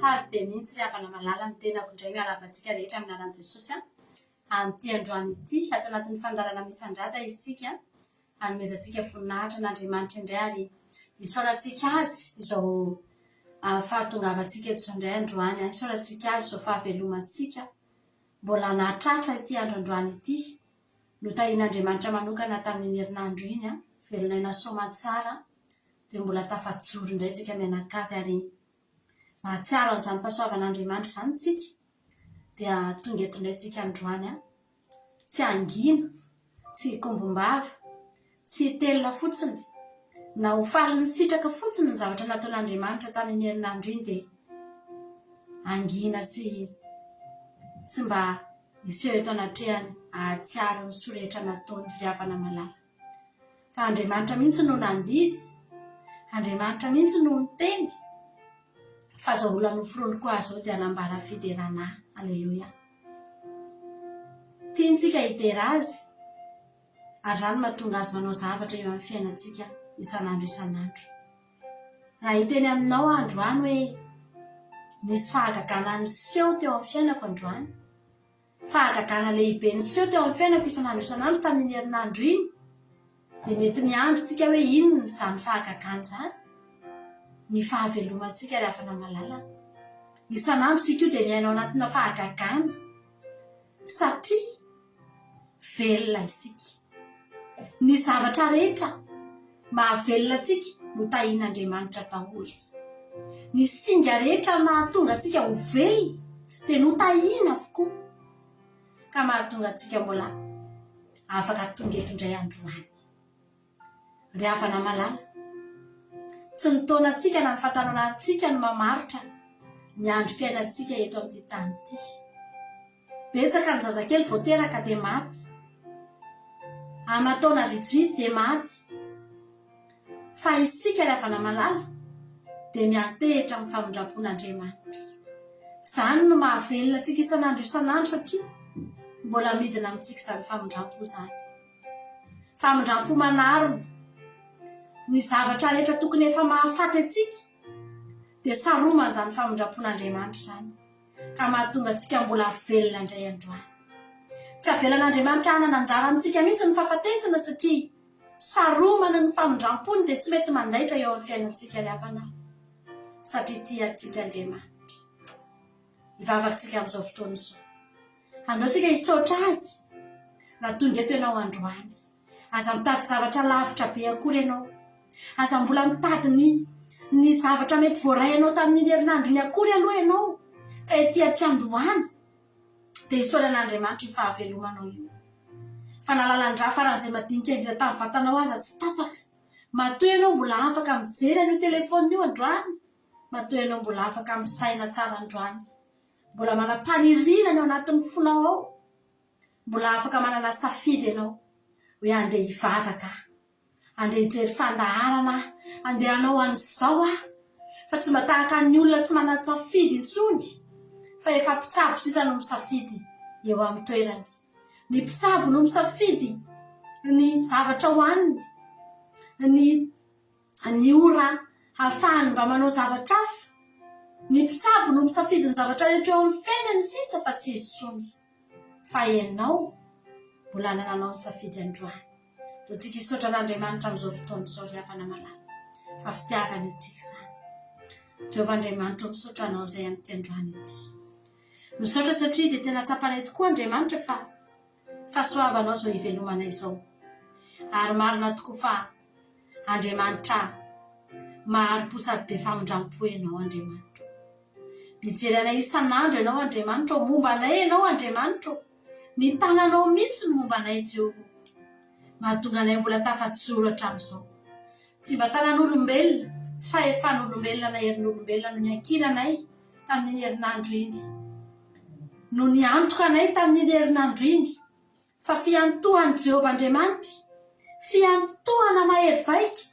faly be mihitsy ry havana malala ny tenako indray miarahaba antsika rehetra amin'ny anaran'i Jesosy a. Amin'ity androany ity, ato anatin'ny fandaharana Misandrata isika, hanomezantsika voninahitra an'Andriamanitra indray ary isaorantsika Azy izao fahatongavantsika eto izao indray androany, isaorantsika Azy izao fahavelomantsika mbola nahatratra ity andro androany ity. Notahian'Andriamanitra manokana tamin'iny herinandro iny, velon'aina soamantsara dia mbola tafajoro indray tsika mianakavy ary mahatsiaro an'izany fahasoavan'Andriamanitra izany tsika dia tonga eto indray tsika androany an! Tsy hangina, tsy hikombom-bava, tsy hitelina fotsiny, na ho faly nisitraka fotsiny ny zavatra nataon'Andriamanitra tamin'iny herinandro iny dia hangina sy tsy mba hiseho eto anatrehany hahatsiaro ny soa rehetra nataony ry havana malala. Fa Andriamanitra mihitsy no nandidy, Andriamanitra mihitsy no niteny fa izao olona noforoniko ahy izao dia hanambara fiderana ahy. Aleloia. Tiantsika hidera Azy ary izany no mahatonga Azy manao zavatra eo amin'ny fiainantsika isan'andro isan'andro. Raha hiteny aminao aho androany hoe nisy fahagagana niseho teo amin'ny fiainako androany, Fahagagana lehibe niseho teo amin'ny fiainako isan'andro isan'andro tamin'iny herinandro iny, dia mety miandry tsika hoe inona izany fahagagana izany? Ny fahavelomantsika ry havana malala. Isan'andro isika io dia miaina ao anatina fahagagana satria velona isika. Ny zavatra rehetra mahavelona antsika no tahian'Andriamanitra daholo. Ny singa rehetra mahatonga antsika ho velona dia notahiana avokoa ka mahatonga antsika mbola afaka tonga eto indray androany. Ry havana malala, tsy ny taonantsika na ny fahatanorantsika no mamaritra ny androm-piainantsika eto amin'ity tany ity. Betsaka ny zazakely vao teraka dia maty. Aman-taona vitsivitsy dia maty. Fa isika ry havana malala dia miantehitra amin'ny famindram-pon'Andriamanitra. Izany no mahavelona antsika isan'andro isan'andro satria mbola midina amintsika izany famindram-po izany. Famindram-po manarona ny zavatra rehetra tokony efa mahafaty antsika dia saroman'izany famindram-pon'Andriamanitra izany. ka mahatonga antsika mbola velona indray androany. Tsy avelan'Andriamanitra hanana anjara amintsika mihitsy ny fahafatesana satria saromana ny famindram-pony dia tsy mety mandaitra eo amin'ny fiainantsika ry havana satria tia antsika Andriamanitra. Hivavaka tsika amin'izao fotoana izao. Andao tsika hisaotra Azy raha tonga eto ianao androany. Aza mitady zavatra lavitra be akory ianao. Aza mbola mitady ny ny zavatra mety voaray anao tamin'iny herinandro iny akory aloha ianao fa ety am-piandohana dia isaorana Andriamanitra io fahavelomanao io. Fa na lalan-drà faran'izay madinika indrindra tamin'ny vatanao aza tsy tapaka. Matoa ianao mbola afaka mijery an'io telefaonina io androany, matoa ianao mbola afaka misaina tsara androany, mbola manam-paniriana ny ao anatin'ny fonao ao, Mbola afaka manana safidy ianao hoe andeha hivavaka aho, andeha hijery fandaharana aho, andeha hanao an'izao aho, fa tsy mba tahaka ny olona tsy manan-tsafidy intsony fa efa mpitsabo sisa no misafidy eo amin'ny toerany. Ny mpitsabo no misafidy ny zavatra hohaniny, ny ny ora hahafahany mba manao zavatra hafa. Ny mpitsabo no misafidy ny zavatra rehetra eo amin'ny fiainany sisa fa tsy izy intsony. Fa ianao mbola anananao ny safidy androany. Ataontsika hisaotra an'Andriamanitra amin'izao fotoana izao ry havana malala fa fitiavany antsika izany. Jehovah Andriamanitra ô misaotra anao izay amin'ity androany ity. Misaotra satria dia tena tsapanay tokoa Andriamanitra fa fahasoavanao izao ivelomanay izao. Ary marina tokoa fa Andriamanitra mahari-po sady be famindram-po ianao Andriamanitra ô. Mijery anay isan'andro ianao Andriamanitra ô, momba anay ianao Andriamanitra ô. Ny tananao mihitsy no momba anay Jehovah ô. Mahatonga anay mbola tafajoro hatramin'izao. Tsy mba tanan'olombelona, tsy fahefan'olombelona na herin'olombelona no niankinanay tamin'iny herinandro iny. No niantoka anay tamin'iny herinandro iny. Fa fiantohan'i Jehovah Andriamanitra, fiantohana mahery vaika,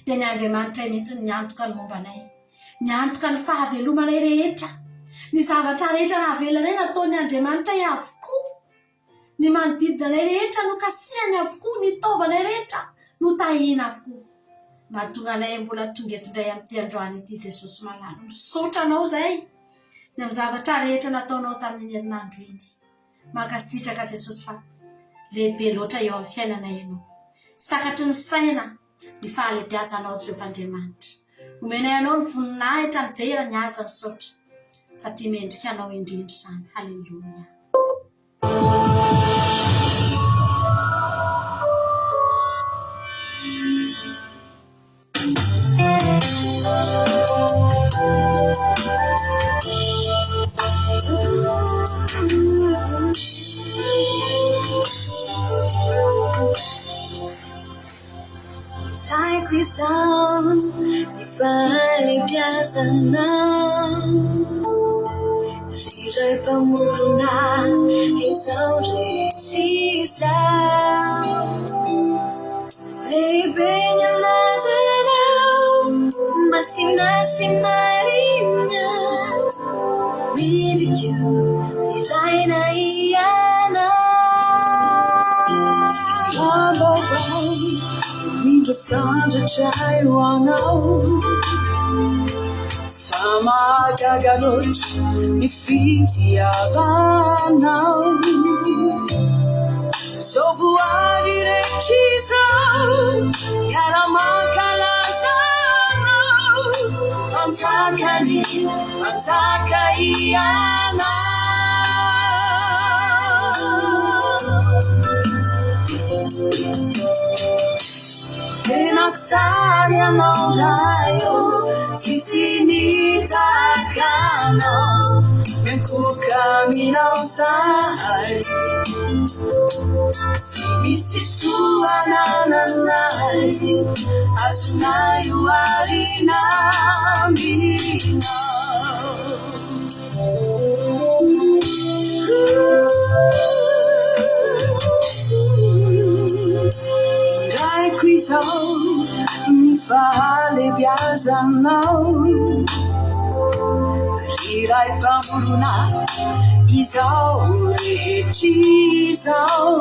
dia ny Andriamanitray mihitsy no miantoka ny momba anay, miantoka ny fahavelomanay rehetra. Ny zavatra rehetra nahavelona anay nataon'ny Andriamanitray avokoa. Ny manodidina anay rehetra nokasihany avokoa, ny taovanay rehetra notahina avokoa. Mahatonga anay mbola tonga eto indray amin'ity androany ity Jesosy malala. Misaotra anao izay ny amin'ny zavatra rehetra nataonao tamin'iny herinandro iny. Mankasitraka Jesosy fa lehibe loatra eo amin'ny fiainanay ianao. Tsy takatry ny saina ny fahalebiazanao Jehovah Andriamanitra. Omenay anao ny voninahitra, ny dera, ny haja, ny saotra satria mendrika anao indrindra izany. Haleloia. Saiko izao ny fahalebiazanao Ry Ray Mpamorona izao rehetra izao Lehibe ny anaranao, masina sy marina, Mendrika deraina Ianao. Fiainam-baovao indro sandratray ho anao. Fa mahagaga loatra ny fitiavanao. Izao voary rehetra izao miara-mankalaza anao. Mpanjaka ny mpanjaka Ianao. Tena tsara ianao Ray ô, tsisy ny tahaka anao, miankohoka aminao zahay. Tsy misy soa anananay, azonay oharina aminao. Hiraiko izao ny fahalebiazanao, Ry Ray Mpamorona izao rehetra izao.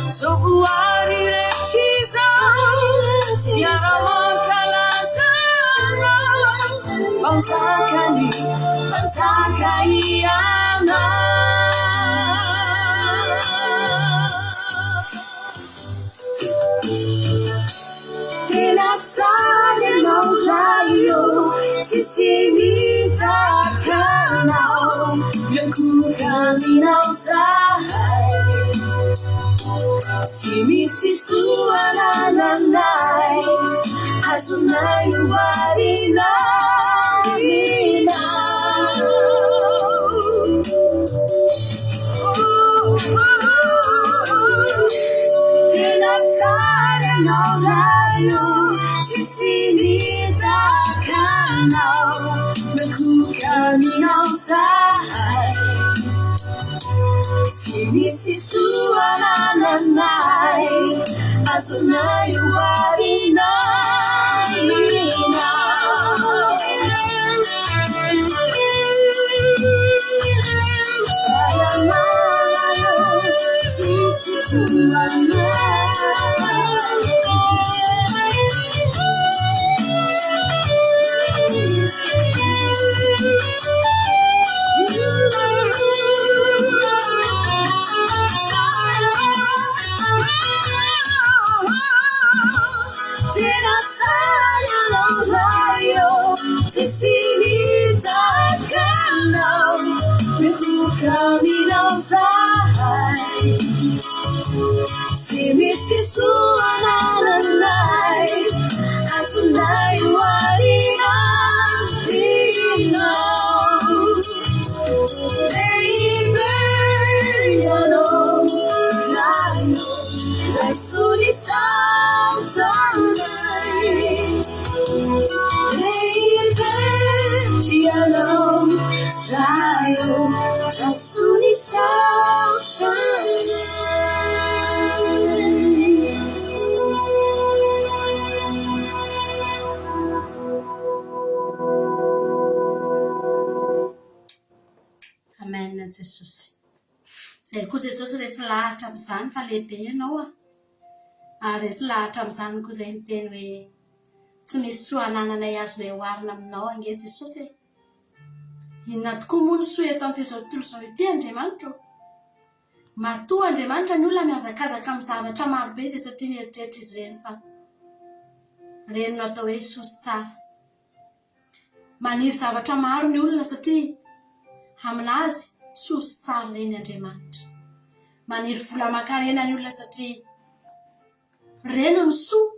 Izao voary rehetra izao miara-mankalaza Anao, Mpanjaka ny mpanjaka Ianao. Tena tsara Ianao Ray ô, tsisy mitahaka Anao, miankohoka aminao zahay. Tsy misy soa anananay, azonay oharina aminao. Tena tsara ianao Ray ô, tsisy mitahaka anao, miankohoka aminao zahay. Tsy misy soa anananay, azonay oharina aminao. Tsisy toa anao. Tena tsara ianao Ray ô, tsisy mitahaka anao, miankohoka aminao zahay. Tsy misy soa anananay, azonay oharina aminao. Lehibe ianao Ray ô, raiso ny saotranay. Lehibe ianao Ray ô, raiso ny saotranay. Amen Jesosy. Zay koa Jesosy resy lahatra amin'izany fa lehibe ianao a. Ary resy lahatra amin'izany koa izay miteny hoe, Tsy misy soa anananay azonay oharina aminao ange Jesosy e! Inona tokoa moa ny soa eto amin'ity izao tontolo izao ity Andriamanitra ô? Matoa Andriamanitra ny olona mihazakazaka amin'ny zavatra maro be dia satria mieritreritra izy ireny fa ireny no atao hoe soa sy tsara. Maniry zavatra maro ny olona satria aminazy soa sy tsara ireny Andriamanitra. Maniry vola aman-karena ny olona satria ireny no soa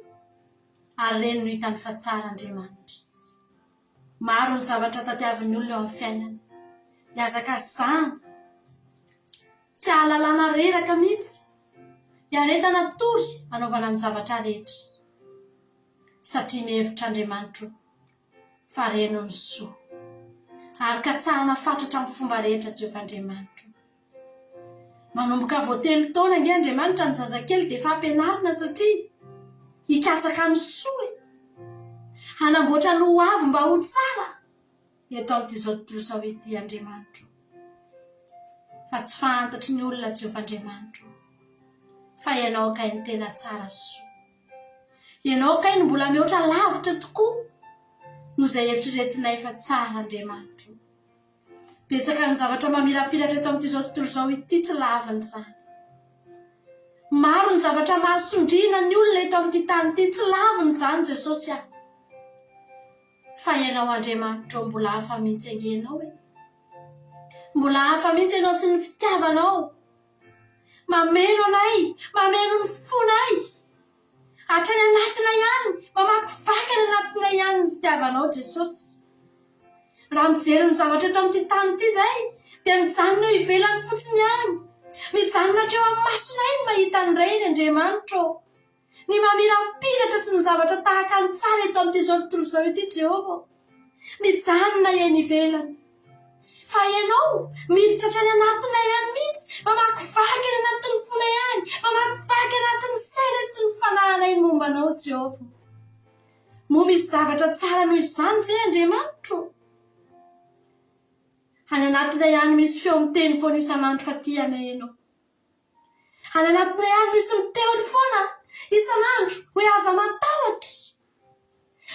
ary ireny no hitany fa tsara Andriamanitra. Maro ny zavatra tadiavin'ny olona eo amin'ny fiainana. Ihazakazahana, tsy ahalalana reraka mihitsy, iaretana tory anaovana ny zavatra rehetra. Satria mihevitra Andriamanitro fa reno ny soa. Ary katsahana fatratra amin'ny fomba rehetra Jehovah Andriamanitro. Manomboka vao telo taona ange Andriamanitra ny zazakely dia efa ampianarina satria hikatsaka ny soa e! Hanamboatra ny ho avy mba ho tsara eto amin'ity izao tontolo izao ity Andriamanitro. Fa tsy fantatry ny olona Jehovah Andriamanitro fa Ianao kay no tena tsara sy soa. Ianao kay no mbola mihoatra lavitra tokoa noho izay eritreretinay fa tsara Andriamanitro. Betsaka ny zavatra mamirapiratra eto amin'ity izao tontolo izao ity tsy lavina izany. Maro ny zavatra mahasondriana ny olona eto amin'ity tany ity tsy lavina izany Jesosy ah. Fa ianao Andriamanitra ô mbola hafa mihitsy ange ianao e. Mbola hafa mihitsy ianao sy ny fitiavanao. Mameno anay, mameno ny fonay. Hatrany anatinay any, mamakivaky any anatinay any ny fitiavanao Jesosy. Raha mijery ny zavatra eto amin'ity tany ity izahay, dia mijanona eo ivelany fotsiny ihany. Mijanona hatreo amin'ny masonay ny mahita an'ireny, Andriamanitra ô. Ny mamirapiratra sy ny zavatra tahaka ny tsara eto amin'ity izao tontolo izao ity, Jehovah ô. Mijanona eny ivelany. Fa Ianao, miditra hatrany anatinay any mihitsy, mamakivaky any anatin'ny fonay any, mamakivaky anatin'ny sainay sy ny fanahinay ny momba Anao, Jehovah. Moa misy zavatra tsara noho izany ve, Andriamanitro? Any anatinay any misy feo miteny foana isan'andro fa tia anay Ianao. Any anatinay any misy miteny foana isan'andro hoe aza matahotra.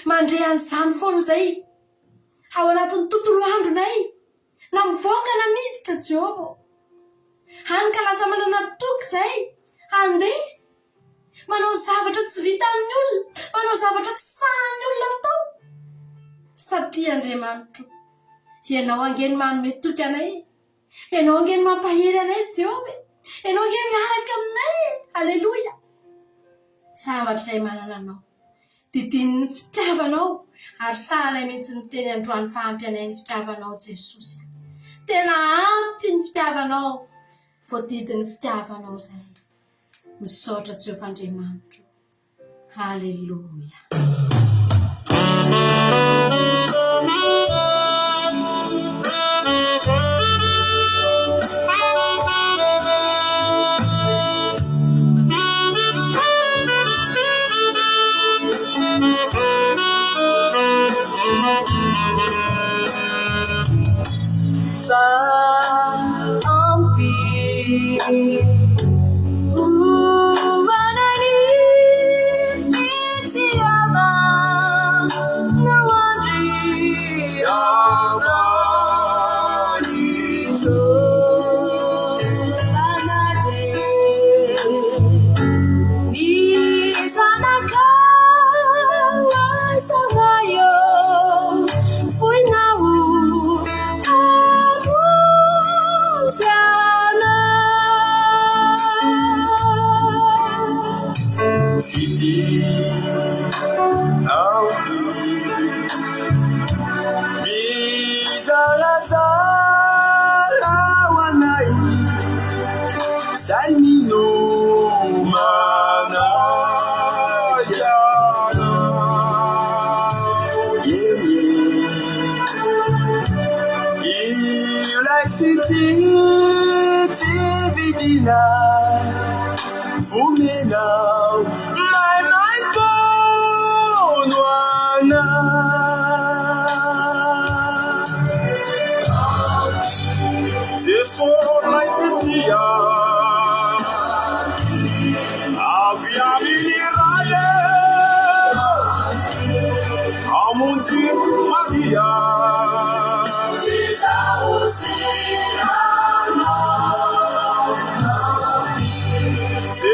Mandre an'izany foana izay ao anatin'ny tontolo andronay, na mivoaka na miditra, Jehovah. Hany ka lasa manana toky izay handeha Manao zavatra tsy vitan'ny olona, manao zavatra tsy sahin'ny olona atao. Satria Andriamanitro, Ianao ange no manome toky anay e. Ianao ange no mampahery anay Jehovah e. Ianao ange miaraka aminay e. Aleloia. Zavatra izay manana Anao. Didin'ny fitiavanao ary sahanay mihitsy ny teny androany fa ampy anay ny fitiavanao Jesosy a. Tena ampy ny fitiavanao. Voadidin'ny fitiavanao izay. Misaotra Jehovah Andriamanitro. Haleloia. Fa ampy.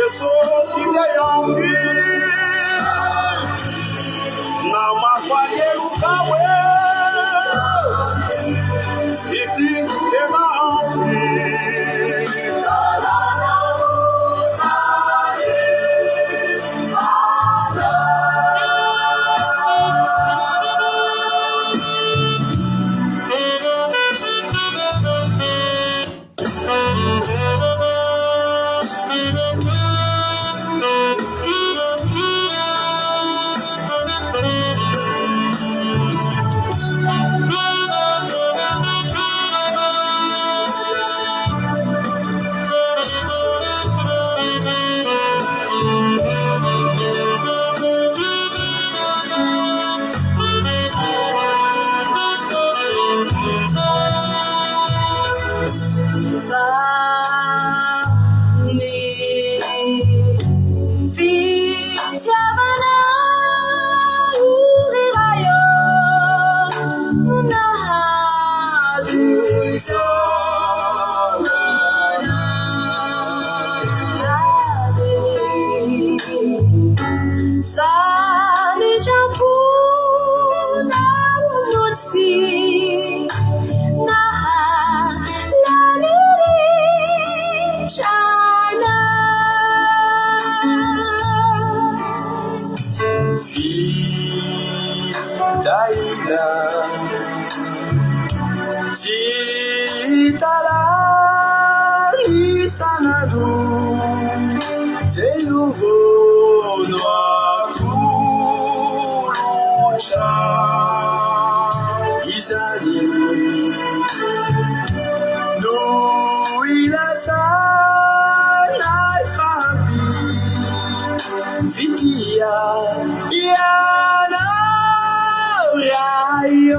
Jesosy ilay ampy Namafa ny helokao e Ity tena ampy Fa ny fitiavana ry Ray ô no nahatonga anay. Famindram-ponao no tsy nahalany ritra anay. Fitahiana tsy hita lany isan'andro Jehovah no atolotra izany no ilazana fampy fitia ianao Ray ô.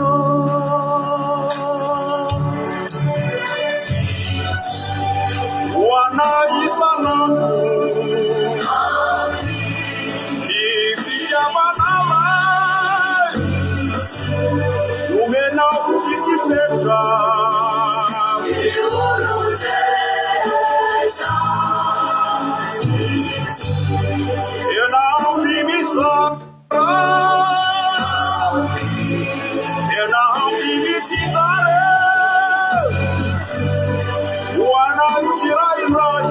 Ho anay isan'andro ny fitiavanao ahy nomenao tsisy fetra. Ianao ny mizara, ianao ny mitsinjara, ho anay tsirairay.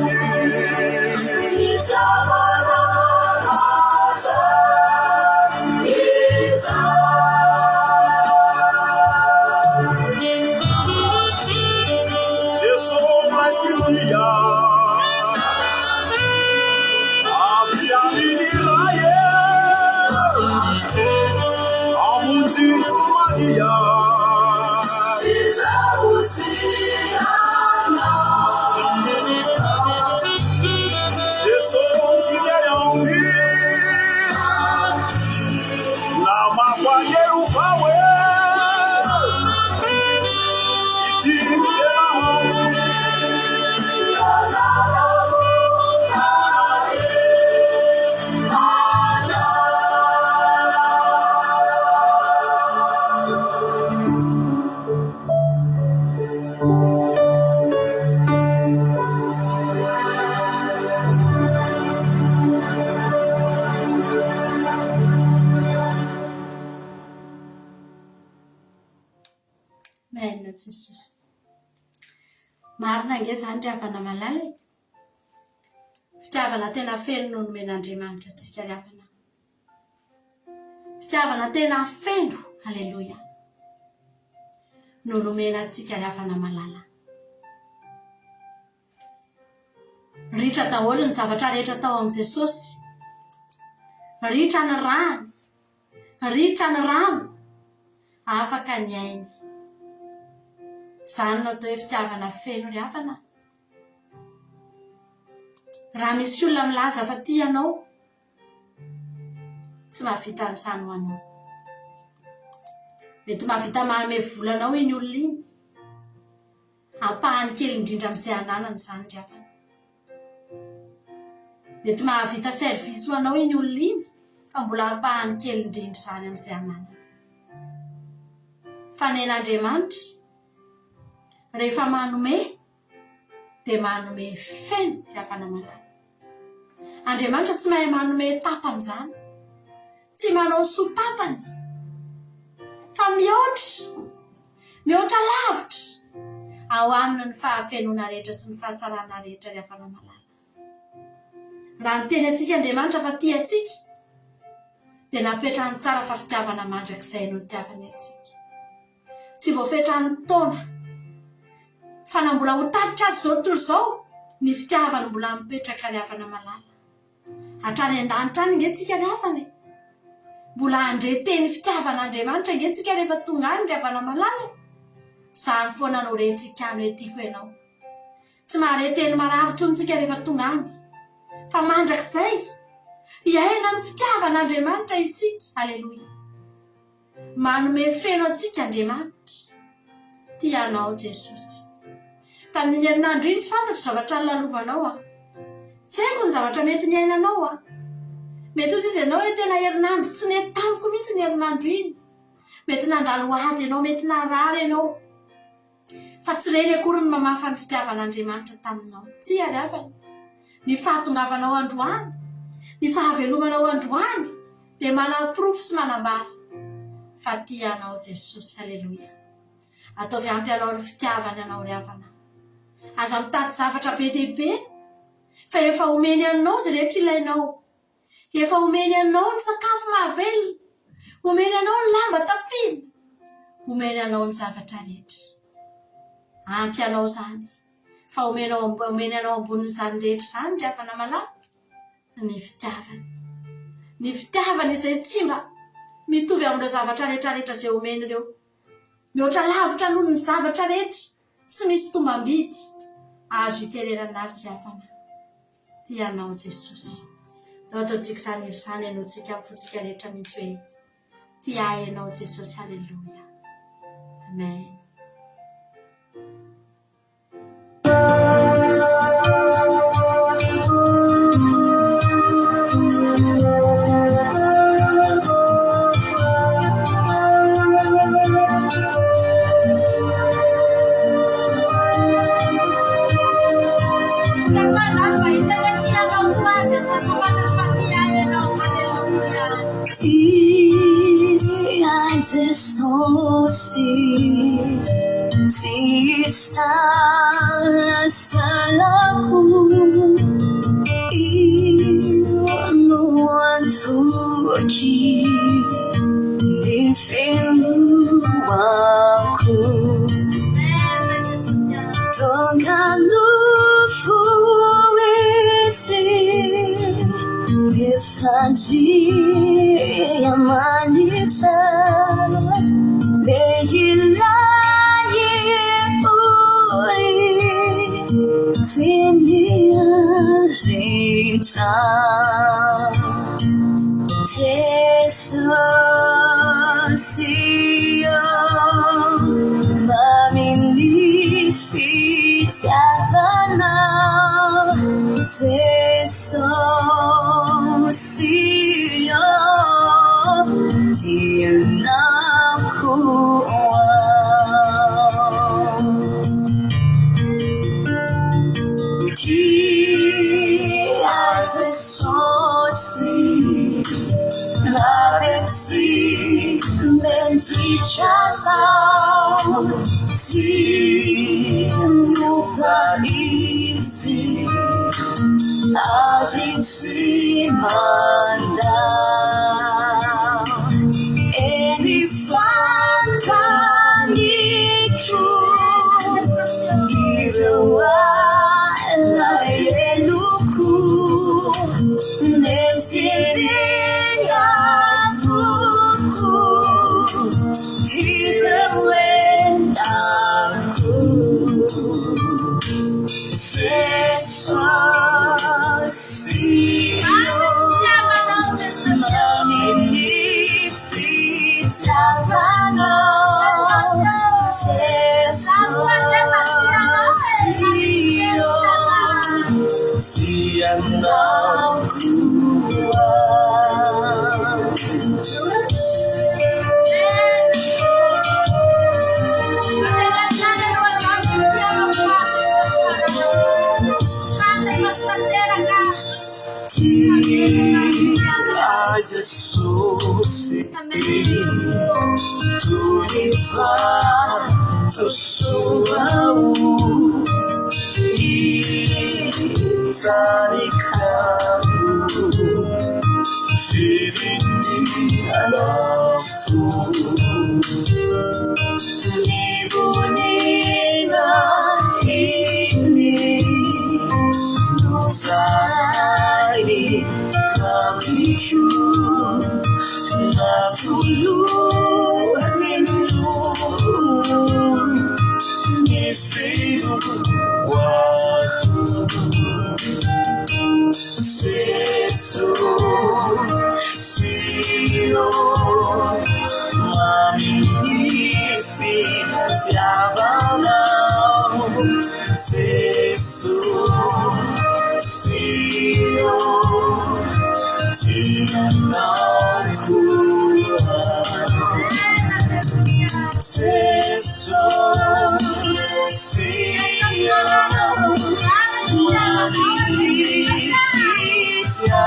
Jeso ilay fitia avy amin'ny Ray e, hamonjy Maria. Jesosy ilay ampy namafa ny helokao e, ity tena ampy. Amen Jesosy. Marina ange izany ry havana malala e. Fitiavana tena feno no nomen'Andriamanitra antsika ry havana. Fitiavana tena feno, aleloia, no nomena antsika ry havana malala. Ritra daholo ny zavatra rehetra tao amin'i Jesosy. Ritra ny rany, ritra ny rano, afaka ny ainy. Izany no atao hoe fitiavana feno ry havana. Raha misy olona milaza fa tia anao, tsy mahavita an'izany ho anao. Mety mahavita manome vola anao iny olona iny. Ampahany kely indrindra amin'izay ananany izany ry havana. Mety mahavita service ho anao iny olona iny, fa mbola ampahany kely indrindra izany amin'izay ananany. Fa nen'Andriamanitra, rehefa manome, dia manome feno ry havana malala. Andriamanitra tsy mahay manome tapany izany. Tsy manao soa tapany. Fa mihoatra, mihoatra lavitra, ao aminy ny fahafenoana rehetra sy ny fahatsarana rehetra ry havana malala. Raha niteny antsika Andriamanitra fa tia antsika, dia napetrany tsara fa fitiavana mandrakizay no nitiavany antsika. Tsy voafetran'ny taona. Fa na mbola ho tapitra aza izao tontolo izao, ny fitiavany mbola mipetraka ry havana malala. Hatrany an-danitra any ange tsika ry havana e! Mbola handre teny fitiavan'Andriamanitra ange tsika rehefa tonga any ry havana malala e! Izany foana no rentsika any hoe tiako ianao. Tsy mahare teny marary intsony tsika rehefa tonga any. Fa mandrakizay, hiaina ny fitiavan'Andriamanitra isika. Aleloia. Manome feno antsika Andriamanitra. Tia anao Jesosy. Tamin'iny herinandro iny tsy fantatro zavatra nilalovanao aho. Tsy haiko ny zavatra mety niainanao aho. Mety ho izy ianao hoe tena herinandro tsy nety tamiko mihitsy ny herinandro iny. Mety nandalo ady ianao, mety narary ianao. Fa tsy ireny akory no mamafa ny fitiavan'Andriamanitra taminao. Tsia ry havana. Ny fahatongavanao androany, ny fahavelomanao androany dia manaporofo sy manambara fa tia anao Jesosy. Aleloia. Ataovy ampy anao ny fitiavany anao ry havana. Aza mitady zavatra be dia be fa efa omeny anao izay rehetra ilainao. Efa omeny anao ny sakafo mahavelona, omeny anao ny lamba tafiana, omeny anao ny zavatra rehetra. Ampy anao izany, fa omenao omeny anao ambonin'izany rehetra izany ry havana malala, ny fitiavany. Ny fitiavany izay tsy mba mitovy amin'ireo zavatra rehetra rehetra izay omeny ireo. Mihoatra lavitra noho ny zavatra rehetra, tsy misy tombam-bidy azo itererana azy ry havana. Tia anao Jesosy. Ndao ataontsika izany hira izany henointsika amin'ny fontsika rehetra mihitsy hoe Tia ahy ianao Jesosy Haleloia. Amen. Tia Jesosy tsy isalasalako Io no antoky ny finoako. Tonga nofo izy nefa Andriamanitra lehilahy ory tsy niaritra. Jesosy ô, mamin'ny fitiavanao. Jesosy ô, tianao aho. Tia Jesosy na dia tsy mendrika aza tsy miova Izy ary tsy mandà. Eny fantaniko ireo alaheloko nentiny afoko ireo entako. Jesosy ô, Jesosy Toy ny vatosoa Hitarikao Vidiny lafo Ny voninahiny Nozarainy tamiko Natolony ny filoako Jesosy ô Mamin'ny fitiavanao Jesosy ô Tianao koa Jesosy ô Mamin'ny fitiavanao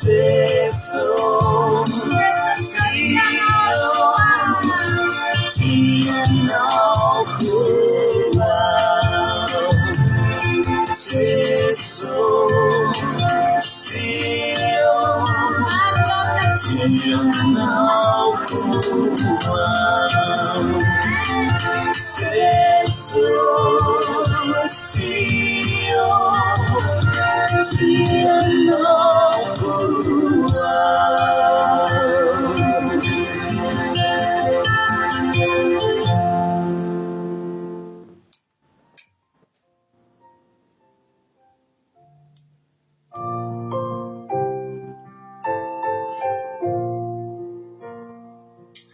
Jesosy ô Tianao koa Jesosy ô Tianao koa Jesosy ô Tianao koa.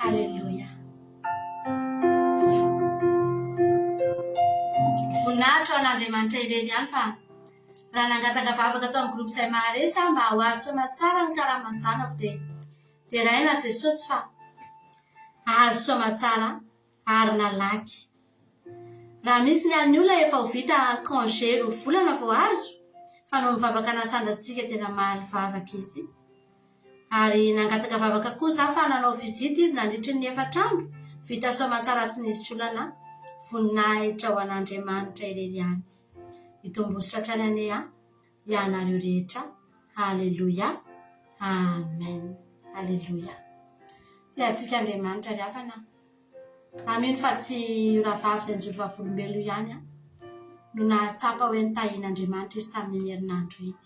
Aleloia. Voninahitra ho an'Andriamanitra irery ihany fa raha nangataka vavaka tao amin'ny groupe izay maharesy aho mba ho azo soamatsara ny karaman'ny zanako dia deraina Jesosy fa azo soamatsara ary nalaky. Raha misy ny an'ny olona efa ho vita congé roa volana vao azo fa noho ny vavaka nasandratsika dia namaly vavaka izy. Ary nangataka vavaka koa za fa nanao visite izy nandritry ny efatra andro, vita soamantsara tsy nisy olana, voninahitra ho an'Andriamanitra irery ihany. Hitombosotra hatrany anie an ianareo rehetra. Aleloia. Amen. Aleloia. Tia antsika Andriamanitra ry havana. Aho mino fa tsy io rahavavy izay nijoro vavolombelona io ihany no nahatsapa hoe nitahian'Andriamanitra izy tamin'iny herinandro iny.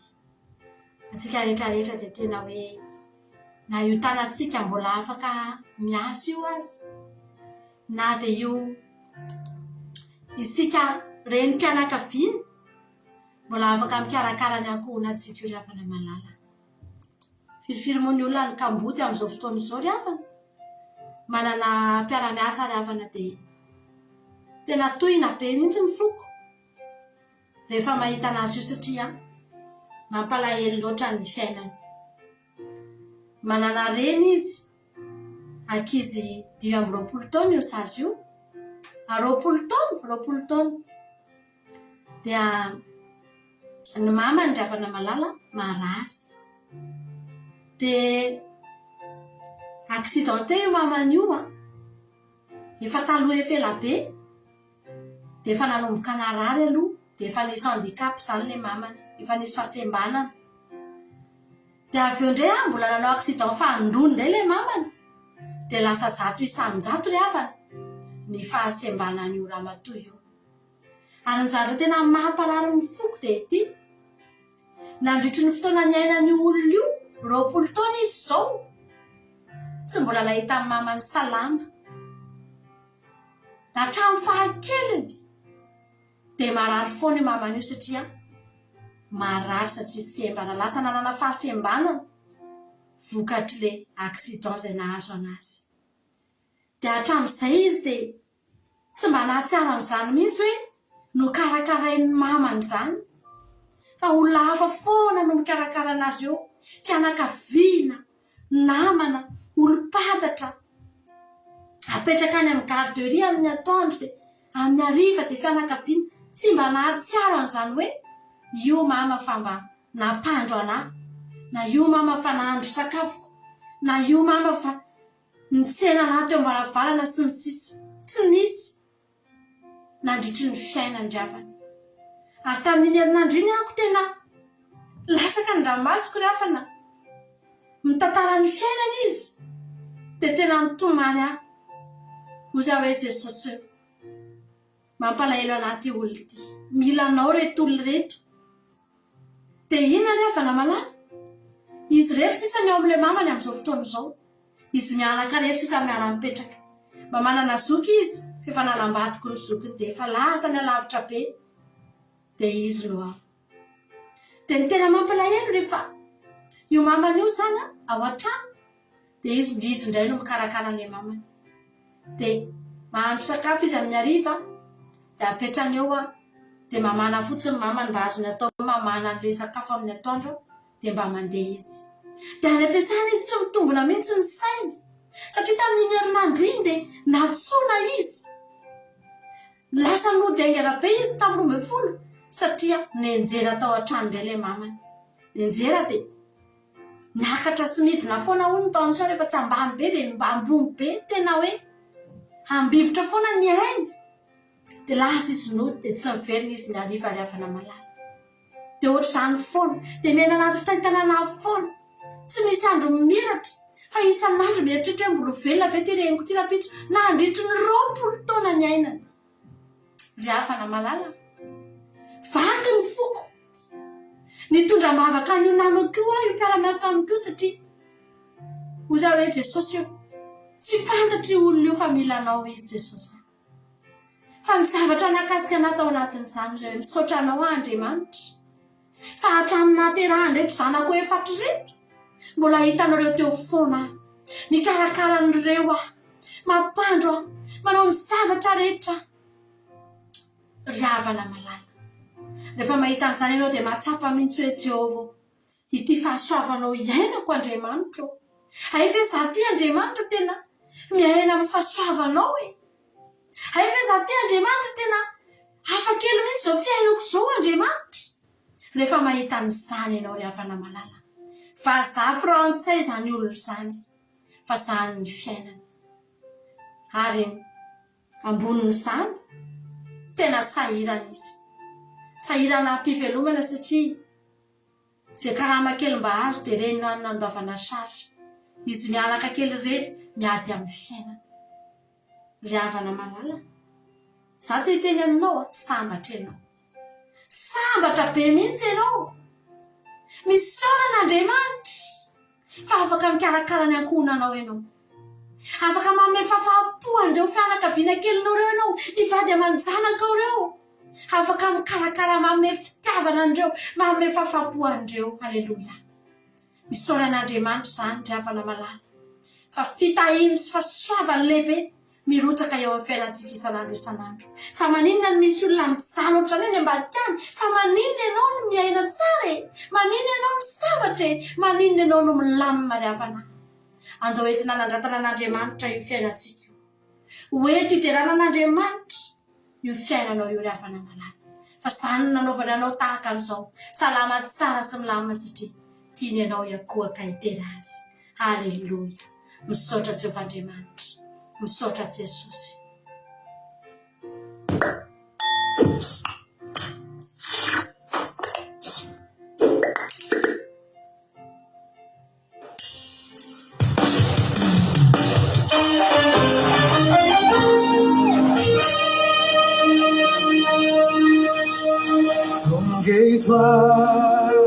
Antsika rehetra rehetra dia tena hoe na io tanantsika mbola afaka miasa io aza, na dia io isika renim-pianakaviana mbola afaka mikarakara ny ankohonantsika io ry havana malala. Firifiry moa ny olona any kamboty amin'izao fotoana izao ry havana? Manana mpiara-miasa ry havana dia tena tohina be mihitsy ny foko rehefa mahita an'azy io satria mampalahelo loatra ny fiainany. Manana reny izy, ankizy 25 taona io zaza io, 20 taona, 20 taona. Dia ny mamany ry havana malala marary. Dia accidenté io mamany io an, efa taloha efa ela be, dia efa nanomboka narary aloha, dia efa nisy handicap izany ilay mamany, efa nisy fahasembanana. Dia avy eo indray an, mbola nanao accident fahandroany indray ilay mamany, dia lasa 100% ry havana ny fahasembanan'io ramatoa io. Ary ny zavatra tena mamparary ny foko dia ity, nandritry ny fotoana niainan'io olona io, 20 taona izy izao, tsy mbola nahita ny mamany salama. Hatramin'ny fahakeliny dia marary foana io mamany io satria marary satria sembana, lasa nanana fahasembanana vokatr'ilay accident izay nahazo an'azy. Dia hatramin'izay izy dia Tsy mba nahatsiaro an'izany mihitsy hoe nokarakarain'ny mamany izany. Fa olona hafa foana no mikarakara an'azy eo, fianakaviana, namana, olom-pantatra. Apetraka any amin'ny garderie amin'ny atoandro dia amin'ny hariva dia fianakaviana. Tsy mba nahatsiaro an'izany hoe. Io mama fa mba nampandro anah, na io mama fa nahandro sakafoko, na io mama fa nitsena anah teo am-baravarana sy ny sisa Tsy nisy nandritry ny fiainany ry havana. Ary tamin'iny herinandro iny aho tena latsaka ny ranomasoko ry havana. Mitantara ny fiainany izy dia tena nitomany aho. Hoy aho hoe Jesosy ô. Mampalahelo anah ty olona ity. Mila anao reto olona ireto. Dia inona ry havana malala? Izy irery sisa ny ao amin'ilay mamany amin'izao fotoana izao. Izy mianaka irery sisa miara-mipetraka. Mba manana zoky izy fa efa nanambady koa ny zokiny dia efa lasa any alavitra be dia izy no ao. Dia ny tena mampalahelo rehefa io mamany io izany ao an-trano Dia izy izy indray no mikarakara an'ilay mamany. Dia mahandro sakafo izy amin'ny hariva, dia apetrany eo an, dia mamana fotsiny mamany mba azony atao mamana an'ilay sakafo amin'ny atoandro, dia mba mandeha izy. Dia any am-piasana izy tsy mitombina mihitsy ny sainy, satria tamin'iny herinandro iny dia nantsoina izy. Lasa nody haingana be izy tamin'ny 12 satria nianjera tao an-trano indray ilay mamany. Nianjera dia. Miakatra sy midina foana hono ny tension rehefa tsy ambany be dia mba ambony be, tena hoe ambivotra foana ny ainy. Dia lasa izy nody dia tsy niverina izy ny hariva ry havana malala. Dia ohatr'izany foana, dia miaina anaty fitaintainana foana. Tsy misy andro miratra fa isan'andro mieritreritra hoe mbola ho velona ve ity reniko ity rahampitso nandritry ny 20 taona niainany. Ry havana malala, vaky ny foko. Nitondra am-bavaka an'io namako io aho, io mpiara-miasa amiko io satria hoy aho hoe Jesosy ô, tsy fantatr'io olona io fa mila anao izy Jesosy a. Fa ny zavatra nahakasika anah tao anatin'izany izay misaotra anao aho Andriamanitra fa hatramin'ny nahaterahan'ireto zanako efatra ireto mbola hitanareo teo foana aho, mikarakara an'ireo aho, mampandro aho, manao ny zavatra rehetra aho. Ry havana malala, rehefa mahita an'izany ianao dia mahatsapa mihitsy hoe Jehovah ô, ity fahasoavanao iainako Andriamanitra ô. Hay ve izaho ity Andriamanitra tena miaina amin'ny fahasoavanao e? Hay ve izaho ity Andriamanitra tena hafa kely mihitsy izao fiainako izao Andriamanitra? Rehefa mahita an'izany ianao ry havana malala, vazaha frantsay izany olona izany, fa izany ny fiainany. Ary Ambonin'izany, tena sahirana izy. Sahirana am-pivelomana satria izay karama kely mba azo dia ireny no any nandoavana charge. Izy mianaka kely irery miady amin'ny fiainana. Ry havana malala, za te hiteny aminao a, sambatra ianao. Sambatra be mihitsy ianao. Misaora an'Andriamanitra. Fa afaka mikarakara ny ankohonanao ianao. Afaka manome fahafaham-po an'ireo fianakaviana kelinao ireo ianao, ny vady aman-janakao ireo. Afaka mikarakara manome fitiavana an'ireo, manome fahafaham-po an'ireo. Aleloia. Misaora an'Andriamanitra izany ry havana malala. Fa fitahiany sy fahasoavany lehibe mirotsaka eo amin'ny fiainantsika isan'andro isan'andro. Fa maninona no misy olona mijaly ohatr'izany any ambadika any? Fa maninona ianao no miaina tsara e? Maninona ianao no sambatra e? Maninona ianao no milamina ry havana? Andao entina hanandratana an'Andriamanitra io fiainantsika io. Ho ento hiderana an'Andriamanitra io fiainanao io ry havana malala. Fa izany no nanaovany anao tahaka an'izao, salama tsara sy milamina satria tiany ianao hiankohoka hidera Azy. Aleloia! Misaotra Jehovah Andriamanitra. Misaotra Jesosy. Tonga eto aho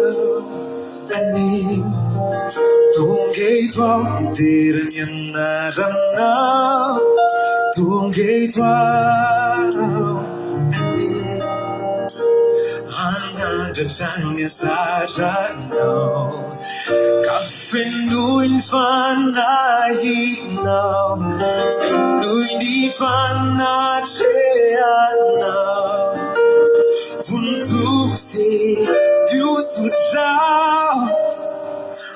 anio, tonga eto aho hidera ny anaranao, tonga eto aho anio, hanandratra ny hatsaranao, ka fenoy ny fanahinao, fenoy ny fanatrehanao. Vontosy diosotrao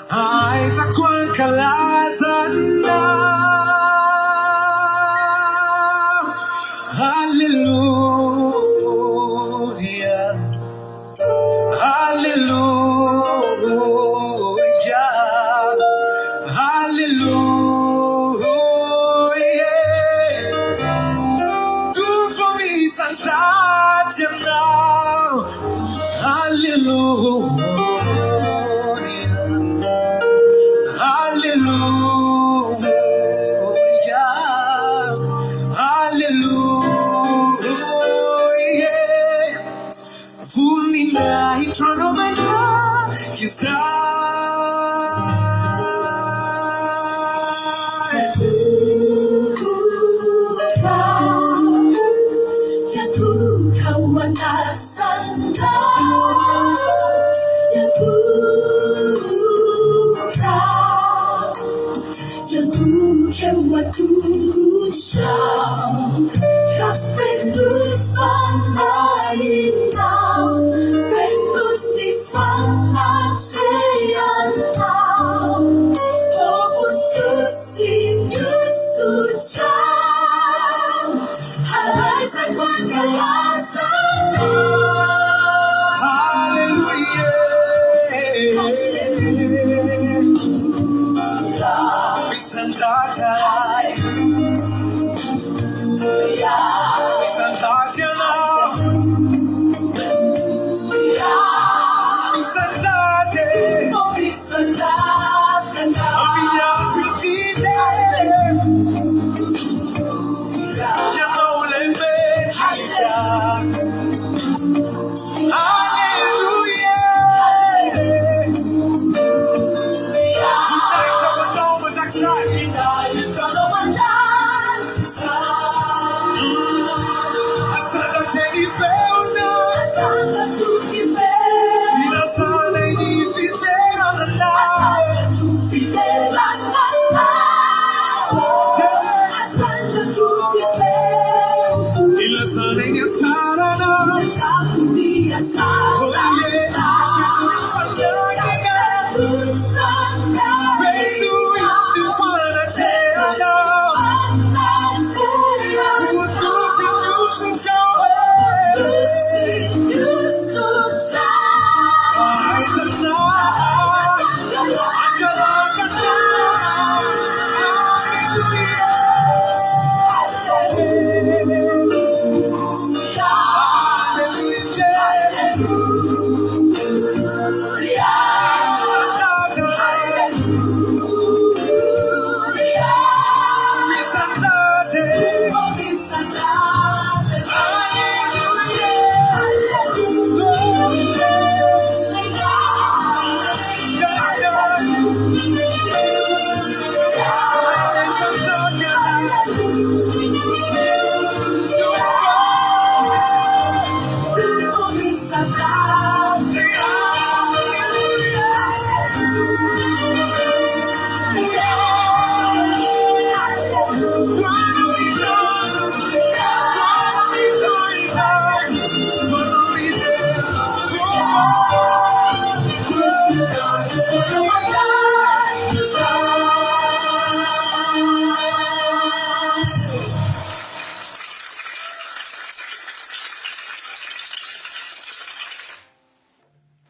Ahaizako hankalaza Anao Aleloia.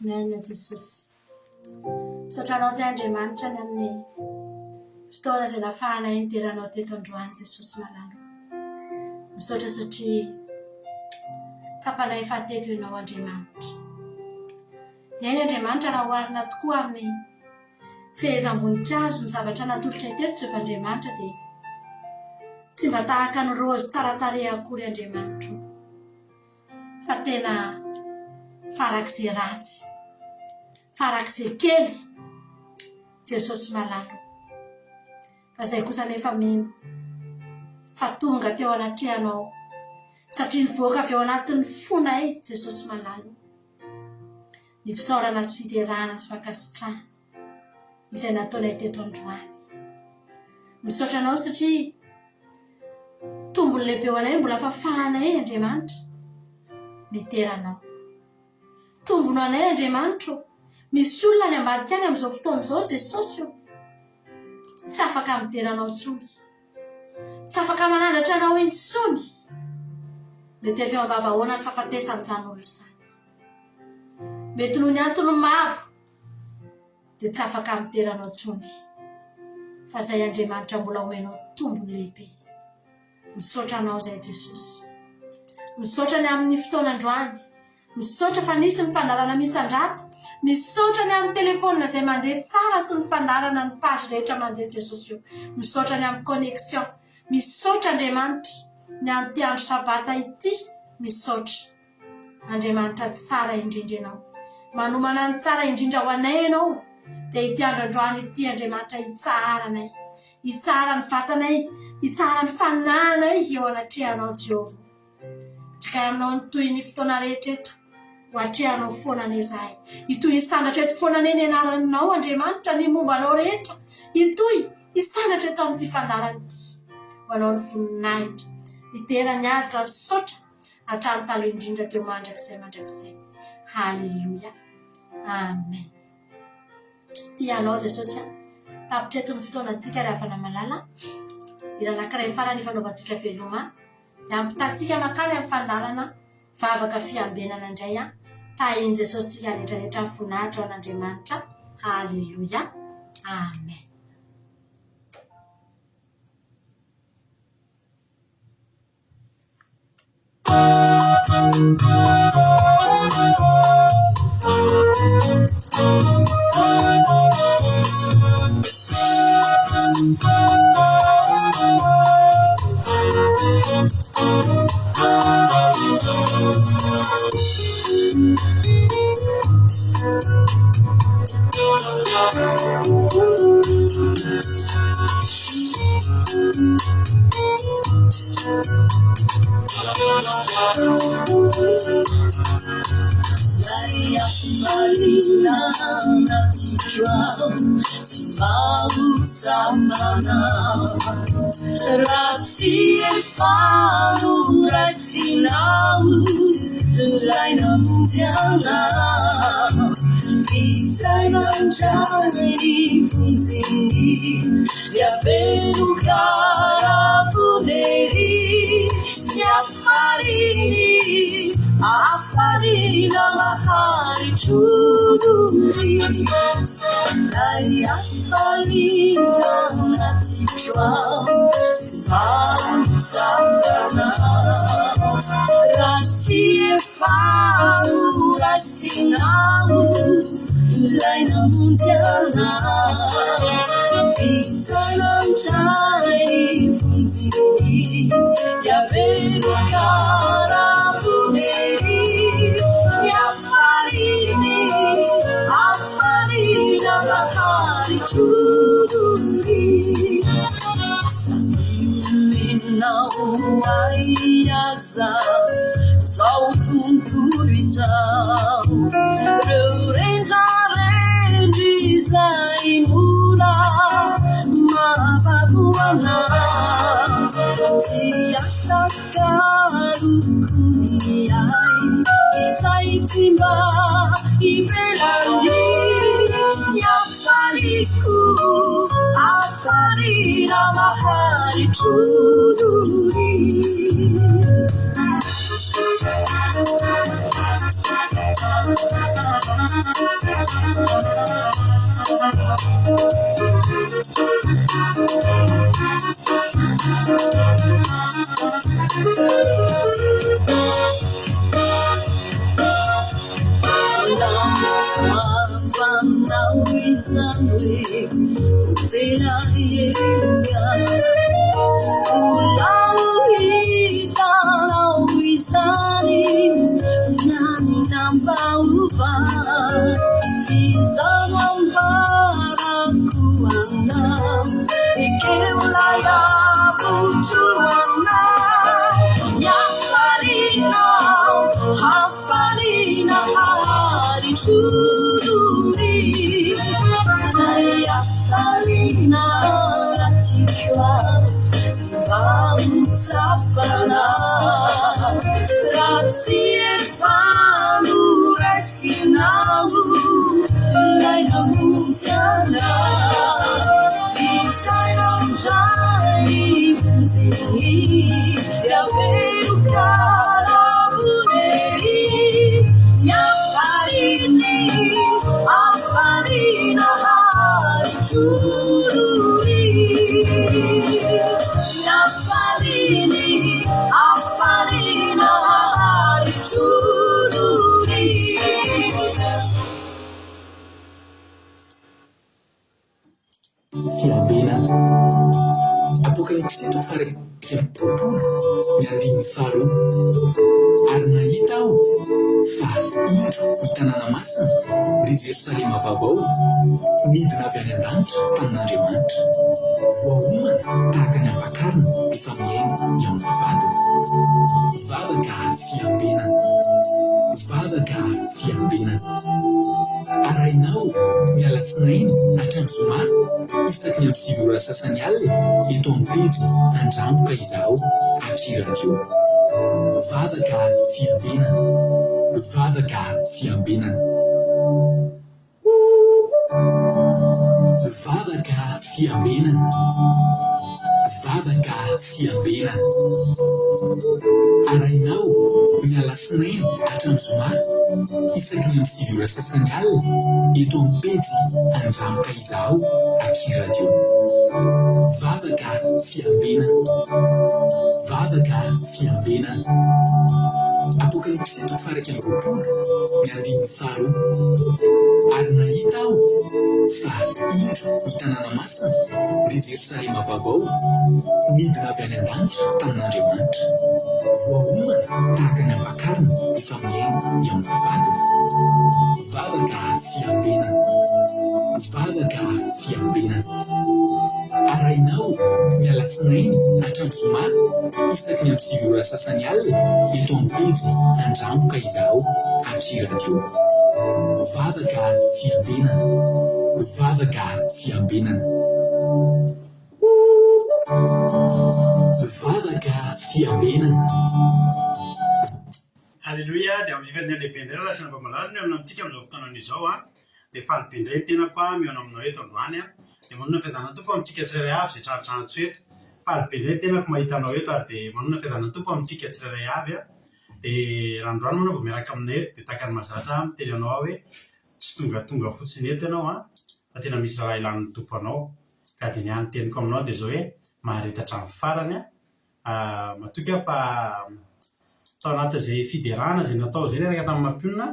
Amen Jesosy. Misaotra anao izay Andriamanitra ny amin'ny fotoana izay nafahanay nidera anao teto androany Jesosy malala. Misaotra satria tsapanay fa teto ianao Andriamanitra. Eny Andriamanitra raha oharina tokoa amin'ny fehezam-boninkazo ny zavatra natolotray teto Jehovah Andriamanitra dia tsy mba tahaka ny raozy tsara tarehy akory Andriamanitro fa tena farak'izay ratsy, farak'izay kely Jesosy malala. Fa izay kosa anefa mino fa tonga teo anatrehanao satria nivoaka avy ao anatin'ny fonay Jesosy malala. Ny fisaorana sy fiderana sy fankasitrahana izay nataonay teto androany. Misaotra anao satria tombony lehibe ho anay mbola fafahanay Andriamanitra midera anao. Tombony ho anay Andriamanitra ô. Misy olona any ambadika any amin'izao fotoana izao Jesosy ô. Tsy afaka midera anao intsony. Tsy afaka manandratra anao intsony. Mety avy eo ambavahoana ny fahafatesan'izany olona izany. Mety noho ny antony maro dia tsy afaka midera anao intsony. Fa izay Andriamanitra mbola omenao tombony lehibe. Misaotra anao izay Jesosy. Misaotra ny amin'ny fotoana androany. Misaotra fa nisy ny fandaharana misandrata. Misaotra ny amin'ny telephone izay mandeha tsara sy ny fandaharana ny page rehetra mandeha Jesosy o. Misaotra ny amin'ny connexion. Misaotra Andriamanitra ny amin'ity andro sabata ity. Misaotra. Andriamanitra tsara indrindra ianao. Manomana ny tsara indrindra ho anay Ianao, dia ity andro androany ity Andriamanitra hitsaharanay, hitsahara ny vatanay, hitsahara ny fanahinay eo anatrehanao Jehovah. Mitrikay aminao ny tohin'ny fotoana rehetra eto. Ho atrehanao foana anie izahay. Hitohy hisandratra eto foana anie ny anaranao Andriamanitra, ny momba anao rehetra. Hitohy hisandratra eto amin'ity fandaharana ity. Ho anao ny voninahitra, ny dera, ny haja, ny saotra hatrany taloha indrindra teo mandrakizay mandrakizay. Haleloia. Amen. Tia anao Jesosy a. Tapitra eto ny fotoanantsika ry havana malala. Hira anankiray farany ifanaovantsika veloma. Dia ampitantsika mankany amin'ny fandalana vavaka fiambenana indray an. Tahin'i Jesosy tsika rehetra rehetra ny voninahitra ho an'Andriamanitra. Haleloia. Amen. Fiambenana. Apokalypsy toko faha-21. Ny andininy faharoa, Ary nahita aho fa indro ny tanàna masina, dia Jerosalema vaovao, nidina avy any an-danitra tamin'Andriamanitra, voaomana tahaka ny ampakarina efa mihaino hihaona vadiny. Vavaka fiambenana. Vavaka fiambenana. Arahinao ny alatsinainy hatramin'ny zoma isaky ny amin'ny 9 ora sasany alina eto amin'ny pejy Andramboka izaho aky radio. Vavaka fiambenana. Vavaka fiambenana. Vavaka fiambenana. Vavaka fiambenana. Arahinao ny alatsinainy hatramin'ny zoma isaky ny amin'ny 9 ora sasany alina eto amin'ny pejy Andramoka Izaho aky radio. Vavaka fiambenana. Vavaka fiambenana. Apokalypsy toko faha 21 ny andininy faharoa. Ary nahita aho fa indro ny tanàna masina, dia Jerosalema vaovao, nidina avy any an-danitra tamin'Andriamanitra, voaomana tahaka ny ampakarina efa mihaino hihaona vadiny. Vavaka fiambenana. Vavaka fiambenana. Arahinao ny alatsinainy hatramin'ny zoma isaky ny amin'ny 9 ora sasany alina eto amin'ny pejy Andramboka izaho aky radio. Vavaka fiambenana. Vavaka fiambenana. Vavaka fiambenana. Haleloia, dia amin'ny fifaliana lehibe indray rahalahy sy anabavy malala no mihaona amintsika amin'izao fotoana izao an. Dia faly be indray ny tenako an, mihaona aminao eto androany an. Dia manonona fiadanan'ny Tompo amintsika tsirairay avy izay tranotrano-tsoa eto. Faly be indray ny tenako mahita anao eto ary dia manonona fiadanan'ny Tompo amintsika tsirairay avy an. Dia raha androany moa ianao vao miaraka aminay eto dia tahaka ny mahazatra ahy miteny anao aho hoe tsy tongatonga fotsiny eto ianao an, fa tena misy raharaha ilan'ny Tompo anao. Ka dia ny hany teniko aminao dia izao hoe mahareta hatramin'ny farany an. Matoky aho fa tao anatin'izay fiderana izay natao izay niaraka tamin'ny mampionona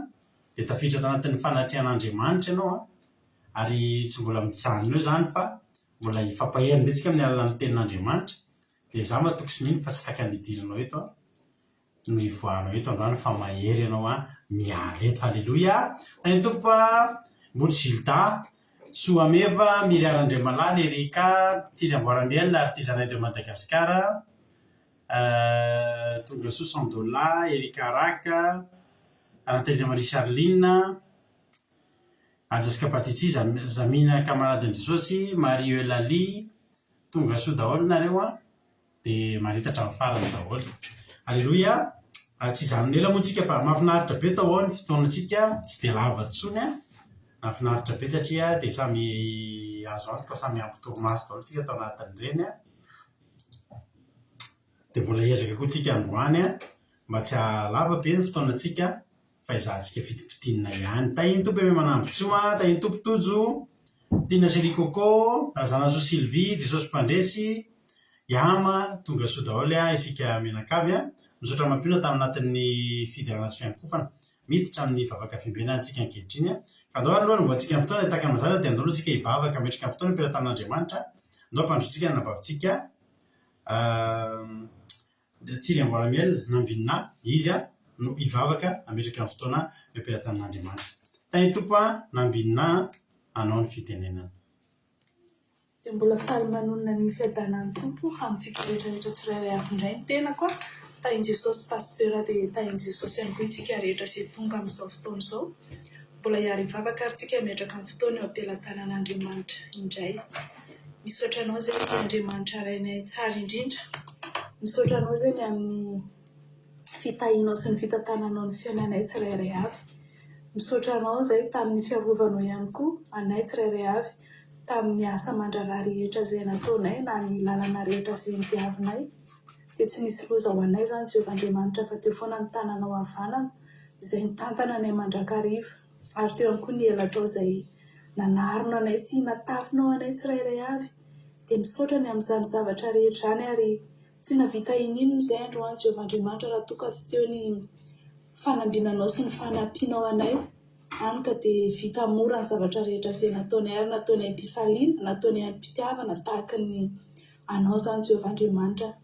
dia tafiditra tao anatin'ny fanatrehan'Andriamanitra ianao an, ary tsy mbola mijanona eo izany fa mbola hifampahery indray isika amin'ny alalan'ny tenin'Andriamanitra, dia izaho matoky sy mino fa tsy takany hidiranao eto an. no hivoahanao eto androany fa mahery ianao an miala eto haleloia Tahin'ny Tompo a Mbotry Gilda Soameva Miria Randriamalala Erika Tsiry Amboaramiel Artisanat de Madagascar Tongasoa Sandola Erika Raka Ratelina Marie Charline Ajaska Patici Zamina Kamaradin'i Jesosy Marie Eulalie Tongasoa daholo nareo an Dia maharita hatramin'ny farany daholo. Aleloia! Tsy hijanona ela moa tsika fa mahafinaritra be tao ny fotoanantsika, tsy dia lava intsony an! Nahafinaritra be satria dia samy azo antoka samy ampy torimaso daholo isika tao anatin'ireny an! Dia mbola hiezaka koa tsika androany an, mba tsy hahalava be ny fotoanantsika fa ezahantsika fintimpitinina ihany. Tahin'ny Tompo Aimé Manambotsoa, tahin'ny Tompo Tojo, Tiana Chérie Coco, Razanasoa Sylvie, Jesosy Mpandresy, Yama, tonga soa daholo isika mianakavy. Misaotra mampionona tamin'ny anatin'ny fiderana sy fiankofana. Miditra amin'ny vavaka fimbenana antsika ankehitriny. Ka andao aloha hanombohantsika ny fotoana, tahaka ny mahazatra dia andao aloha isika hivavaka hametraka ny fotoana eo am-pelatanan'Andriamanitra. Andao hampandrosoantsika ny anabavintsika. Tsiry Amboaramiel, Nambinina, izy no hivavaka hametraka ny fotoana eo am-pelatanan'Andriamanitra. Tahin'ny Tompo Nambinina anao ny fitenenana. Dia mbola faly manonona ny fiadanan'ny Tompo amintsika rehetra rehetra tsirairay avy indray ny tenako a! Tahin'i Jesosy Pasteur dia tahin'i Jesosy ihany koa isika rehetra izay tonga amin'izao fotoana izao. Mbola hiara-hivavaka ary tsika hametraka ny fotoana eo am-pelatanan'Andriamanitra indray. Misaotra Anao izay ry Andriamanitra Rainay tsara indrindra. Misaotra Anao izay ny amin'ny fitahianao sy ny fitantananao ny fiainanay tsirairay avy. Misaotra Anao izay tamin'ny fiarovanao ihany koa anay tsirairay avy tamin'ny asa aman-draharaha rehetra izay nataonay na ny lalana rehetra izay nodiavinay. Dia tsy nisy loza ho anay izany Jehovah Andriamanitra fa teo foana ny tananao havanana izay nitantana anay mandrakariva. Ary teo ihany koa ny elatrao izay nanarona anay sy natafinao anay tsirairay avy. Dia misaotra ny amin'izany zavatra rehetra izany ary tsy nahavita ininona izay androany Jehovah Andriamanitra raha toa ka tsy teo ny fanambinanao sy ny fanampianao anay. Hany ka dia vita mora ny zavatra rehetra izay nataonay ary nataonay am-pifaliana, nataonay am-pitiavana tahaka ny Anao izany Jehovah Andriamanitra.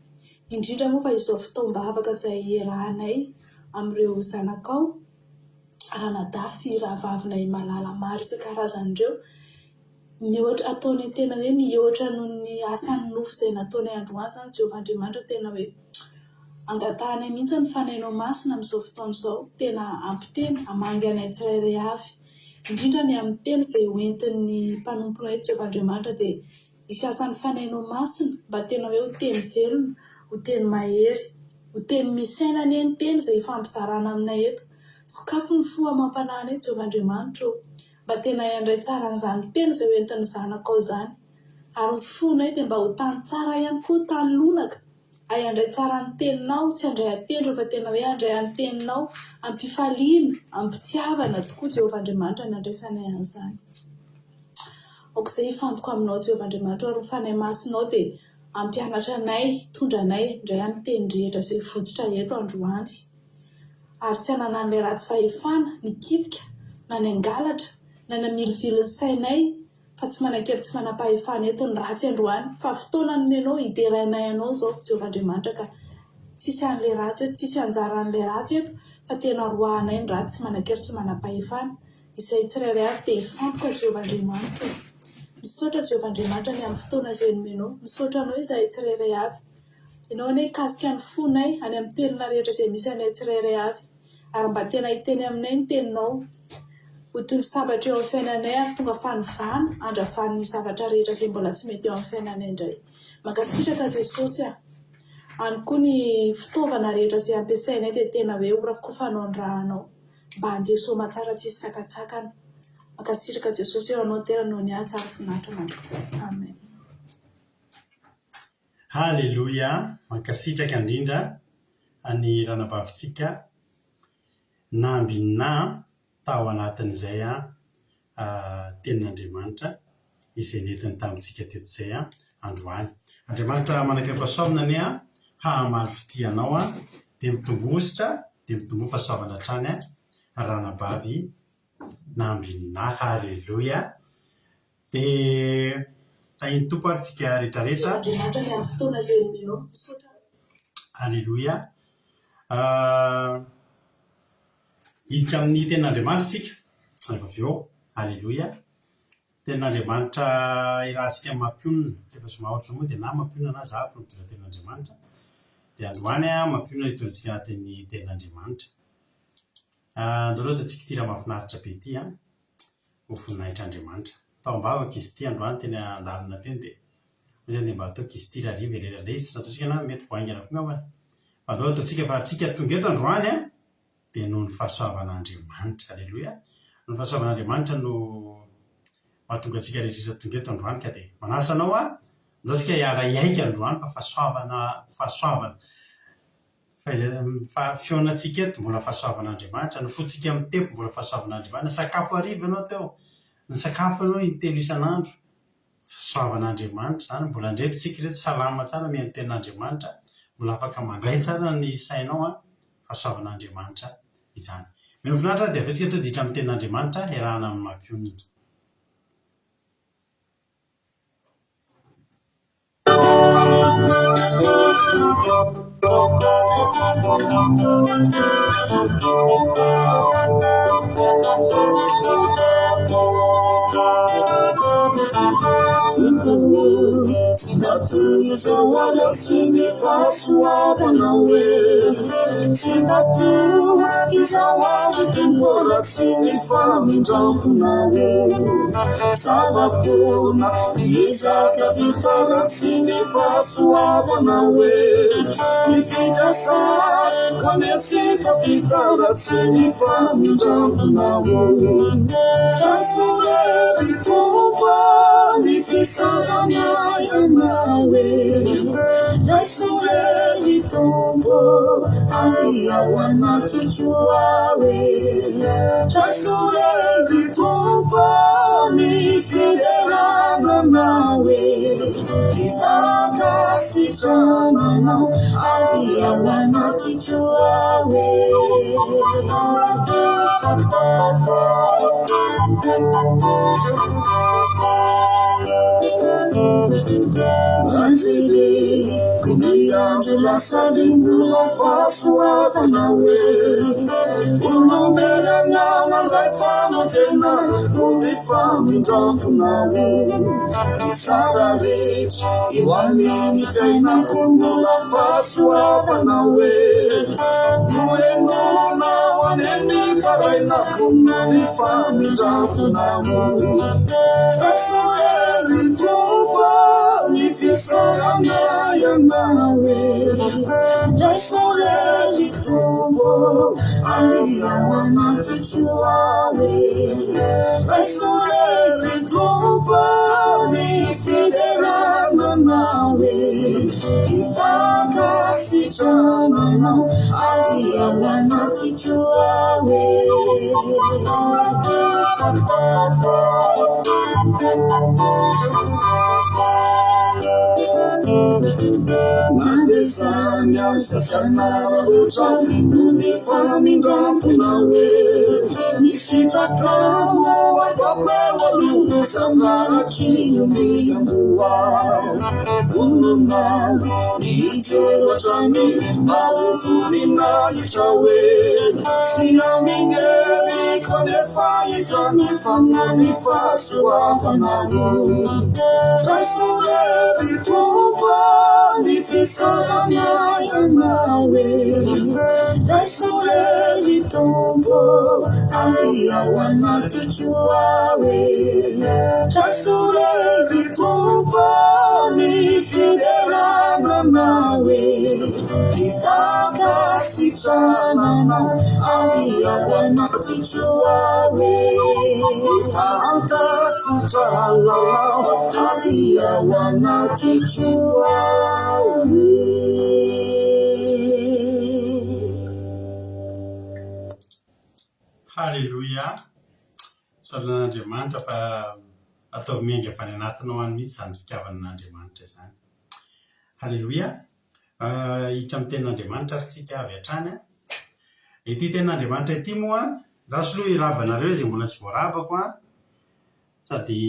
Indrindra moa fa izao fotoam-bavaka izay iarahanay amin'ireo zanakao, ranadahy sy rahavavinay malala maro isan-karazany ireo. Mihoatra, ataonay tena hoe mihoatra noho ny asan'ny nofo izay nataonay androany izany Jehovah Andriamanitra, tena hoe angatahanay mihitsy ny Fanahinao Masina amin'izao fotoana izao, tena hampiteny, hamangy anay tsirairay avy. Indrindra ny amin'ny teny izay ho entin'ny mpanomponao eto Jehovah Andriamanitra dia hisy asan'ny Fanahinao Masina mba tena hoe ho teny velona, ho teny mahery, ho teny misy aina anie ny teny izay hifampizarana aminay eto. Sokafy ny fo amam-panahinay Jehovah Andriamanitra ô. Mba tena handray tsara an'izany teny izay ho entin'ny zanakao izany. Ary ny fonay dia mba ho tany tsara ihany koa, tany lonaka, hay handray tsara ny teninao, tsy handray an-tendrony fa tena hoe handray ny teninao am-pifaliana, am-pitiavana tokoa Jehovah Andriamanitra ny handraisanay an'izany. Aoka izay hifantoka aminao Jehovah Andriamanitra ary ny Fanahy Masinao dia hampianatra anay, hitondra anay handray amin'ny teny rehetra izay vototra eto androany. Ary tsy hananan'ilay ratsy fahefana, ny kitika, na ny hangalatra, na ny hamilivily ny sainay, fa tsy manan-kery tsy manam-pahefana eto ny ratsy androany, fa fotoana nomenao hiderainay Anao izao, Jehovah Andriamanitra, ka tsisy an'ilay ratsy eto, tsisy anjaran'ilay ratsy eto, fa tena roahanay ny ratsy tsy manan-kery tsy manam-pahefana. Izay tsirairay avy dia hifantoka Jehovah Andriamanitra e! Misaotra Jehovah Andriamanitra ny amin'ny fotoana izay nomenao. Misaotra Anao izahay tsirairay avy. Ianao anie hikasika ny fonay any amin'ny toerana rehetra izay misy anay tsirairay avy, ary mba tena hiteny aminay ny Teninao. Ho toy ny sabatra eo amin'ny fiainanay ary tonga fanovana handravana ny zavatra rehetra izay mbola tsy mety eo amin'ny fiainanay indray. Mankasitraka Jesosy a! Any koa ny fitaovana rehetra izay ampiasainay dia tena hoe ho rakofanao ny rànao mba handeha soamatsara tsisy sakantsakana. Mankasitraka Jesosy eo anao tena noho ny ahy tsara finaritra mandrakizay. Amen. Haleloia! Mankasitraka indrindra an'i ranabavintsika Nambinina tao anatin'izay tenin'Andriamanitra izay nentiny tamintsika teto izay androany. Andriamanitra manan-kerim-pahasoavana anie hahamaly fitia anao dia mitomboa hosotra dia mitomboa fahasoavana hatrany ranabavy Nambinina. Haleloia! Dia tahin'ny Tompo ary tsika rehetra rehetra. Andriamanitra ny amin'ny fotoana izay nomenao. Misaotra. Aleloia. Hiditra amin'ny tenin'Andriamanitra isika rehefa avy eo. Aleloia. Tenin'Andriamanitra iarahantsika mampionona. Rehefa zoma ohatr'izao moa dia na mampionona na za no mitondra tenin'Andriamanitra. Dia androany mampionona hitondra antsika anatin'ny tenin'Andriamanitra. Andao aloha ataontsika ity raha mahafinaritra be ity an. ho voninahitr'Andriamanitra. Tao am-bavaka izy ity androany teny an-dalana teny dia hoy izy andeha mba ataoko izy ity rahariva irery ilay izy tsy nataontsika na mety vao haingana koa angamba fa andao ataontsika fa antsika tonga eto androany an dia noho ny fahasoavan'Andriamanitra. Aleloia. Noho ny fahasoavan'Andriamanitra no mahatonga antsika rehetra tonga eto androany ka dia manasa anao aho andao isika hiara-hiaiky androany fa fahasoavana fahasoavana Fa fihaonantsika eto mbola fahasoavan'Andriamanitra, ny fontsika mitempo mbola fahasoavan'Andriamanitra, nisakafo hariva ianao teo, nisakafo ianao intelo isan'andro, fahasoavan'Andriamanitra izany, mbola ndreto isika ireto salama tsara mihaino tenin'Andriamanitra, mbola afaka mandray tsara ny sainao an, fahasoavan'Andriamanitra izany. Mino finaritra dia avy eo tsika tonga dia hiditra amin'ny tenin'Andriamanitra iarahana amin'ny mampionona. Tompo ô, tsy mba toy izao raha tsy ny fahasoavanao e. Tsy mba toy izao avy Tompo raha tsy ny famindram-ponao. Zava-poana Ezaka vita raha tsy ny fahasoavana hoe Ny fikasana anie tsy tafita raha tsy ny famindram-ponao Raiso re ry Tompo ny fisaorana ianao e Raiso re ry Tompo ary ao anatiko ao e Raiso re ry Tompo ny fiderana anao e Ny fankasitrahana anao ary ao anatiko ao e Anjely, andro lasa ny mbola fahasoavana hoe Olombelona mandray famonjena noho ny famindram-ponao Ny tsara rehetra eo amin'ny fiainako mbola fahasoavana hoe Nohenoinao anie ny tarainako noho ny famindram-ponao Raiso re ry Tompo ny fisaorana ianao e Raiso re ry Tompo ary ao anatiko ao e Raiso re ry Tompo ny fiderana anao e Ny fankasitrahana anao ary ao anatiko ao e. Na dia izany aza tsy hanararaotra noho ny famindram-ponao e. Ny sitrakao no ataoko eo aloha, tsy angarak'io ny amboa. Vonona ny hijoro hatrany mba ho voninahitra hoe tsy amin'ny heriko anefa izany fa noho ny fahasoavanao. Raiso re ry Tompo ny fisaorana ianao e. Raiso re ry Tompo ary ao anatiko ao e. Raiso re ry Tompo ny fiderana anao e. Ny fankasitrahana anao ary ao anatiko ao e. Ny fankasitrahana anao ary ao anatiko ao e. Haleloia! Misaotra an'Andriamanitra fa ataovy miainga avy any anatinao any mihitsy izany fitiavana an'Andriamanitra izany. Haleloia! Hiditra amin'ny tenin'Andriamanitra ary tsika avy hatrany. Ity tenin'Andriamanitra ity moa, lasa aloha hiraba anareo izay mbola tsy voarabako an, sady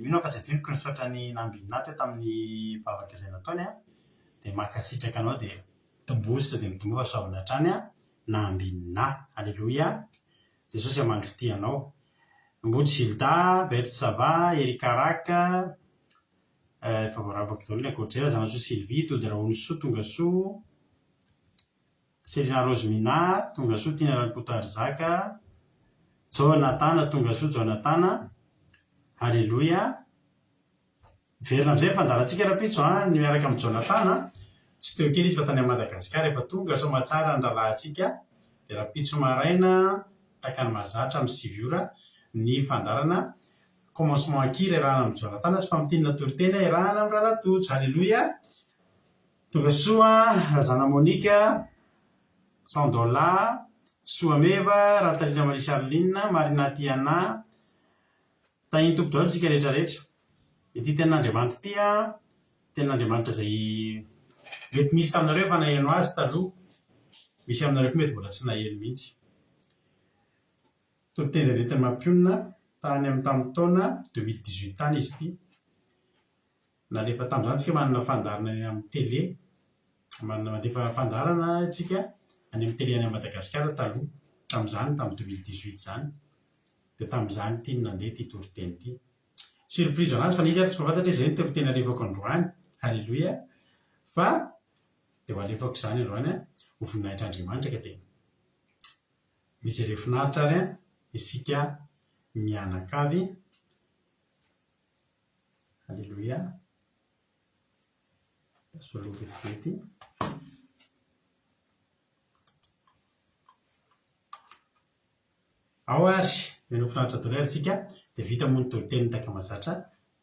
mino aho fa tsy adinoko ny nisaotra an'i Nambinina teo tamin'ny vavaka izay nataony an, dia mankasitraka anao dia tomboy sy dia mitomboa fahasoavana hatrany an, Nambinina. Aleloia! Jesosy amandry tia anao. Mbody Gilda, Berthe Sava, Eric Rack, efa voarabako daholo ny ankoatr'izay, Razanasoa Sylvie, Tody Rahonisoa, tongasoa, Selina Rose Mina, tongasoa, Tiana Rakotoarizaka, Jonatana, tongasoa Jonatana, Haleloia. Miverina amin'izay ny fandaharantsika rahampitso an, ny miaraka amin'i Jonathan an, tsy teo kely izy fa tany Madagasikara, efa tonga soamatsara ny rahalahintsika, dia rahampitso maraina tahaka ny mahazatra amin'ny 9 ora ny fandaharana commencement an-kira iarahana amin'i Jonathan sy famintinana toriteny iarahana amin'i Rahalahy Tojo. Haleloia! Tonga soa Razana Monica, Sandola, Soameva, Ratalina Marie Charline, Marina Tiana, Tahin'ny Tompo daholo isika rehetra rehetra. Ity tenin'Andriamanitra ity an, tenin'Andriamanitra izay mety misy taminareo efa naheno azy taloha, misy aminareo koa mety mbola tsy naheno mihitsy. Toriteny izay nentin'i Mampionona tany amin'ny tamin'ny taona 2018 tany izy ity. Nalefa tamin'izany isika manana fandaharana any amin'ny télé, manana mandefa fandaharana isika any amin'ny télé any Madagasikara taloha, tamin'izany tamin'ny 2018 izany. Dia tamin'izany ity no nandeha ity toriteny ity. Surprise ho an'azy fa na izy ary tsy mahafantatra hoe izay no toriteny alefako androany. Haleloia. Fa dia ho alefako izany androany ho voninahitr'Andriamanitra ka dia mijereo finaritra ary isika mianakavy. Haleloia. Solo vetivety. Ao ary, mihaino finaritra daholo ary tsika, dia vita moa ny toriteny tahaka mahazatra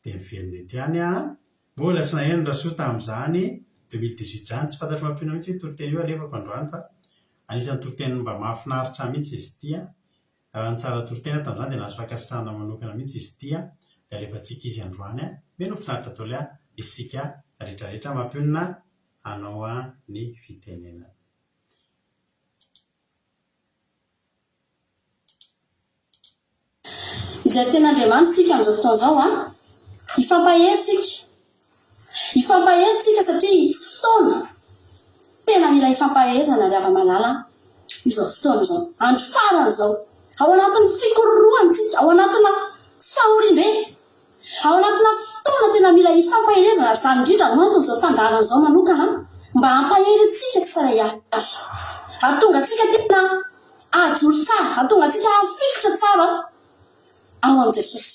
dia miverina eto ihany an! Mbola tsy naheno Rasoa tamin'izany 2018 izany, tsy fantatro mampino mihitsy io toriteny io alefako androany fa anisan'ny toriteny mba mahafinaritra ahy mihitsy izy ity an! Raha ny tsara toriteny aho tamin'izany dia nahazo fankasitrahana manokana mihitsy izy ity an! Dia alefantsika izy androany an! Mino finaritra daholo an isika rehetrarehetra mampionona anao ny fitenenana. Izay tena Andriamanitra isika amin'izao fotoana izao an! Hifampahery isika. Hifampahery isika satria fotoana. Tena mila ifampaherezana ry hava-malala an! Izao fotoana izao, andro farany izao, ao anatin'ny fikororohana isika, ao anatina fahoriambe, ao anatina fotoana tena mila ifampaherezana ary izany indrindra no anton'izao fandaharana izao manokana mba hampahery antsika tsirairay avy, hahatonga antsika tena hahajoro tsara, hahatonga antsika hahafikitra tsara ao amin'i Jesosy.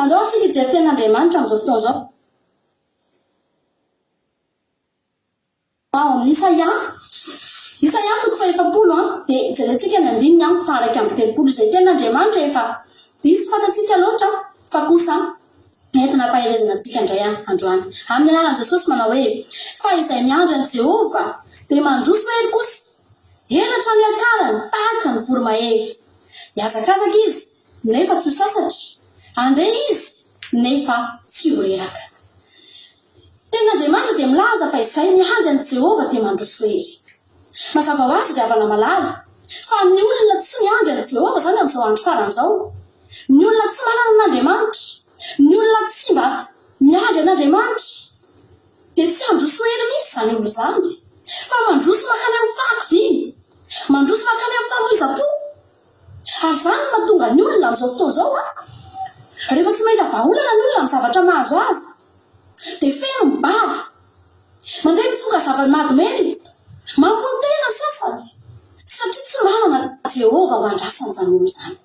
Andao ary tsika hijery tenin'Andriamanitra amin'izao fotoana izao. Ao amin'ny Isaia, Isaia toko fahefapolo an, dia jerentsika ny andininy an faha-31, izay tenin'Andriamanitra efa diso fantatsika loatra fa kosa entina hampaherezana antsika indray an androany. Amin'ny anaran'i Jesosy manao hoe, Fa izay miandry an'i Jehovah dia mandroso hery kosa, elatra no iakarany tahaka ny voromahery. Hihazakazaka izy, nefa tsy ho sasatra, handeha izy, nefa tsy ho reraka. Tenin'Andriamanitra dia milaza fa izay miandry an'i Jehovah dia mandroso hery. Mazava ho azy ry havana malala, fa ny olona tsy miandry an'i Jehovah izany amin'izao andro farany izao, ny olona tsy manana an'Andriamanitra, ny olona tsy mba miandry an'Andriamanitra, dia tsy handroso hery mihitsy izany olona izany, fa mandroso mankany amin'ny fahakiviana, mandroso mankany amin'ny famoizam-po. Ary izany no mahatonga ny olona amin'izao fotoana izao, rehefa tsy mahita vahaolana ny olona amin'ny zavatra mahazo azy, dia feno ny bara, mandeha mifoka zava-mahadomelina, mamono tena ny sasany, satria tsy manana Jehovah ho andrasany izany olona izany.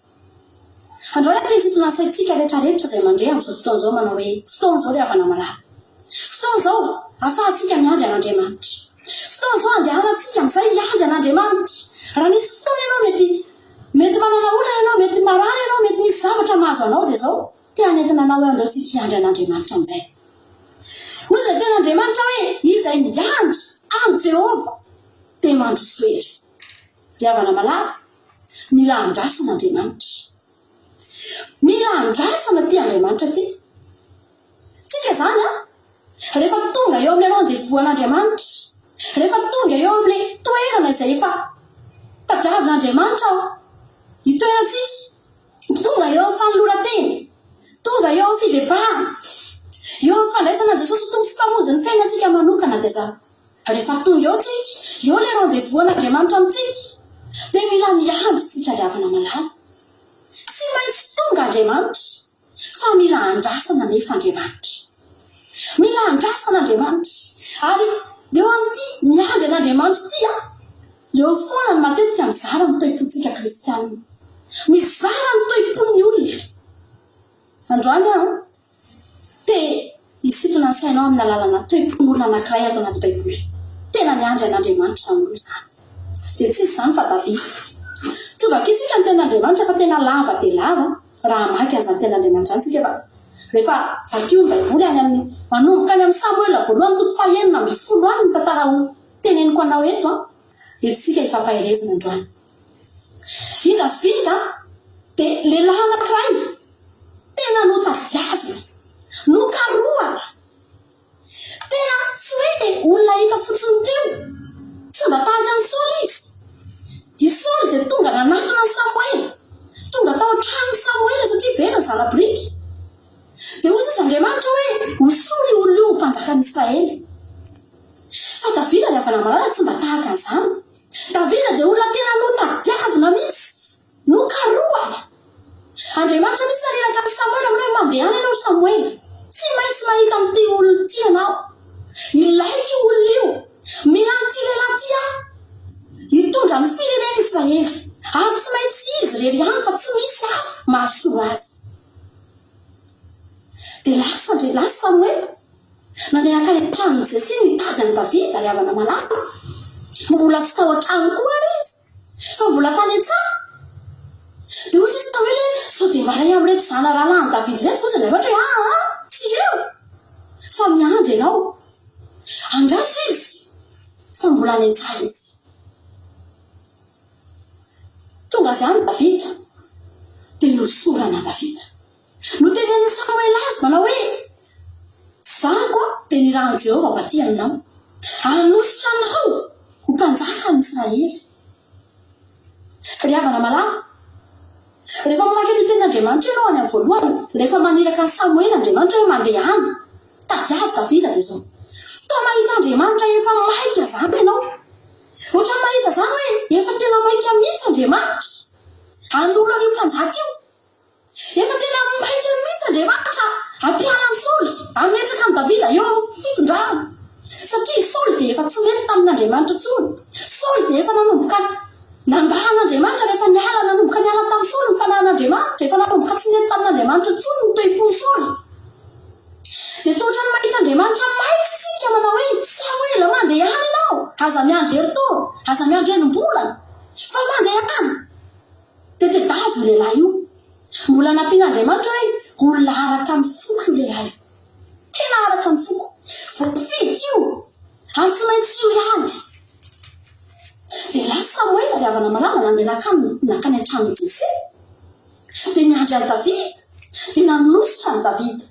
Androany aho te hisintona ny saintsika rehetrarehetra izay mandre amin'izao fotoana izao manao hoe, fotoana izao ry havana malala. Fotoana izao ahafahantsika miandry an'Andriamanitra. Fotoana izao andehanantsika amin'izay hiandry an'Andriamanitra. Raha nisy fotoana ianao mety mety manana olana ianao, mety marary ianao, mety misy zavatra mahazo anao dia izao te hanentana anao hoe andao tsika hiandry an'Andriamanitra amin'izay. Hoy ilay tenin'Andriamanitra hoe izay miandry an'i Jehovah dia mandroso hery. Ry havana malala, mila andrasana Andriamanitra. Mila andrasana ity Andriamanitra ity. Tsika izany an, rehefa tonga eo amin'ilay rendez-vous an'Andriamanitra, rehefa tonga eo amin'ilay toerana izay efa tadiavin'Andriamanitra ao hitoerantsika, tonga eo amin'ny fanoloran-tena, tonga eo amin'ny fibebahana, eo amin'ny fandraisana an'i Jesosy ho Tompo sy Mpamonjy ny fiainantsika manokana dia izany. Rehefa tonga eo tsika, eo ilay rendez-vous an'Andriamanitra amintsika, dia mila miandry tsika ry havana malala. Tsy maintsy tonga Andriamanitra. Fa mila andrasana anefa Andriamanitra. Mila andrasana Andriamanitra. Ary eo amin'ity miandry an'Andriamanitra ity an, eo foana no matetika mizara ny toe-pontsika kristianina. Mizara ny toe-pon'ny olona. Androany aho an, te hisintona ny sainao amin'ny alalana toe-pon'olona anankiray ato anaty Baiboly. Tena niandry an'Andriamanitra izany olona izany. Dia tsy iza izany fa Davida. Tsy ho vakintsika ny tenin'Andriamanitra fa tena lava dia lava. Raha hamaky an'izany tenin'Andriamanitra izany isika fa rehefa vakio ny Baiboly any amin'ny manomboka any amin'ny Samoela voalohany toko fahenina ambinifolo any ny tantara ho teneniko anao eto an, dia tsika hifampaherezana androany. I Davida dia lehilahy anankiray tena notadiavina, nokarohana. Tena tsy hoe olona hita fotsiny teo. Tsy mba tahaka an'i Saoly izy. I Saoly dia tonga nanatona an'i Samoela. Tonga tao an-tranon'i Samoela satria very ny zana-boriky. Dia hoy sisa Andriamanitra hoe, Hosory io olona io ho mpanjakan'i Israely. Fa Davida ry havana malala tsy mba tahaka an'izany. Davida dia olona tena notadiavina mihitsy. Nokarohana! Andriamanitra mihitsy naniraka an'i Samoela aminao hoe mandehana ianao ry Samoela. Tsy maintsy mahita an'ity olona ity ianao. Ilaiko io olona io. Mila an'ity lehilahy ity aho. Hitondra ny firenen'i Israely. Ary tsy maintsy izy irery ihany fa tsy misy hafa mahasolo azy. Dia lasa ndry lasa Samoela. Nandeha nankany an-tranon'i Jese nitady an'i Davida ry havana malala. Mbola tsy tao an-trano koa ary izy, fa mbola tany an-tsaha. Dia hoy sisa Samoela hoe, Sao dia mba iray amin'ireto zana-rahalahin'i Davida ireto ve izy? Andriamanitra hoe, Aa, tsy ireo, fa miandry ianao. Andraso izy, fa mbola any an-tsaha izy. Tonga avy any Davida, dia nosorana Davida. Notenenin'i Samoela azy manao hoe, Izaho dia nirahin'i Jehovah ho aty aminao, hanositra anao ho mpanjakan'ny Israely. Ry havana malala, rehefa mamaky an'io tenin'Andriamanitra io ianao any amin'ny voalohany, rehefa maniraka an'i Samoela Andriamanitra hoe mandehana, tadiavo Davida dia izao. Toa mahita Andriamanitra efa maika izany ianao. Ohatran'ny mahita izany hoe efa tena maika mihitsy Andriamanitra hanolo an'io mpanjaka io. Efa tena maika mihitsy Andriamanitra hampiala an'i Saoly, hametraka an'i Davida eo amin'ny fitondrana. Satria i Saoly dia efa tsy nety tamin'Andriamanitra intsony. Saoly dia efa nanomboka nandà an'Andriamanitra rehefa niala, nanomboka niala tamin'i Saoly ny fanahin'Andriamanitra. Efa nanomboka tsy nety tamin'Andriamanitra intsony ny toe-pon'i Saoly. Dia toa ohatran'ny mahita Andriamanitra maika isika manao hoe, Samoela, mandehana ianao! Aza miandry herintaona, aza miandry enim-bolana, fa mandehana! Dia tedavo io lehilahy io. Mbola nampian'Andriamanitra hoe, Olona araka ny foko io lehilahy io. Tena araka ny foko. Voafidiko io, ary tsy maintsy io ihany. Dia lasa Samoela ry havana malala nandeha nankany nankany an-tranon'i Jese. Dia niandry an'i Davida, dia nanositra an'i Davida.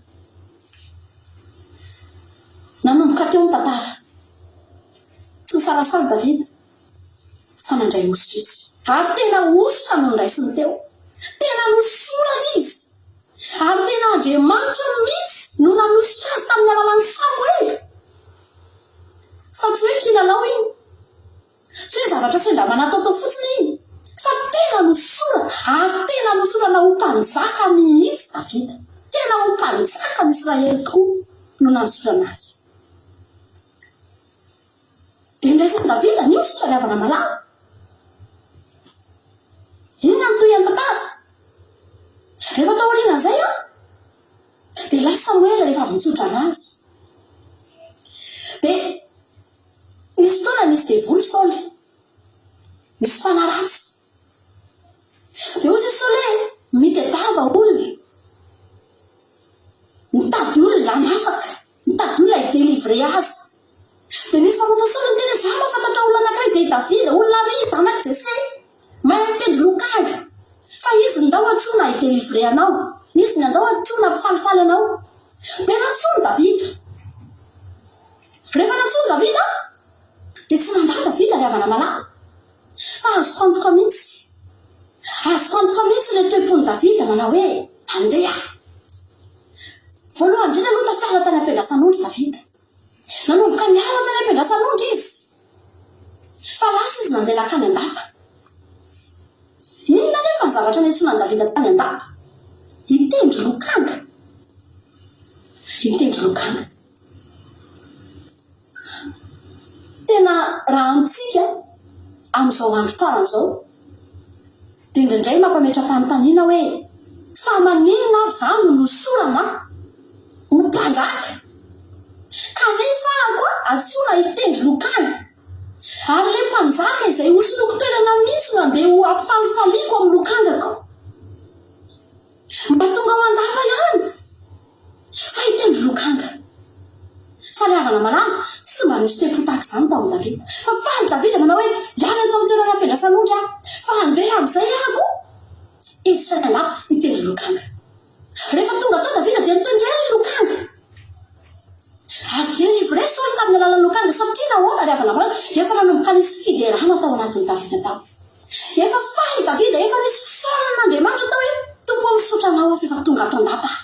Nanomboka teo ny tantara. Tsy nisalasala Davida fa nandray hosotra izy. Ary tena hosotra no noraisiny teo. Tena nosorana izy. Ary tena Andriamanitra mihitsy no nanosotra azy tamin'ny alalan'i Samoela. Fa tsy hoe kilalao iny. Tsy hoe zavatra sendra manataotao fotsiny iny, fa tena nosorana, ary tena nosorana ho mpanjaka mihitsy Davida. Tena ho mpanjakan'i Israely tokoa no nanosorana azy. Dia niraisan'i Davida ny hosotra ry havana malala. Inona no tohin'ny tantara? Rehefa taorianan'izay an, dia lasa Samoela rehefa avy nitsodrano azy. Dia Nisy fotoana nisy devoly Saoly. Nisy fanahy ratsy. Dia hoy i Saoly hoe, Mitedava olona. Mitady olona hanafaka. Mitady olona hi-delivrer azy. Dia nisy mpanompon'i Saoly niteny hoe, Izaho mahafantatra olona anankiray, dia i Davida, olona ary, zanak'i Jese. Mahay mitendry lokanga. Fa izy no ndao antsoina hi-delivrer anao. Izy no andao antsoina hampifalifaly anao. Dia nantsoiny Davida. Rehefa nantsoin'i Davida, dia tsy nandà Davida ry havana malala, fa azoko antoka mihitsy, azoko antoka mihitsy ilay toe-pon'i Davida manao hoe, Andeha aho. Voalohany indrindra aloha tafiala tany am-piandrasan'ondry Davida. Nanomboka niala tany am-piandrasan'ondry izy, fa lasa izy nandeha nankany an-dapa. Inona anefa ny zavatra niantsoana an'i Davida tany an-dapa? Hitendry lokanga. Hitendry lokanga. Tena raha amintsika amin'izao andro farany izao dia indraindray mampametra-panontaniana hoe fa maninona ary izaho no nosorana ho mpanjaka kanefa aho koa antsoina hitendry lokanga ary ilay mpanjaka izay hosoloiko toerana mihitsy no andeha ho ampifalifaliako amin'ny lokangako. Mba tonga ao an-dapa ihany fa hitendry lokanga. Fa ry havana malala, tsy mba nisy toe-po tahaka izany tao amin'i Davida. Fa faly Davida manao hoe, Hiala eto amin'ny toerana fiandrasan'ondry aho, fa handeha amin'izay aho koa hiditra any an-dapa hitendry lokanga. Rehefa tonga tao Davida dia notendreny ny lokanga. Ary délivré Saoly tamin'ny alalan'ny lokanga satria nahoana ry havana malala? Efa nanomboka nisy fiderana tao anatin'i Davida tao. Efa faly Davida, efa nisy fisaorana an'Andriamanitra tao hoe, Tompo ô misaotra Anao aho fa efa tonga ato an-dapa aho.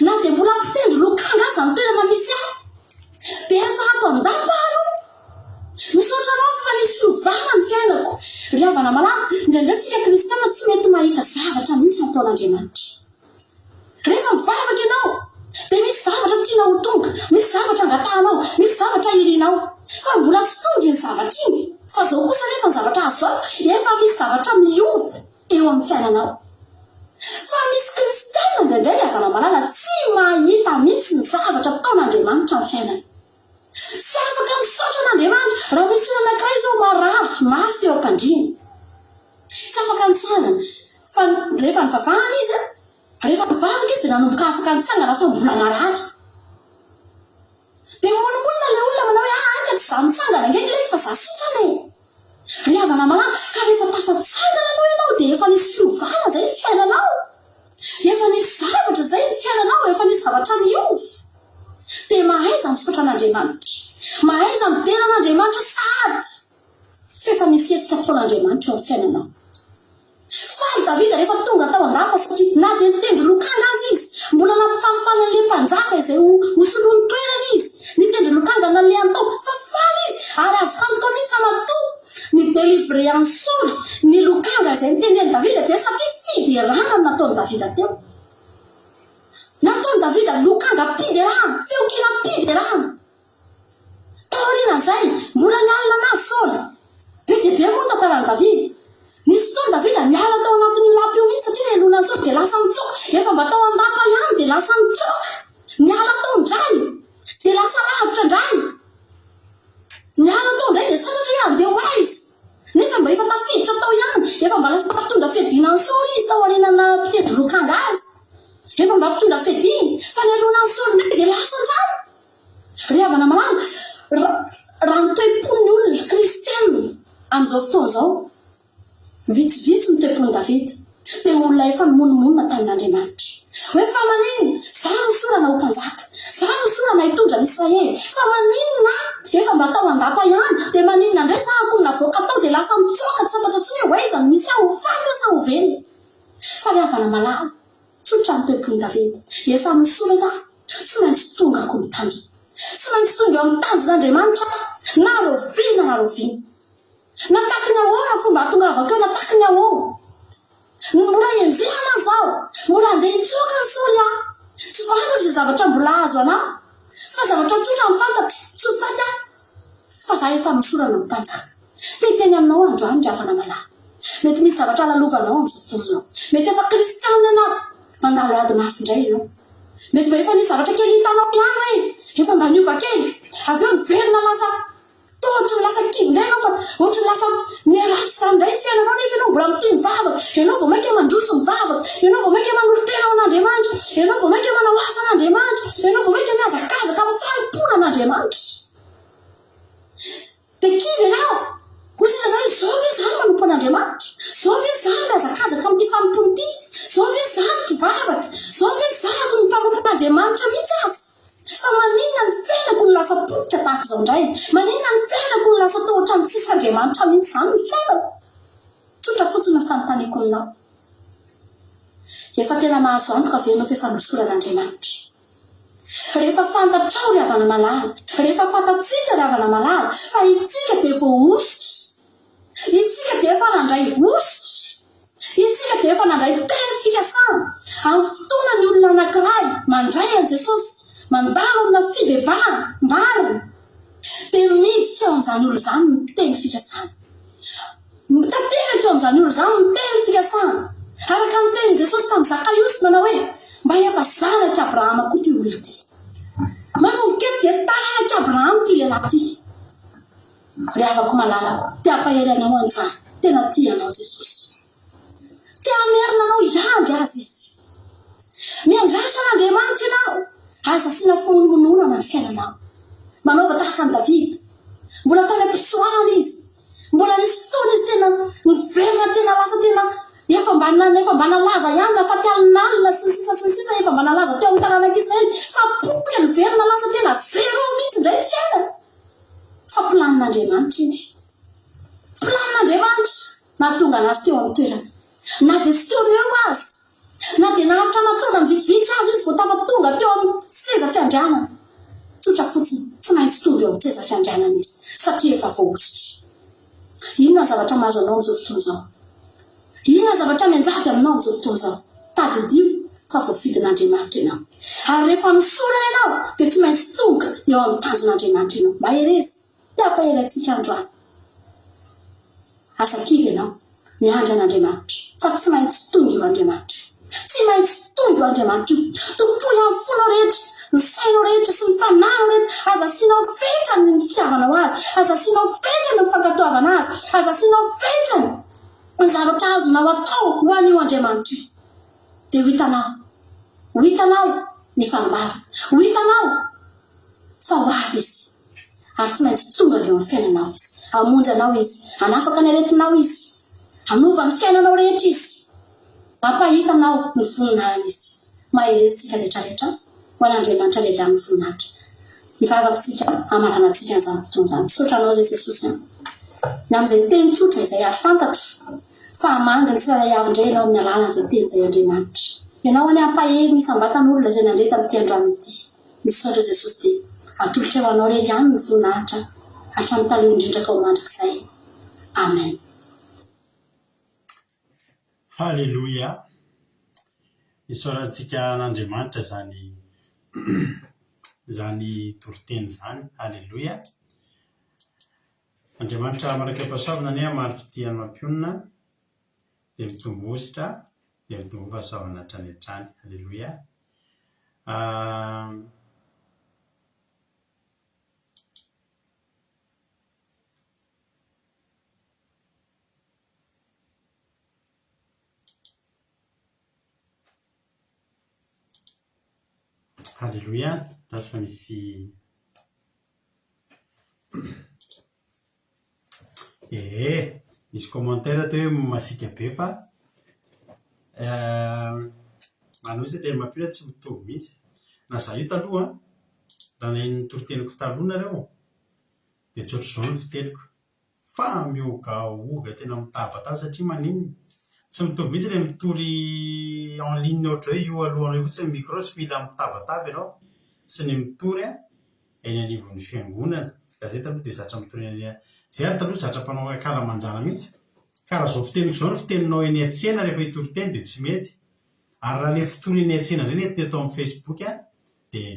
Na dia mbola mpitendry lokanga aza ny toerana misy ahy, dia efa ato an-dapa aho aloha. Misaotra Anao aho fa nisy fiovana ny fiainako. Ry havana malala, indraindray tsika kristiana tsy mety mahita zavatra mihitsy nataon'Andriamanitra. Rehefa mivavaka ianao, dia misy zavatra tianao ho tonga, misy zavatra angatahanao, misy zavatra irinao. Fa mbola tsy tonga iny zavatra iny. Fa izao kosa anefa ny zavatra azo antoka, efa misy zavatra miova eo amin'ny fiainanao. Fa misy kristiana indraindray ry havana malala tsy mahita mihitsy ny zavatra ataon'Andriamanitra amin'ny fiainany. Tsy afaka misaotra an'Andriamanitra raha misy olona anankiray izao marary mafy eo am-pandriana. Tsy afaka nitsangana. Fa rehefa nivavahana izy, rehefa nivavaka izy dia nanomboka afaka nitsangana fa mbola marary. Dia mimonomonona ilay olona manao hoe aa ka tsy za mitsangana ange ilay fa za sitrana e. Ry havana malala, ka rehefa tafatsangana aloha ianao dia efa nisy fiovana izay ny fiainanao. Efa nisy zavatra izay ny fiainanao, efa nisy zavatra niova. Dia mahaiza misaotra an'Andriamanitra. Mahaiza midera an'Andriamanitra sahady. Fa efa misy hetsika ataon'Andriamanitra eo amin'ny fiainanao. Faly Davida rehefa tonga tao an-dapa satria na dia nitendry lokanga aza izy, mbola nampifalifaly an'ilay mpanjaka izay ho hosoloany toerana izy. Nitendry lokanga nalehany tao fa faly izy ary azoko antoka mihitsy fa matoa. ni-délivrer an'i Saoly ny lokanga izay nitenen'i Davida dia satria fiderana no nataon'i Davida teo. Nataon'i Davida lokangam-piderana, feon-kiram-piderana. Taorian'izay, mbola nialona an'azy Saoly. Be dia be moa ny tantaran'i Davida. Nisy fotoana Davida niala tao anatin'io lapa io mihitsy satria neloana an'i Saoly dia lasa nitsoaka. Efa mba tao an-dapa ihany dia lasa nitsoaka. Niala tao indray dia lasa lavitra indray. Niala tao indray dia tsy fantatro hoe handeha ho aiza. Nefa mba efa tafiditra tao ihany. Efa mba lasa mpitondra fiadiana an'i Saoly izy tao aorian'ny naha mpitendry lokanga azy. Efa mba mpitondra fiadiana. Fa nialona an'i Saoly indray dia lasa indray. Ry havana malala, raha ny toe-pon'ny olona kristiana amin'izao fotoana izao, Vitsivitsy ny toe-pon'i Davida, dia olona efa nimonomonona tamin'Andriamanitra. Hoe fa maninona? Izaho nosorana ho mpanjaka. Izaho nosorana hitondra ny Israely. Fa maninona aho? Efa mba tao an-dapa ihany, dia maninona indray izaho akory navoaka tao dia lasa mitsoaka tsy fantatra intsony hoe ho aiza no misy ahy, ho faty aho sa ho velona? Fa ry havana malala, tsotra ny toe-pon'i Davida. Efa nosorana aho, tsy maintsy tongako ny tanjona. Tsy maintsy tonga eo amin'ny tanjon'Andriamanitra aho, na rahoviana na rahoviana. Na taky ny ahoana fomba hahatongavako eo na taky ny ahoana. Mbola henjehana aza aho. Mbola handeha hitsoaka an'i Saoly aho. Tsy fantatro izay zavatra mbola hahazo anà. Fa zavatra tsotra no fantatro, tsy ho faty aho. Fa za efa nosorana ho mpanjaka. Te hiteny aminao aho androany ry havana malala. Mety misy zavatra lalovanao amin'izao fotoana izao. Mety efa kristianina ianao. Mandalo ady mafy indray ianao. Mety mba efa nisy zavatra kely hitanao ihany hoe efa mba niova kely. Avy eo niverina lasa Toa ohatry ny lasa kivy indray ianao fa ohatry ny lasa miharatsy izany indray ny fiainanao nefa ianao mbola mitia mivavaka, ianao vao mainka mandroso mivavaka, ianao vao mainka manolo-tena ho an'Andriamanitra, ianao vao mainka manao asa an'Andriamanitra, ianao vao mainka mihazakazaka amin'ny fanompoana an'Andriamanitra. Dia kivy ianao, hoy sisa ianao hoe izao ve izaho no manompo an'Andriamanitra? Izao ve izaho no mihazakazaka amin'ity fanompoana ity? Izao ve izaho no mpivavaka? Izao ve izaho no mpanompon'Andriamanitra mihitsy aza? Fa maninona ny fiainako no lasa potika tahaka izao indray? Maninona ny fiainako no lasa toa ohatran'ny tsisy Andriamanitra mihitsy izany ny fiainako? Tsotra fotsiny ny fanontaniako aminao. Efa tena mahazo antoka ve ianao fa efa nosoran'Andriamanitra? Rehefa fantatrao ry havana malala, rehefa fantatsika ry havana malala fa itsika dia voahosotra, Isika dia efa nandray hosotra. Isika dia efa nandray teny fikasana. Amin'ny fotoana ny olona anankiray mandray an'i Jesosy, mandalo amina fibebahana marina, dia miditra eo amin'izany olona izany ny teny fikasana. Tanteraka eo amin'izany olona izany ny teny fikasana. Araka ny tenin'i Jesosy tamin'i Zakaiosy manao hoe, Mba efa zanak'i Abrahama koa ity olona ity. Manomboka eto dia taranak'i Abrahama ity lehilahy ity. Ry havako malala, te hampahery anao androany, tena tia anao Jesosy. Te hamerina anao hiandry Azy Izy. Miandrasa an'Andriamanitra ianao, aza asiana fimonomononana ny fiainanao. Manaova tahaka an'i Davida. Mbola tany am-pitsoahana izy. Mbola nisy fotoana izy tena niverina tena lasa tena efa mba efa mba nalaza ihany nafaty alinalina sy ny sisa sy ny sisa efa mba nalaza teo amin'ny taranak'Israely fa potika niverina lasa tena zéro mihitsy indray ny fiainany. Fa planin'Andriamanitra iny. Planin'Andriamanitra nahatonga anazy teo amin'ny toerana. Na dia tsy teo no eo aza. Na dia naharitra aman-taonany vitsivitsy aza izy vao tafatonga teo amin'ny seza fiandrianana. Tsotra fotsiny, tsy maintsy tonga eo amin'ny seza fiandrianana izy, satria efa voahosotra. Inona ny zavatra mahazo anao amin'izao fotoana izao? Inona ny zavatra mianjady aminao amin'izao fotoana izao? Tadidio fa voafidin'Andriamanitra ianao. Ary rehefa misorana ianao, dia tsy maintsy tonga eo amin'ny tanjon'Andriamanitra ianao. Mahereza! Te hampahery antsika androany. Aza kivy ianao. Miandry an'Andriamanitra. Fa tsy maintsy tonga io Andriamanitra io. Tsy maintsy tonga io Andriamanitra io. Tompoy amin'ny fonao rehetra, ny sainao rehetra sy ny fanahinao rehetra. Aza asianao fetrany ny fitiavanao Azy. Aza asianao fetrany ny fankatoavana Azy. Aza asianao fetrany. Ny zavatra azonao atao ho an'io Andriamanitra io, dia ho hitanao, ho hitanao ny fanomavana, ho hitanao fa ho avy Izy, ary tsy maintsy tonga eo amin'ny fiainanao Izy, hamonjy anao Izy, hanafaka ny aretinao Izy, hanova ny fiainanao rehetra Izy, hampahita anao ny voninahiny Izy. Mahereza isika rehetra rehetra ho an'Andriamanitra lehilahy amin'ny voninahitra. Hivavaka isika hamaranantsika an'izany fotoana izany. Misaotra Anao izay Jesosy an. Ny amin'izay teny tsotra izay ary fantatro fa hamangy ny tsirairay avy indray Ianao amin'ny alalan'izay teny izay Andriamanitra. Ianao anie hampahery ny isam-batan'olona izay nandre tamin'ity androany ity. Misaotra Jesosy dia atolotray ho Anao irery ihany ny voninahitra hatramin'ny taloha indrindra ka ho mandrakizay. Amen. Haleloia! Isaorantsika an'Andriamanitra izany izany toriteny izany. Haleloia! Andriamanitra manakaipahasoavana anie hamaly fitia ny mampionona, dia mitombo hosotra, dia mitombo fahasoavana hatrany hatrany. Haleloia! Haleloia, raha fa misy Ee, misy commentaire teo hoe masiaka be fa manao mihitsy tena mampino hoe tsy mitovy mihitsy. Na izaho io taloha an, raha naheno ny toriteniko taloha nareo dia tsy ohatr'izao ny fiteniko. Fa mihogahoga tena mitabataba satria maninona? Tsy mitovy mihitsy ilay mitory en ligne ohatr'izao hoe io alohanao io fotsiny ny micro tsy mila mitabataba ianao sy ny mitory eny anivon'ny fiangonana. Ka izay taloha dia zatra mitory eny Izay ary taloha zatra mpanao ankalamanjana mihitsy. Ka raha izao fiteniko izao ny fiteninao eny an-tsena rehefa hitory teny dia tsy mety. Ary raha ilay fitory eny an-tsena indray no entina eto amin'ny facebook dia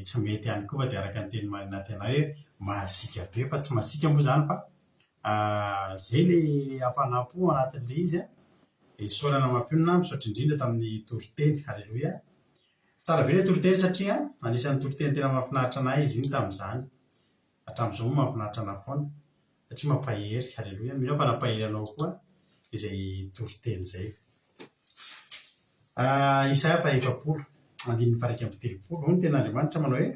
tsy mety ihany koa fa dia araka ny tenin'i Marina Tena hoe masiaka be fa tsy masiaka moa izany fa izay ilay hafanam-po ao anatin'ilay izy an! Dia isaorana mampionona, misaotra indrindra tamin'ny toriteny. Aleloia! Tsara be ilay toriteny satria anisan'ny toriteny tena mahafinaritra an'ahy izy iny tamin'izany. Hatramin'izao moa mahafinaritra an'ahy foana satria mampahery. Aleloia! Mino aho fa nampahery anao koa izay toriteny izay. Isaia faha-efapolo, andininy faha-31, hoy ny tenin'Andriamanitra manao hoe,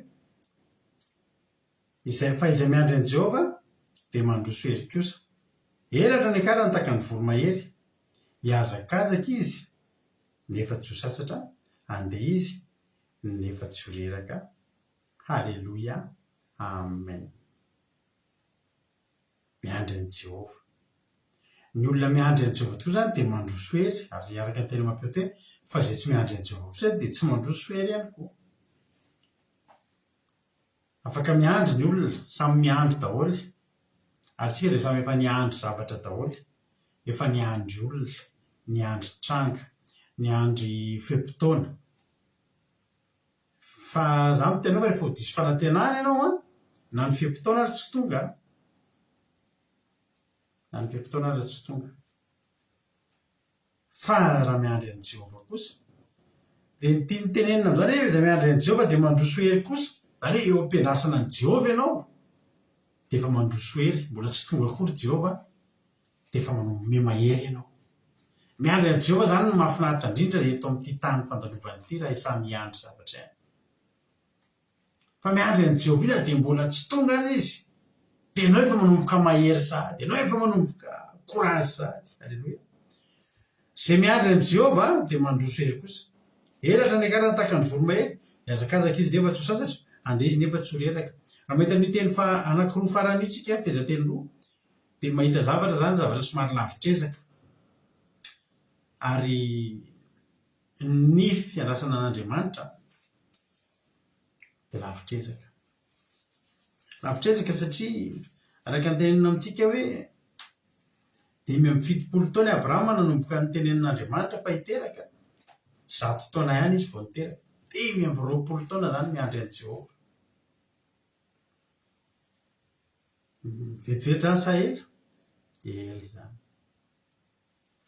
Izay, fa izay miandry an'i Jehovah dia mandroso hery kosa. Elatra ny akarany tahaka ny voromahery, hihazakazaka izy nefa tsy ho sasatra, handeha izy nefa tsy ho reraka. Haleloia! Amen. Miandry an'i Jehovah. Ny olona miandry an'i Jehovah tokoa izany dia mandroso hery, ary araka ny teny amam-peo teo hoe, fa izay tsy miandry an'i Jehovah kosa dia tsy mandroso hery ihany koa. Afaka miandry ny olona, samy miandry daholo. Ary isika dia samy efa niandry zavatra daholo. Efa niandry olona, niandry tranga, niandry fe-potoana. Fa za miteny anao fa rehefa ho diso fanantenana ianao an, na ny fe-potoana ary tsy tonga an, na ny fe-potoana ary tsy tonga. Fa raha miandry an'i Jehovah kosa, dia ny tiany tenenina amin'izany hoe izay miandry an'i Jehovah dia mandroso hery kosa, izany hoe eo am-piandrasana an'i Jehovah ianao dia efa mandroso hery, mbola tsy tonga akory Jehovah dia efa manome mahery ianao. Miandry an'i Jehovah izany no mahafinaritra indrindra eto amin'ity tany fandalovana ity raha samy hiandry zavatra ihany. Fa miandry an'i Jehovah io na dia mbola tsy tonga aza izy, dia ianao efa manomboka mahery sahady, ianao efa manomboka courage sahady. Aleloia. Izay miandry an'i Jehovah dia mandroso hery kosa. Elatra ny akarany tahaka ny voromahery, mihazakazaka izy nefa tsy ho sasatra, handeha izy nefa tsy ho reraka. Raha mahita an'io teny faha anankiroa farany io tsika, fehezanteny roa, dia mahita zavatra izany, zavatra somary lavitr'ezaka. Ary ny fiandrasana an'Andriamanitra dia lavitr'ezaka. Lavitr'ezaka satria araka ny tenenina amintsika hoe 75 taona i Abrahama nanomboka nitenenin'Andriamanitra fa hiteraka, zato taona ihany izy vao niteraka. 25 taona izany miandry an'i Jehovah. Vetivety izany sa ela? Ela izany.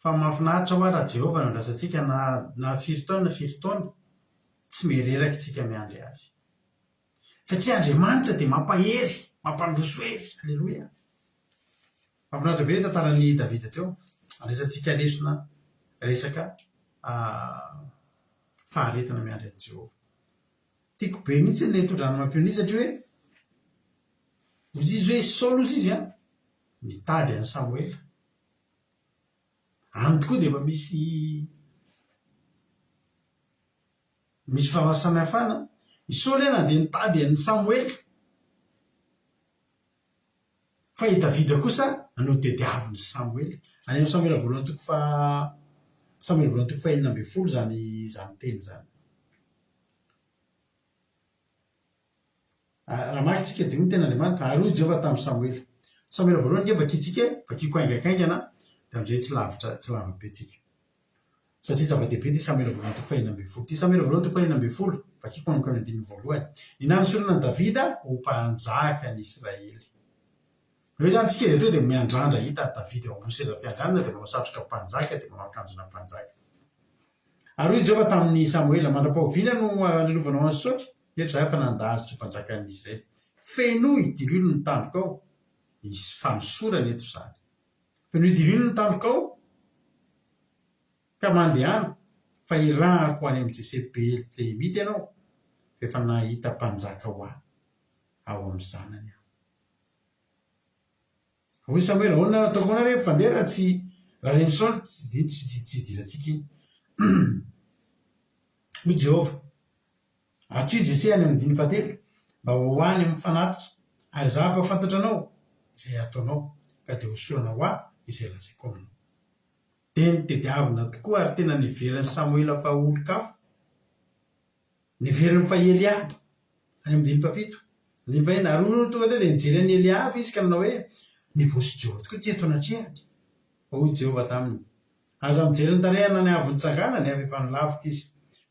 Fa mahafinaritra hoa raha Jehovah no andrasantsika na na firy taona na firy taona, tsy miha-reraka isika miandry Azy. Satria Andriamanitra dia mampahery, mampandroso hery. Aleloia. Mahafinaritra be ny tantaran'i Davida teo. Andraisantsika lesona resaka faharetana miandry an'i Jehovah. Tiako be mihitsy ilay nitondrany mampionona satria hoe hozy izy hoe Saoly hozy izy an, nitady an'i Samoela. Any tokoa dia efa misy misy fahasamihafana. I Saoly hoe nandeha nitady an'i Samoela. Fa i Davida kosa notediavin'i Samoela. Any amin'ny Samoela voalohany toko faha Samoela voalohany toko faha 16 izany izany teny izany. Raha mamaky isika dia hoy ny tenin'Andriamanitra, Ary hoy Jehovah tamin'i Samoela. Samoela voalohany ange vakintsika e, vakiko haingankaingana dia amin'izay tsy lavitra tsy lava be tsika. Satria zava-dehibe ity Samoela voalohany toko fahenina ambin'ny folo ity. Samoela voalohany toko fahenina ambin'ny folo, vakiko manomboka amin'ny andininy voalohany. Ny nanosorana an'i Davida ho mpanjakan'i Israely. Eo izany isika dia tonga dia miandrandra hahita an'i Davida eo ambony seza fiandrianana dia manao satroka mpanjaka dia manao akanjona mpanjaka. Ary hoy i Jehovah tamin'i Samoela, Mandra-pahoviana no hanalovanao an'i Saoly? Nefa izaho efa nandà azy tsy ho mpanjakan'ny Israely. Fenoy diloilo ny tandrokao. Hisy fanosorana eto izany. Fenoy diloilo ny tandrokao ka mandehana, fa hirahako any amin'i Jese Betlehemita ianao, fa efa nahita mpanjaka ho ahy ao amin'ny zanany aho. Hoy Samoela, Ahoana ataoko ahoana re fandeha raha tsy raha ren'i Saoly tsy tsy tsy hidirantsika iny. Hoy Jehovah, Antsoy i Jese any amin'ny andininy fahatelo mba ho any amin'ny fanatitra, ary izaho hampahafantatra anao izay hataonao, ka dia hosorana ho ahy izay lazaiko aminao. Dia notediavina tokoa ary tena neverin'i Samoela fa olon-kafa. Neveriny fa i Elia, any amin'ny andininy fahafito. Andininy fahenina, Ary nony tonga teo dia nijery an'i Elia avy izy ka nanao hoe, Ny voasin'i Jehovah tokoa ity eto anatrehany. Fa hoy Jehovah taminy, Aza mijery ny tarehiny na ny haavon'ny tsanganany, fa efa nolaviko izy,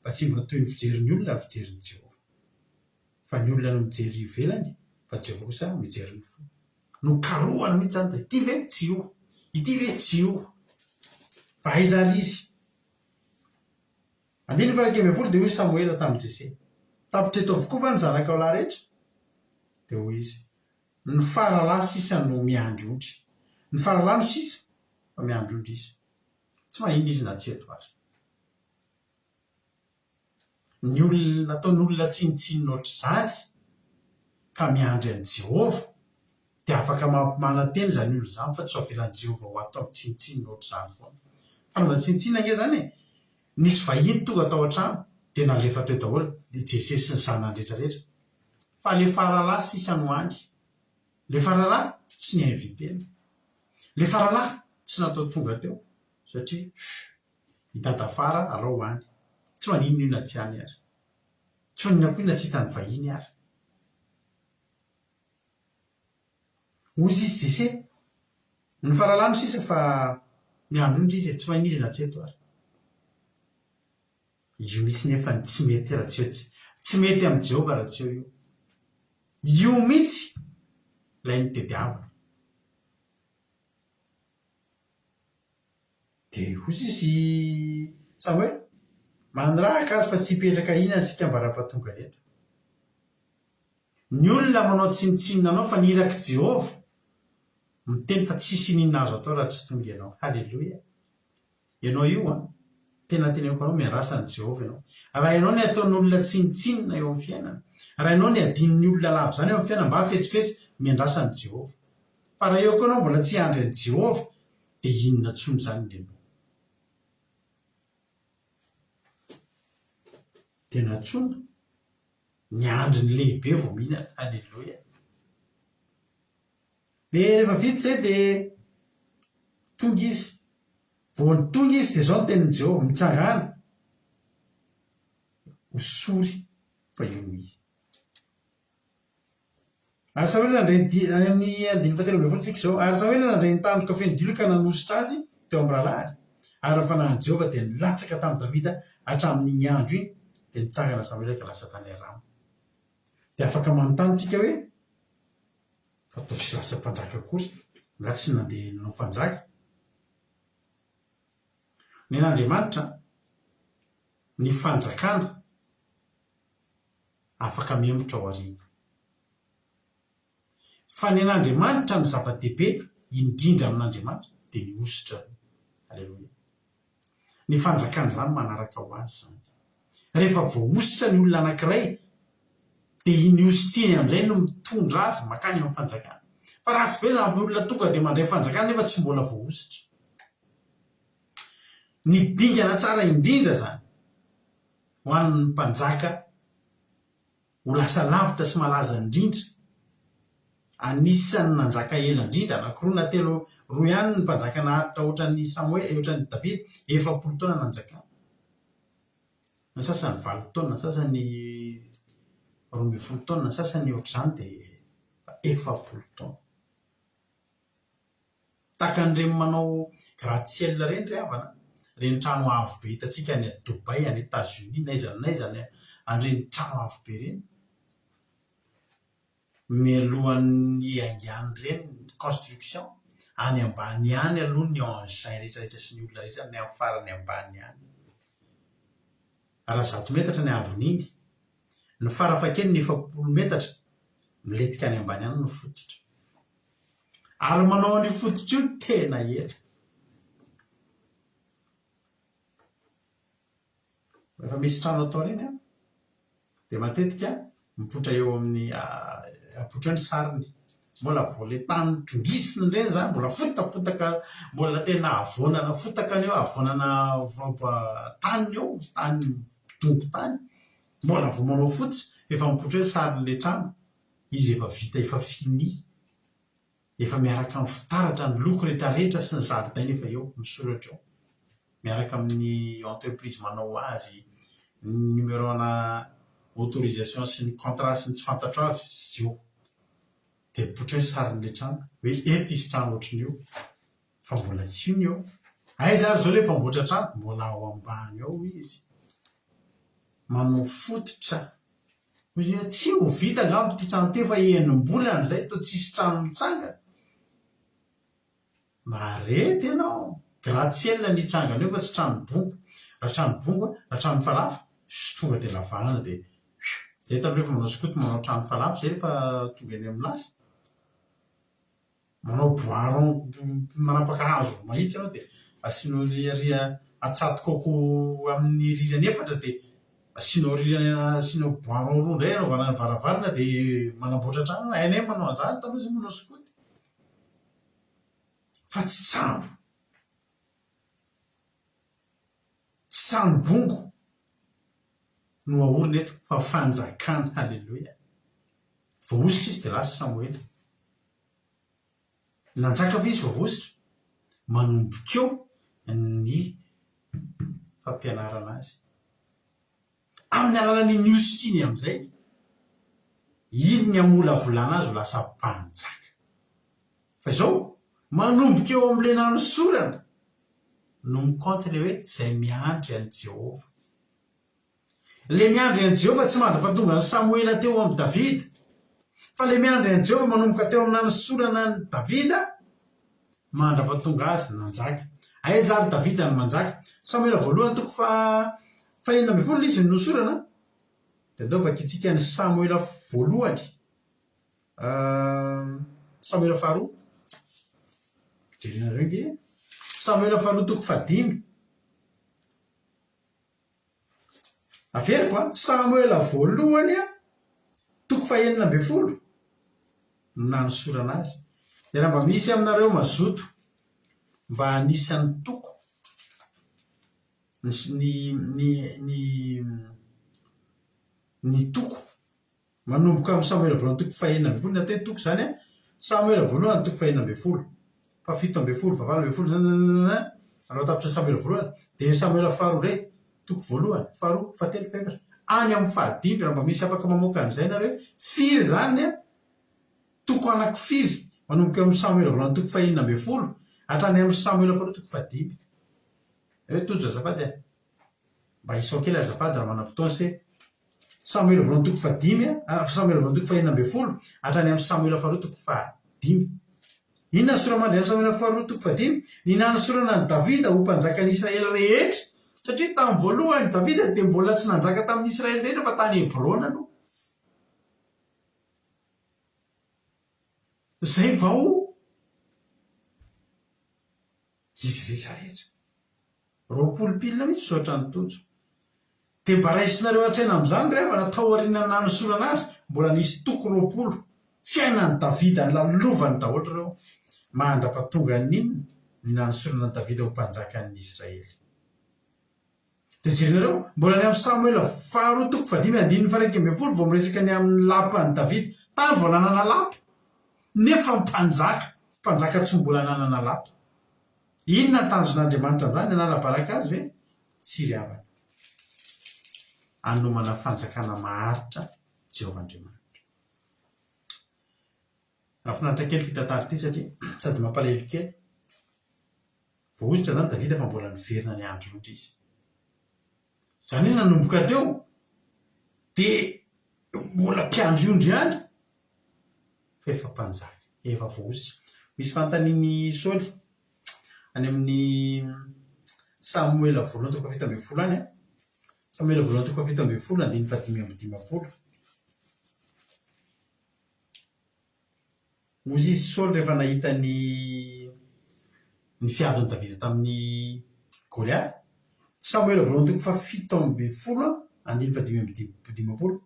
fa tsy mba toy ny fijerin'ny olona ny fijerin'i Jehovah. Fa ny olona no mijery ivelany, fa Jehovah kosa mijery ny fo. Nokarohana mihitsy izany dia, ity ve? Tsy io. Ity ve? Tsy io. Fa aiza àry izy? Andininy faha-11 Dia hoy Samoela tamin'i Jese, Tapitra eto avokoa va ny zanakao lahy rehetra? Dia hoy izy, Ny faralahy sisa no miandry ondry. Ny faralahy no sisa, fa miandry ondry izy. Tsy maninona izy na tsy eto ary. Ny olona nataon'olona tsinontsinona hoatr'izany ka miandry an'i Jehovah, dia afaka manantena izany olona izany fa tsy ho avelan'i Jehovah ho atao tsinontsinona hoatr'izany foana. Fanaovana tsinontsinona ange izany e! Nisy vahiny tonga tao an-trano dia nalefa teo daholo i Jese sy ny zanany rehetra rehetra. Fa le faralahy sisa no any. Le faralahy tsy ni-inviter-na. Le faralahy tsy natao tonga teo satria chut, i Dadafara alao ho any. Tsy maninona io na tsy any ary. Tsy maninona koa io na tsy hitan'ny vahiny ary. Hoy izy Jese, Ny faralahy no sisa fa miandry ondry izy e, tsy maninona izy na tsy eto ary. Io mihitsy nefa ny tsy mety raha tsy eo, tsy mety amin'i Jehovah raha tsy eo io. Io mihitsy ilay notediavina. Dia hoy izy Samoela, Manirahaka azy fa tsy hipetraka hihinana isika ambara-pahatongany eto. Ny olona manao tsinontsinona anao fa ny irak'i Jehovah miteny fa tsisy ininona azo atao raha tsy tonga ianao. Haleloia! Ianao io an, tena teneniko anao miandrasa an'i Jehovah ianao. Raha ianao ny ataon'olona tsinontsinona eo amin'ny fiainana, raha ianao ny adinon'ny olona lava izany eo amin'ny fiainana mba fetsifetsy, miandrasa an'i Jehovah. Fa raha eo koa ianao mbola tsy hiandry an'i Jehovah dia inona intsony izany ny anao. Dia nantsoina. Miandry ny lehibe vao mihinana. Alléluia. Dia rehefa vita izay dia tonga izy. Vao tonga izy dia izao ny tenin'i Jehovah, mitsangàna, hosory fa io no izy. Ary Samoela nandray ny di-, any amin'ny andininy fahatelo ambin'ny folo isika izao, ary Samoela nandray ny tandroka feno dilo ka nanosotra azy teo amin'ny rahalahiny, ary ny fanahin'i Jehovah dia nilatsaka tamin'i Davida hatramin'iny andro iny, dia nitsangana Samoela ka lasa tany Rama. Dia afaka manontany isika hoe, fa toa tsy lasa mpanjaka akory, angaha tsy nandeha nanao mpanjaka? Nen'Andriamanitra ny fanjakana. afaka mihemotra ao aoriana. Fa ny an'Andriamanitra ny zava-dehibe indrindra amin'Andriamanitra dia ny hosotra. Aleloia. Ny fanjakana izany manaraka ho azy izany. Rehefa voahosotra ny olona anankiray dia iny hosotra iny amin'izay no mitondra azy mankany amin'ny fanjakana. Fa ratsy be izany olona tonga dia mandray fanjakana nefa tsy mbola voahosotra. Ny dingana tsara indrindra izany ho an'ny mpanjaka ho lasa lavitra sy malaza indrindra. Anisan'ny nanjaka ela indrindra, anankiroa na telo, roa ihany ny mpanjaka naharitra hoatran'i Samoela, hoatran'i Davida, 40 taona nanjakany. Ny sasany valo taona, ny sasany 12 taona, ny sasany ohatr'izany dia 40 taona. Tahaka an'ireny manao gratte ciel ireny ry havana a! Ireny trano avo be hitantsika any Dubaï, any Etats-Unis, n'aiza n'aiza any an'ireny trano avo be ireny. Mialohan'ny hiaingan'ireny ny construction, any ambany any aloha ny engins rehetra rehetra sy ny olona rehetra any amin'ny farany ambany any. Raha zato metatra ny haavon'iny, ny farafahakeliny 40 metatra, milentika any ambany any ny fototra. Ary manao an'io fototra io tena ela. Rehefa misy trano atao ireny an, dia matetika mipoitra eo amin'ny apoitra eo ny sariny. Mbola vao ilay tany trongisina ireny izany, mbola fotapotaka, mbola tena havoanana fotaka ny eo, havoanana tany eo, tany dongo tany. Mbola vao manao fototra, efa mipoitra eo ny sarin'ilay trano. Izy efa vita, efa fini. Efa miaraka amin'ny fitaratra, ny loko retraretra sy ny zaridaina efa eo, misoratra eo. Miaraka amin'ny entreprise manao azy, ny numéro-na autorisation sy ny contrat sy ny tsy fantatro avy, eo. Dia mipoitra eo ny sarin'ilay trano, hoe eto hisy trano ohatran'io, fa mbola tsy io ny eo. Aiza ary izao ilay mpamboatra trano? Mbola ao ambany ao izy. Manao fototra. Hoy izy hoe, tsy ho vita angamba ity trano ity fa enim-bolana izay toa tsisy trano mitsangana. Maharety ianao. Gratte-ciel ny hitsangana eo fa tsy trano bongo. Raha trano bongo, raha trano falafa, sh tonga dia lavahana dia sh. Izay taloha rehefa manao skoto manao trano falafa izay rehefa tonga eny amin'ny lasa. Manao bois rond manapaka hazo mahitsy ianao dia asianao riaria atsatokako amin'ny rirany efatra dia asianao rirany asianao bois rond roa indray anaovana ny varavarana dia manamboatra trano ianao. Hainay manao an'izany taloha izay manao skoto. Fa tsy trano. Tsy trano bongo no aorina eto fa fanjakana. Haleloia. Voahosotra izy dia lasa Samoela. Nanjaka ve izy vao voahosotra? Manomboka eo ny fampianarana azy. Amin'ny alalan'iny hosotra iny amin'izay, iny ny hamolavolana azy ho lasa mpanjaka. Fa izao, manomboka eo amin'ilay nanosorana no mi-compte ilay hoe izay miandry an'i Jehovah. Ilay miandry an'i Jehovah tsy mandra-pahatonga an'i Samoela teo amin'i Davida. Fa ilay miandry an'i Jehovah manomboka teo amin'ny nanosorana an'i Davida mandra-pahatonga azy nanjaka. Aiza ary Davida no manjaka? Samoela voalohany toko faha 16 izy no nosorana. Dia andao vakintsika ny Samoela voalohany. Samoela faharoa. Jerenareo ange. Samoela faharoa toko fahadimy. Averiko an, Samoela voalohany toko fahenina ambinifolo no nanosorana azy. Dia raha mba misy aminareo mazoto mba anisan'ny toko ny ny ny ny toko Manomboka amin'ny Samoela voalohany toko fahenina ambinifolo, ny atao hoe toko izany an, Samoela voalohany toko fahenina ambinifolo, fahafito ambinifolo, fahavalo ambinifolo, nanao tapitra ny Samoela voalohany, dia ny Samoela faharoa indray, toko voalohany, faharoa, fahatelo, fahefatra, any amin'ny fahadimy, raha mba misy afaka mamoaka an'izay nareo, firy izany an, toko anaky firy, manomboka eo amin'ny Samoela voalohany toko fahenina ambinifolo, hatrany amin'ny Samoela faharoa toko fahadimy. Eo Tojo azafady a. Mba isao kely azafady raha manam-potoana se. Samoela voalohany toko fahadimy, Samoela voalohany toko fahenina ambinifolo, hatrany amin'ny Samoela faharoa toko fahadimy. Inona ny sora-mandry amin'ny Samoela faharoa toko fahadimy? Ny nanosorana an'i Davida ho mpanjakan'i Israely rehetra, satria tamin'ny voalohany Davida dia mbola tsy nanjaka tamin'ny Israely rehetra fa tany Hebrona aloha. Izay vao izy rehetra rehetra. 20 pile mihitsy misaotra an'i Tojo. Dia mba raisinareo an-tsaina amin'izany ry havana, taorian'ny nanosorana azy, mbola nisy toko 20, fiainan'i Davida nolalovany daholo ireo, mandra-pahatongan'ny inona? Ny nanosorana an'i Davida ho mpanjakan'ny Israely. Dia jerenareo, mbola ny amin'ny Samoela faharoa toko fahadimy andininy faha-11 vao miresaka ny amin'ny lapan'i Davida. Tany vao nanana lapa, nefa mpanjaka, mpanjaka tsy mbola nanana lapa. Inona ny tanjon'Andriamanitra amin'izany? Hanala baraka azy ve? Tsia ry havana. Hanomana fanjakana maharitra Jehovah Andriamanitra. Mahafinaritra kely ity tantara ity satria sady mampalahelo kely. Voahosotra izany Davida fa mbola niverina niandry ondry izy. Izany hoe nanomboka teo dia mbola mpiandry ondry ihany fa efa mpanjaka, efa voahosotra. Misy fanontanian'i Saoly any amin'ny Samoela voalohany toko faha-17 any an. Samoela voalohany toko faha-17 andininy faha-55. Hoy izy Saoly rehefa nahita ny ny fiadin'i Davida tamin'i Goliata. Samoela voalohany toko faha-17 andininy faha-55.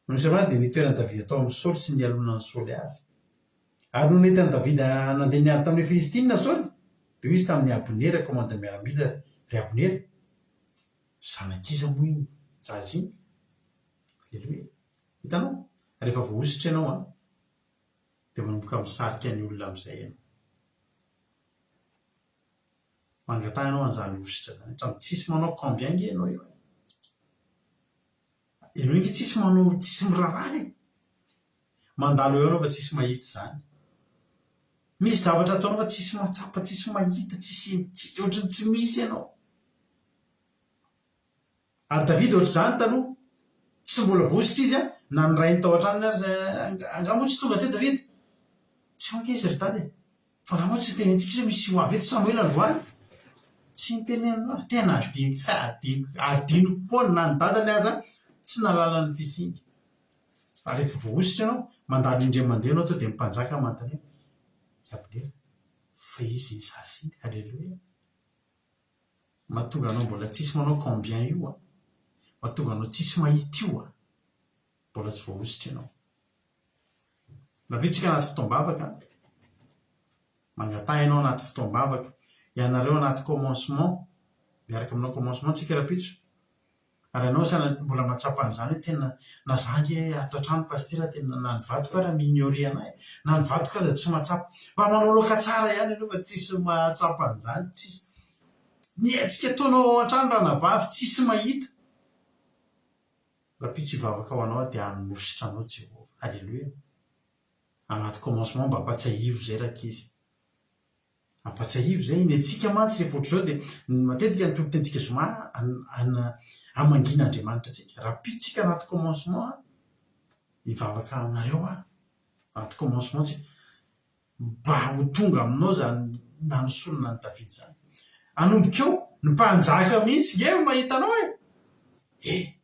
Nony Samoela dia nitoeran'i Davida tao amin'i Saoly sy nialonan'i Saoly azy. Ary nony nahita an'i Davida nandeha niady tamin'ireo Filistina Saoly, dia hoy izy tamin'i Abnera, komandin'ny miaramila, Ry Abnera, zanak'iza moa iny zaza iny? Aleloia! Hitanao? Rehefa voahosotra ianao an, dia manomboka misarika ny olona amin'izay ianao. Mangataha ianao an'izany hosotra izany. Hatramin'ny tsisy manao combien ange ianao eo e. Ianao ange tsisy manao, tsisy miraharaha e. Mandalo eo ianao fa tsisy mahita izany. Misy zavatra ataonao fa tsisy mahatsapa, tsisy mahita, tsisy, ohatran'ny tsy misy ianao. Ary Davida ohatr'izany taloha. Tsy mbola voahosotra izy an, na ny rainy tao an-tranony aza, angaha moa tsy tonga teo Davida? Tsy eo ange izy ry dada e! Fa angaha moa tsy nitenentsika izy hoe misy ho avy eto Samoela androany? Tsy nitenenina ahy, tena adino, tsy adino, adino foana, na ny dadany aza tsy nahalala ny fisiany. Fa rehefa voahosotra ianao, mandalo indray mandeha ianao tonga dia ny mpanjaka manontany hoe, ry Abnera, fa iza iny zaza iny? Aleloia! Mahatonga anao mbola tsisy manao combien io a! Mahatonga anao tsisy mahita io a! Mbola tsy voahosotra ianao. Nampiditra anaty fotoam-bavaka an! Mangataha ianao anaty fotoam-bavaka. Ianareo anaty commencement, miaraka aminao commencement tsika rahampitso. Ary ianao sanatria mbola mahatsapa an'izany hoe tena na za ange ato an-trano pasitera tena na ny vadiko ara mi-ignorer anah e, na ny vadiko aza tsy mahatsapa. Mba manao loaka tsara ihany ianao fa tsisy mahatsapa an'izany, tsisy. Ny hetsika ataonao ao an-trano ranabavy tsisy mahita. Rahampitso hivavaka ho anao aho dia hanositra anao Jehovah. Aleloia. Anaty commencement mba ampatsiahivo izay rankizy. Ampatsiahivo izay, ny antsika mantsy rehefa ohatr'izao dia matetika ny toriteny-tsika zoma hamangiana Andriamanitra antsika. Rahampitso tsika anaty commencement an, hivavaka aminareo aho, anaty commencement tsika, mba ho tonga aminao izany nanosolona an'i Davida izany. Hanomboka eo, ny mpanjaka mihitsy nge no mahita anao e! Eh!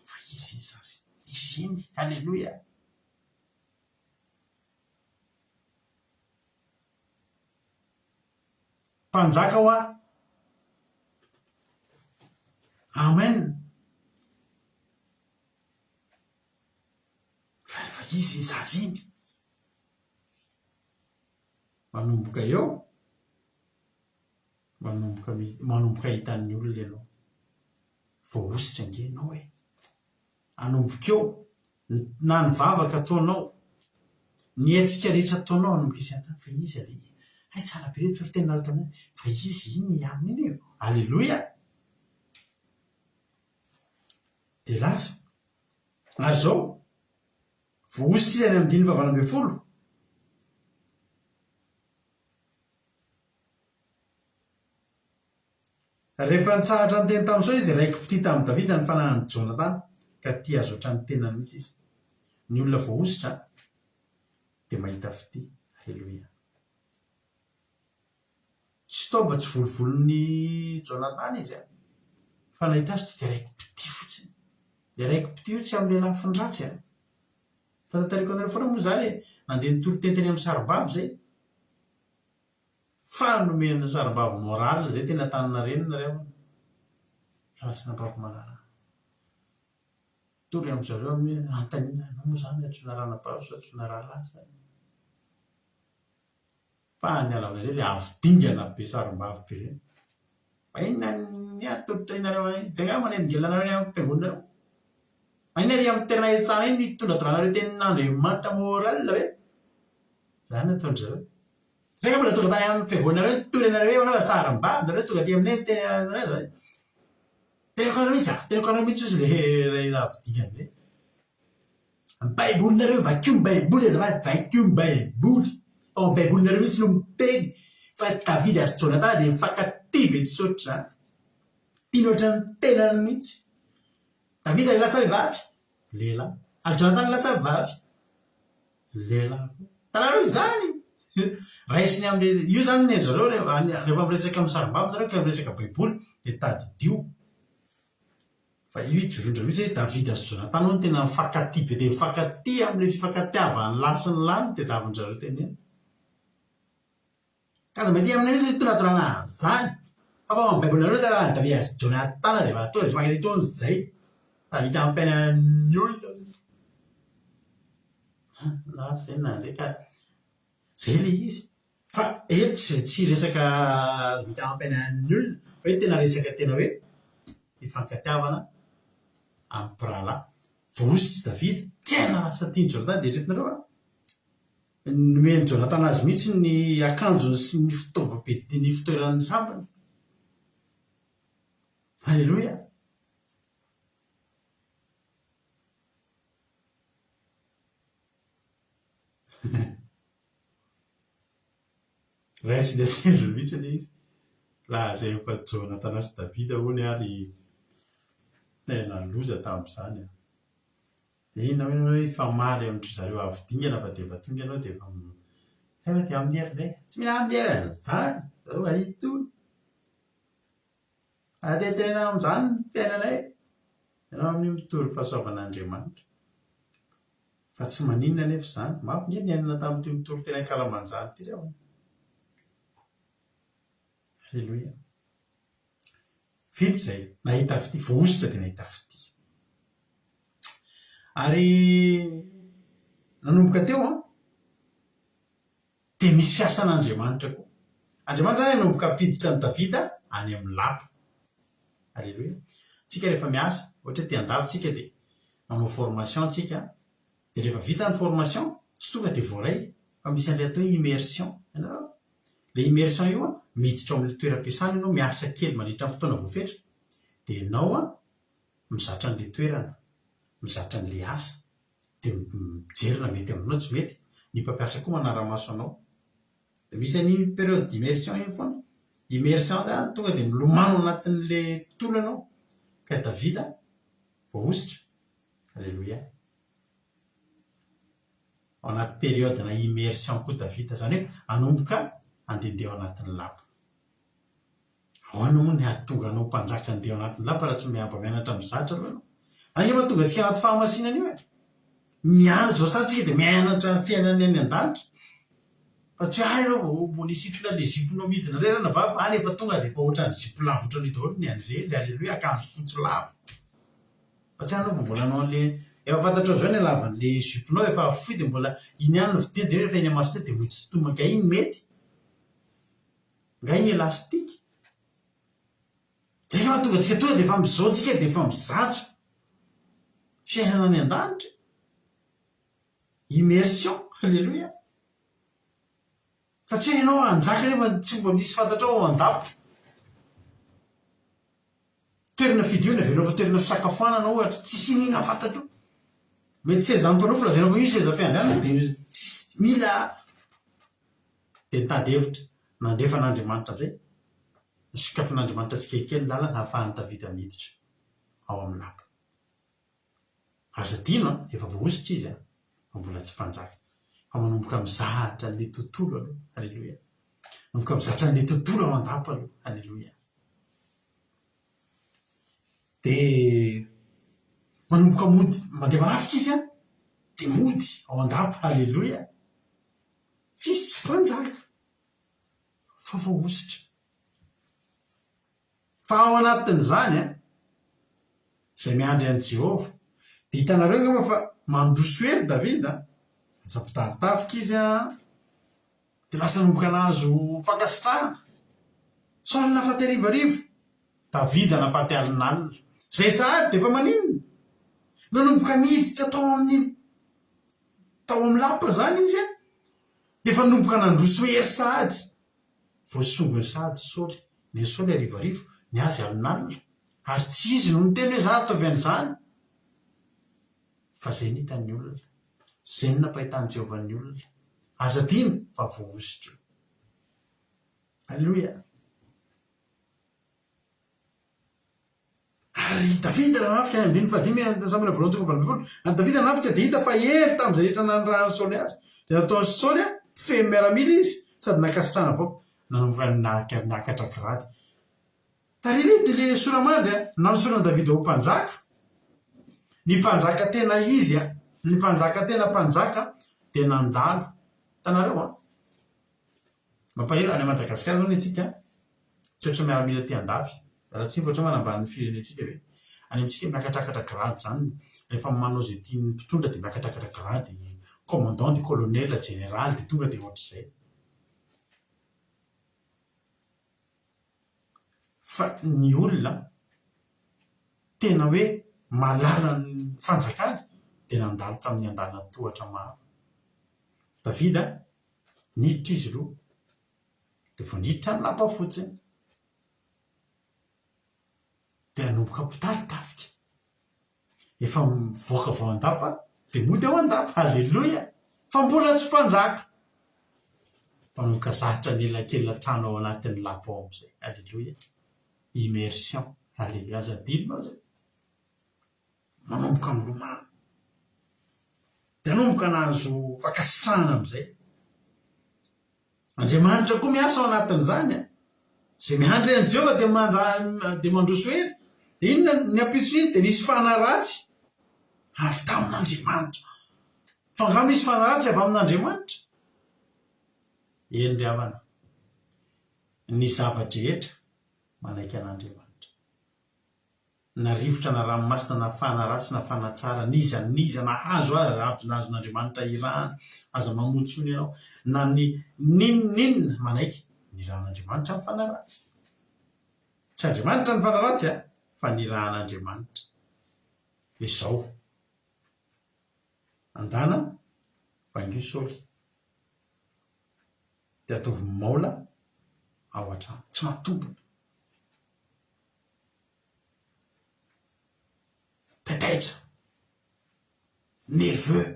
Fa izy iny zaza, izy iny, aleloia! Mpanjaka hoa. Amen. Fa rehefa izy iny zaza iny, manomboka eo, manomboka manomboka hitan'ny olona ianao. Voahosotra ange ianao e. Anomboka eo, na ny vavaka ataonao, ny hetsika rehetra ataonao anomboka isan-tany fa iza le hay tsara be le toriteninareo tamin'iny fa izy iny i anona iny e! Aleloia! Dia lasa. Ary izao, voahosotra izy any amin'ny andininy fahavalo ambinifolo. Rehefa nitsahatra niteny tamin'i Saoly izy, dia raiki-pitia tamin'i Davida ny fananan'i Jonatana, ka tia azy hoatran'ny tenany mihitsy izy. Ny olona voahosotra dia mahita fitia. Aleloia. Tsy tao mba tsy volovolon'i Jonatana izy, fa nahita azy dia raiki-pitia fotsiny. Ilay raiki-pitia io tsy amin'ilay lafiny ratsy an! Fa tantariko anareo foana moa izany e! Nandeha nitory teny teny amin'ny sarimbavy izay. Fa nomena sarimbavy morale zay teny Antaninarenina ry havana. Rasinambavy malala. Mitory amin-dry zareo amin'ny hoe anontaniana, ianao moa izany antsoina ranabavy sa antsoina rahalahy sa inona? Fa ny alavana izay ilay avo dingana be sarimbavy be ireny. Fa inona ny atolotra inareo anay? Izay angaha manelingelina anareo any amin'ny fiangonanareo? Maninona aty amin'ny toerana iasana iny no itondratondranareo tenin'Andriamanitra morale ve? Izany no ataon-dry zareo. Zay nga mbola tonga tany amin'ny fiangonanareo nitory anareo hoe manao sarim-bavy nareo tonga aty aminay miteny anareo zay. Teneniko anareo mihitsy a, teneniko anareo mihitsy ozy le le raha dingana be. Ny baibolinareo vakio ny baiboly azafady, vakio ny baiboly. Ao amin'ny baibolinareo mihitsy no miteny. Fa Davida sy Jonatana dia mifankatia be tsy ohatr'izany. Tiany ohatran'ny tenany mihitsy. Davida lasa vehivavy, lehilahy. Ary Jonatana lasa vavy, lehilahy koa. Hitanareo izany? Raisiny amin'ilay, io izany ny an-dry zareo rehefa miresaka amin'ny sarimbavy nareo ka miresaka baiboly dia tadidio fa io ijoroan-dry zareo mihitsy hoe Davida sy Jonatana hono tena mifankatia be dia mifankatia amin'ilay fifankatiavan'ny lahy sy ny lahy no tadiavin-dry zareo tenenina. Ka aza mety aminay mihitsy ny toratorana an'izany. Fa ao amin'ny baibolinareo ny tantaran'i Davida sy Jonatana dia efa tonga dia tsy mankaty intsony izay. Fa vita amin'ny fiainan'ny olona sisa. Na izay na izay ka izay ilay izy. Fa eto tsy tsy resaka vita amin'ny fiainan'ny olona fa eto tena resaka tena hoe fifankatiavana amin'ny mpirahalahy. Voahosotra Davida, tena lasa tian'i Jonatana dia eritreretinareo va? Nomen'i Jonatana azy mihitsy ny akanjony sy ny fitaovam-piadiany ny fitoeran'ny sabany. Aleloia! Raisiny an-tendrony mihitsy ilay izy. Lazainy fa Jonatana sy Davida hono ary tena loza tamin'izany. Dia inona hoy ianao hoe hifamaly amin-dry zareo avo dingana fa dia efa tonga ianao dia efa efa dia amin'ny hery ve? Tsy mila amin'ny hery an'izany, zareo va itony? Atetenena amin'izany ny fiainanay, ianao amin'io mitory fahasoavan'Andriamanitra. Fa tsy maninona anefa izany, mafy nge ny niainana tamin'ity mitory teny ankalamanjana ity ry havana. Aleloia. Vita izay, nahita fitia, voahosotra dia nahita fitia. Ary nanomboka teo an, dia misy fiasan'Andriamanitra koa. Andriamanitra izany nanomboka hampiditra an'i Davida any amin'ny lapa. Aleloia. Tsika rehefa miasa, ohatra hoe te handavo tsika dia manao formation tsika, dia rehefa vita ny formation, tsy tonga dia voaray fa misy an'ilay atao hoe immersion. Hitanareo? Ilay immersion io an, miditra ao amin'ilay toeram-piasana ianao, miasa kely mandritra ny fotoana voafetra, dia ianao an, mizatra an'ilay toerana, mizatra an'ilay asa, dia mijery na mety aminao na tsy mety, ny mpampiasa koa manara-maso anao. Dia misy an'iny période d'immersion iny foana. Immersion izany tonga dia milomano ao anatin'ilay tontolo ianao. Ka Davida voahosotra. Aleloia. Ao anaty période-na immersion koa Davida, izany hoe hanomboka handehandeha ao anatin'ny lapa. Ahoana moa ny hahatonga anao mpanjaka handeha ao anatin'ny lapa raha tsy mba mianatra mizatra aloha ianao? Any ange mahatonga antsika anaty fahamasinana io e! Mianatra izao sady isika dia mianatra ny fiainana any an-danitra. Fa tsy hoe hay ianao vao mbola hisintona ilay ziponao midina indray ranabavy, any efa tonga dia efa ohatran'ny zipo lava ohatran'io daholo ny anjely, aleloia, akanjo fotsy lava. Fa tsy any vao mbola hanao an'le, efa fantatrao zao ny halavan'le jupe-nao efa fohy dia mbola iny ihany no vidiana dia rehefa eny imasonao dia mody sintomina nga iny mety? Nga iny elastique? Zay ve mahatonga antsika tonga dia efa amizao tsika dia efa mizatra fiainana any an-danitra e! Immersion, alléluia! Fa tsy hoe ianao hanjaka nefa tsy mba misy fantatrao ao an-dapa. Toerana fidiovana avelao fa toerana fisakafoanana ohatra, tsisy iniana fantatrao. Mety seza mpanompo lazainao fa io seza fiandrianana dia tsy mila dia nitady hevitra nandefa an'Andriamanitra indray. Nosokafin'Andriamanitra tsikelikely ny lalana hahafahan'i Davida miditra ao amin'ny lapa. Aza adino an, efa voahosotra izy an, fa mbola tsy mpanjaka. Fa manomboka mizatra an'ilay tontolo aloha. Aleloia. Manomboka mizatra an'ilay tontolo ao an-dapa aloha. Aleloia. Dia manomboka mody, mandeha manafika izy an, dia mody ao an-dapa. Aleloia. F'izy tsy mpanjaka, fa voahosotra. Fa ao anatin'izany an, izay miandry an'i Jehovah. Dia hitanareo angamba fa mandroso hery Davida, lasa mpitari-tafika izy an, dia lasa nanomboka nahazo fankasitrahana. Saoly nahafaty harivarivo, Davida nahafaty alinalina. Izay sahady dia efa maninona? Nanomboka niditra tao amin'ny tao amin'ny lapa izany izy an, dia efa nanomboka nandroso hery sahady. Voasongony sahady Saoly, ny an'i Saoly harivarivo, ny azy alinalina. Ary tsy izy no niteny hoe za ataovy an'izany, fa izay no hitan'ny olona, izay no nampahitan'i Jehovah ny olona. Aza adino fa voahosotra io. Aleloia. Ary i Davida nanafika any andininy fahadimy any Samoela voalohany toko fahavalo ambin'ny folo. Ary Davida nanafika dia hita fa hery tamin'izay rehetra nanirahan'i Saoly azy. Dia nataon'i Saoly mpifehy miaramila izy sady nankasitrahana vahoaka. Nanomboka niakatra grady. Tarireto ilay sora-mandry a, nanosoran'i Davida ho mpanjaka. Ny mpanjaka tena izy a, ny mpanjaka tena mpanjaka dia nandalo. Hitanareo an? Mampalahelo, any Madagasikara aloha ny antsika, tsy ohatran'ny miaramila aty andafy. Miala tsiny fa ohatra hoe manambany ny firenentsika ve? Any amintsika miakatrakatra grady izany, rehefa manao izay tian'ny mpitondra dia miakatrakatra grady, commandant dia colonel, jeneraly dia tonga dia ohatr'izay. Fa ny olona tena hoe mahalala ny fanjakany dia nandalo tamin'ny andalan-tohatra maro. Davida, niditra izy aloha, dia vao niditra ny lapa fotsiny, dia hanomboka mpitari-tafika. Efa mivoaka avy ao an-dapa dia mody ao an-dapa. Aleloia! Fa mbola tsy mpanjaka. Mpanomboka zatra ny elakela-trano ao anatin'ny lapa ao amin'izay. Aleloia! Immersion. Aleloia! Aza adinonao izay. Manomboka milomano. Dia nanomboka nahazo fankasitrahana amin'izay. Andriamanitra koa miasa ao anatin'izany an! Izay miandry an'i Jehovah dia manda dia mandroso hery. Dia inona ny ampitson'iny dia nisy fanahy ratsy avy tamin'Andriamanitra. Fa angaha misy fanahy ratsy avy amin'Andriamanitra? Eny ry havana, ny zava-drehetra manaiky an'Andriamanitra. na rivotra na ranomasina na fana ratsy na fana tsara n'iza n'iza nahazo aza avy nahazon'Andriamanitra irahana aza mamoa intsony ianao na ny n'inon'inona manaiky nirahan'Andriamanitra ny fana ratsy tsy Andriamanitra ny fana ratsy a fa nirahan'Andriamanitra izao andana vangio Saoly dia ataovy maola ao an-trano tsy mahatombina Taitaitra, nerveux,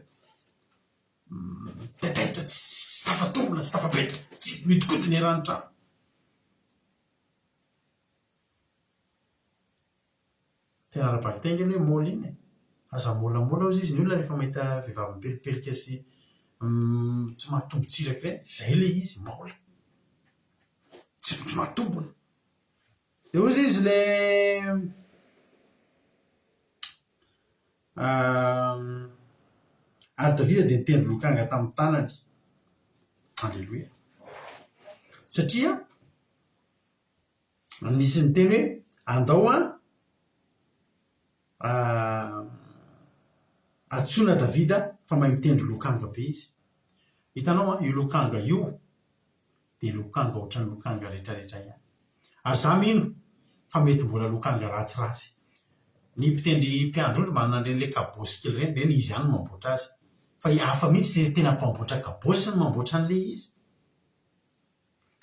taitaitra tsy tafatombina, tsy tafapetraka, tsy mihodinkodina eran'ny trano. Tena ara-bakiteny ange ilay hoe môla iny e. Aza môlamôla hozy izy ny olona rehefa mahita vehivavy mipelipelika sy tsy mahatombin-tsiraka ireny. Izay ilay izy, môla. Tsy mahatombina. Dia hoy izy ilay ary Davida dia nitendry lokanga tamin'ny tanany. Aleloia. Satria nisy niteny hoe andao an antsoina Davida fa mahay mitendry lokanga be izy. Hitanao an, io lokanga io dia lokanga ohatran'ny lokanga rehetrarehetra ihany. Ary za mino fa mety mbola lokanga ratsiratsy. Ny mpitendry mpiandry ondry manana an'ireny le kabôsy kely ireny, ireny izy ihany no mamboatra azy. Fa hafa mihitsy le tena mpamboatra kabôsy no mamboatra an'ilay izy.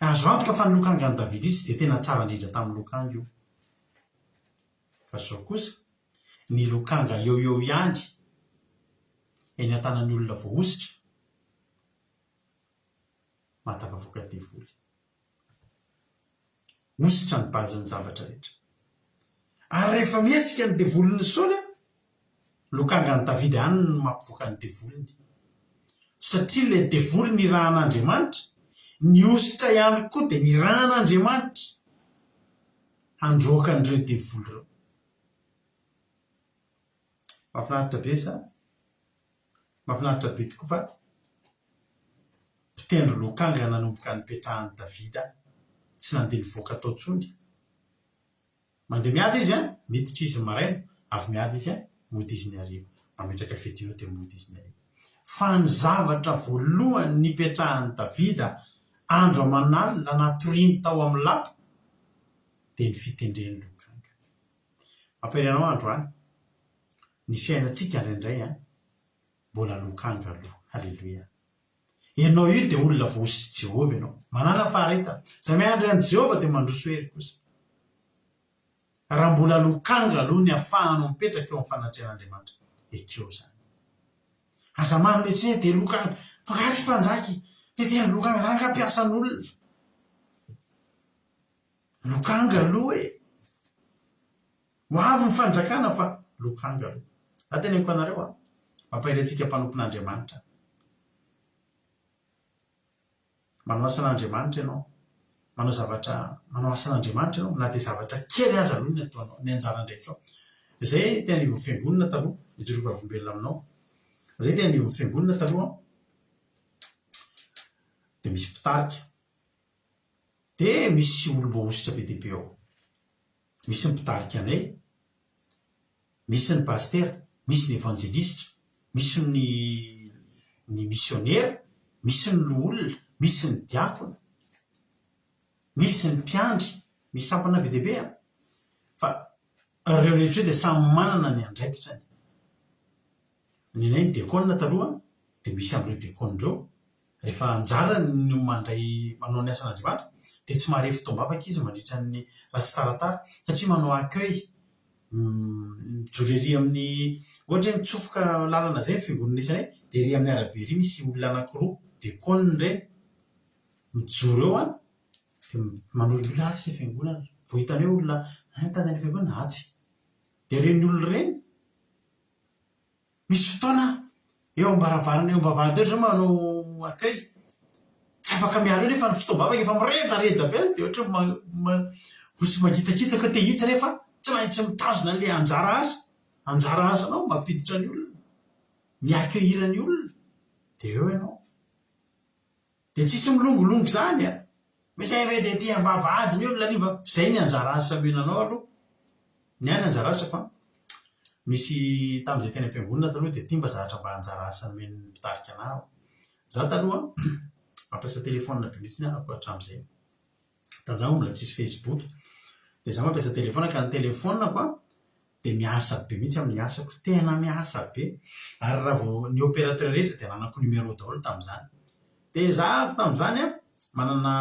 Azo antoka fa ny lokangan'i David io tsy dia tena tsara indrindra tamin'ny lokanga io. Fa izao kosa, ny lokanga eo eo ihany eny an-tanan'ny olona voahosotra, mahatafavoaka devoly. Hosotra ny base-n'ny zavatra rehetra. Ary rehefa mihetsika ny devolin'i Saoly, lokangan'i Davida ihany no mampivoaka ny devoliny. Satria ilay devoly nirahan'Andriamanitra, ny hosotra ihany koa dia nirahan'Andriamanitra handroaka an'ireo devoly ireo. Mahafinaritra be sa? Mahafinaritra be tokoa fa mpitendry lokanga nanomboka nipetrahan'i Davida, tsy nandeha nivoaka tao intsony. Mandeha miady izy an, miditra izy ny maraina, avy miady izy an, mody izy ny hariva. Mametraka fiadiana dia mody izy ny hariva. Fa ny zavatra voalohany nipetrahan'i Davida andro aman'alina natoriany tao amin'ny lapa dia ny fitendreny lokanga. Mampahery anao androany. Ny fiainantsika indraindray an, mbola lokanga aloha. Haleloia. Ianao io dia olona voahositr'i Jehovah ianao. Manàna faharetana. Izay miandry an'i Jehovah dia mandroso hery kosa. Raha mbola lokanga aloha ny ahafahanao mipetraka eo amin'ny fanatrehan'Andriamanitra, ekeo izany. Aza manome tsiny hoe dia lokanga. Fa angaha tsy mpanjaka e? Dia tena lokanga izany angaha mpiasan'olona? Lokanga aloha e! Ho avy ny fanjakana fa lokanga aloha. Za teneniko anareo an, mampahery antsika mpanompon'Andriamanitra. Manao asan'Andriamanitra ianao, manao zavatra, manao asan'Andriamanitra ianao na dia zavatra kely aza aloha ny ataonao, ny anjara andraikitrao. Izay teny anivon'ny fiangonana taloha, mijoro vavolombelona aminao. Izay teny anivon'ny fiangonana taloha dia misy mpitarika, dia misy olom-boahosotra be dia be ao. Misy ny mpitarika anay, misy ny pasitera, misy ny evanjelisitra, misy ny ny misionera, misy ny loholona, misy ny diakona, misy ny mpiandry, misy sampana be dia be an! Fa ireo rehetra ireo dia samy manana ny andraikitrany. Ny anay ny diakona taloha dia misy amin'ireo diakona ireo Rehefa anjarany no mandray manao ny asan'Andriamanitra dia tsy mahare fotoam-bavaka izy mandritra ny raha tsy taratara satria manao accueil, mijoro ery amin'ny ohatra hoe mitsofoka lalana izay ny fiangonana misy anay dia ery amin'ny arabe ery misy olona anankiroa diakona ireny mijoro eo an, dia manoro ny olona atsy ilay fiangonana, vao hitany hoe olona hay mitady an'ilay fiangonana atsy, dia ireny olona ireny Misy fotoana eo am-baravarana eo am-bavahady eo ry zareo manao accueil, tsy afaka miala eo nefa ny fotoam-bavaka efa miredareda be aza dia ohatran'ny ohatran'ny mangitakitaka te hiditra nefa tsy maintsy mitazona an'ilay anjara asa, anjara asanao mampiditra ny olona, mi-accueillir ny olona dia eo ianao. Dia tsisy milongilongy izany an! Misy ve dia aty am-bavahady ny olona hariva? Izay ny anjara asa omena anao aloha. Ny ahy ny anjara asako an, misy tamin'izay teny am-piangonana taloha dia ity mba zavatra mba anjara asa nomen'ny mpitarika anah aho. Izaho taloha mampiasa telephone be mihitsy aho hatramin'izay. Tamin'izany moa mbola tsisy facebook. Dia izaho mampiasa telephone ka ny telephone-ko an, dia miasa be mihitsy amin'ny asako, tena miasa be, ary raha vao ny opérateur rehetra dia ananako numéro daholo tamin'izany. Dia izaho tamin'izany an, manana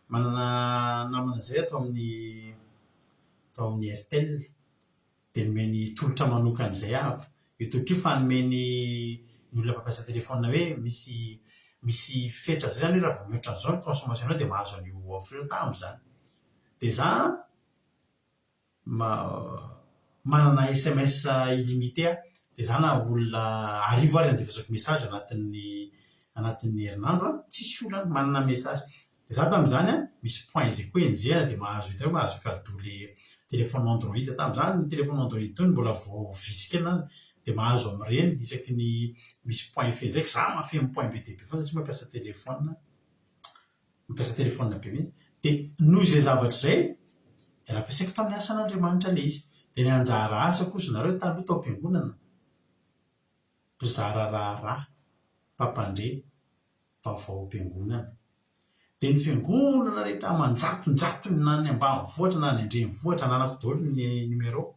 manana namana izay ato amin'ny tao amin'ny Airtel, dia nomeny tolotra manokana izay aho, io tolotra io fa nomeny ny olona mpampiasa téléphone hoe misy misy fetra izay izany hoe raha vao mihoatra an'izao ny consommation-nao dia mahazo an'io offre io tamin'izany. Dia izaho an, Manana sms illimité aho dia za na olona arivo ary andefasako message anatin'ny anatin'ny herinandro an, tsisy olana, manana message. Dia za tamin'izany an, misy point izay koa enjehina dia mahazo hitanao mahazo cadeau le téléphone android, tamin'izany ny téléphone android itony mbola vao vitsy kely na dia mahazo amin'ireny isaky ny misy point feno izay, za mahafeno point be dia be foana satria mampiasa téléphone. Mampiasa telefaonina be mihitsy. Dia noho izay zavatra izay dia nampiasaiko tamin'ny asan'Andriamanitra ilay izy. Dia ny anjara asako hozy nareo taloha tao am-piangonana, mpizara raharaha, mpampandre vaovao am-piangonana. Dia ny fiangonana rehetra aman-jatonjatony na any ambanivohitra na any an-drenivohitra, ananako daholo ny numéro.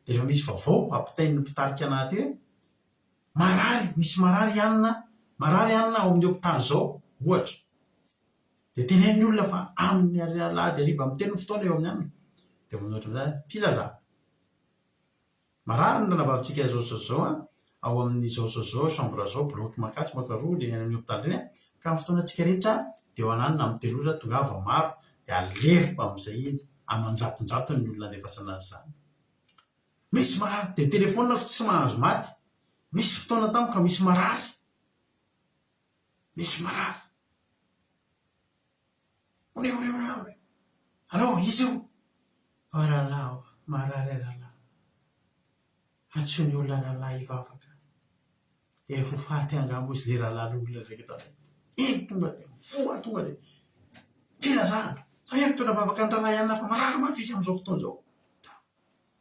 Dia rehefa misy vaovao ampitain'ny mpitarika anah aty hoe Marary, misy marary anona, marary anona ao amin'ny hopitaly izao, ohatra. Dia tenenin'ny olona fa amin'ny alahady hariva amin'ny telo ny fotoana eo amin'ny anona. Dia manao ohatra amin'izay, mpilaza. Marary ny ranabavintsika izao sy izao an, ao amin'ny izao sy izao, chambre izao, bloc makatsy, makaroa, ilay any amin'ny hopitaly ireny an. Ka ny fotoanantsika rehetra dia eo ananona amin'ny telo ora, tongava maro, dia alefa amin'izay iny, aman-jatonjatony ny olona andefasana an'izany. Misy marary dia telephone-ko tsy mahazo maty. Misy fotoana tampoka misy marary. Misy marary. Ole ole ole ole. Allo, iza io? Oh rahalahy ô, marary aho rahalahy. Antsoy ny olona rahalahy hivavaka. Dia efa ho faty angamba hozy ilay rahalahy loholona iraika tamin'izay. Iny tonga dia mifoha tonga dia filazana. Samia mitondra vavaka ny rahalahy anona fa marary mafy izy amin'izao fotoana izao.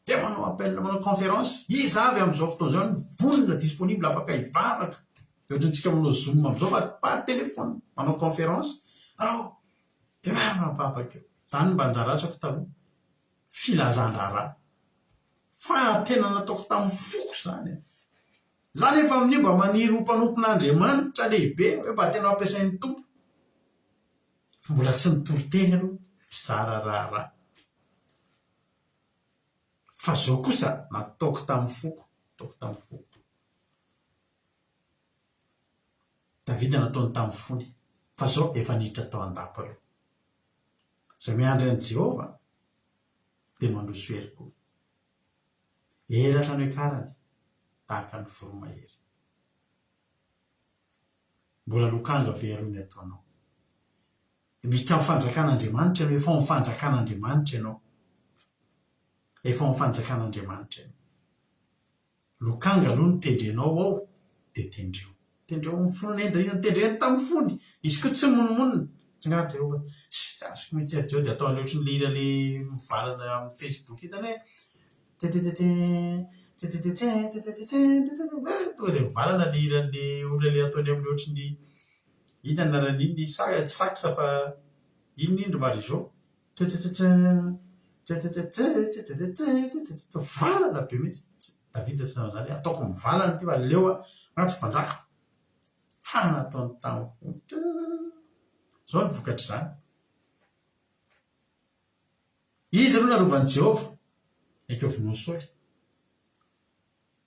Dia manao appel, manao conférence, iza avy amin'izao fotoana izao no vonona, disponible, afaka hivavaka. Dia ohatrantsika manao zoom amin'izao fa par téléphone, manao conférence, allo, dia miara-mivavaka eo. Izany no mba anjara asako taloha, filazan-draharaha. Fa tena nataoko tamin'ny foko izany e. Za nefa amin'io mba maniry ho mpanompon'Andriamanitra lehibe, hoe mba tena ho ampiasain'ny Tompo. Fa mbola tsy nitory teny aloha, mpizara raharaha. Fa zao kosa nataoko tamin'ny foko, nataoko tamin'ny foko. Davida nataony tamin'ny fony, fa zao efa niditra tao an-dapa aloha. Izay miandry an'i Jehovah dia mandroso hery koa. Elatra no ikarany tahaka ny voromahery. Mbola lokanga ve aloha ny ataonao? Miditra amin'ny fanjakan'Andriamanitra ianao, efa ao amin'ny fanjakan'Andriamanitra ianao. Efa ao amin'ny fanjakan'Andriamanitra ianao. Lokanga aloha no tendrenao ao dia tendreo. Tendreo amin'ny fony anie Davida, notendreny tamin'ny fony. Izy koa tsy nimonomonona. Tsy angaha Jehovah, tsy azoko mihitsy ary Jehovah dia ataony ohatran'ny le hira le mivalana amin'ny Facebook hitany hoe tetetetin tetetetin tetetetin tetetetin tonga dia mivalana le hiran'le olona le ataony amin'ny ohatran'ny inona ny anaran'iny sa tsy sax fa inona iny ry Marijo? Mivalana be mihitsy. Davida tsy nanao izany hoe ataoko mivalana ity fa aleo aho fa tsy mpanjaka. Fa nataony tamin'ny fony. Izao ny vokatr'izany. Iza aloha narovan'i Jehovah? Ekeo vonoin'i Saoly.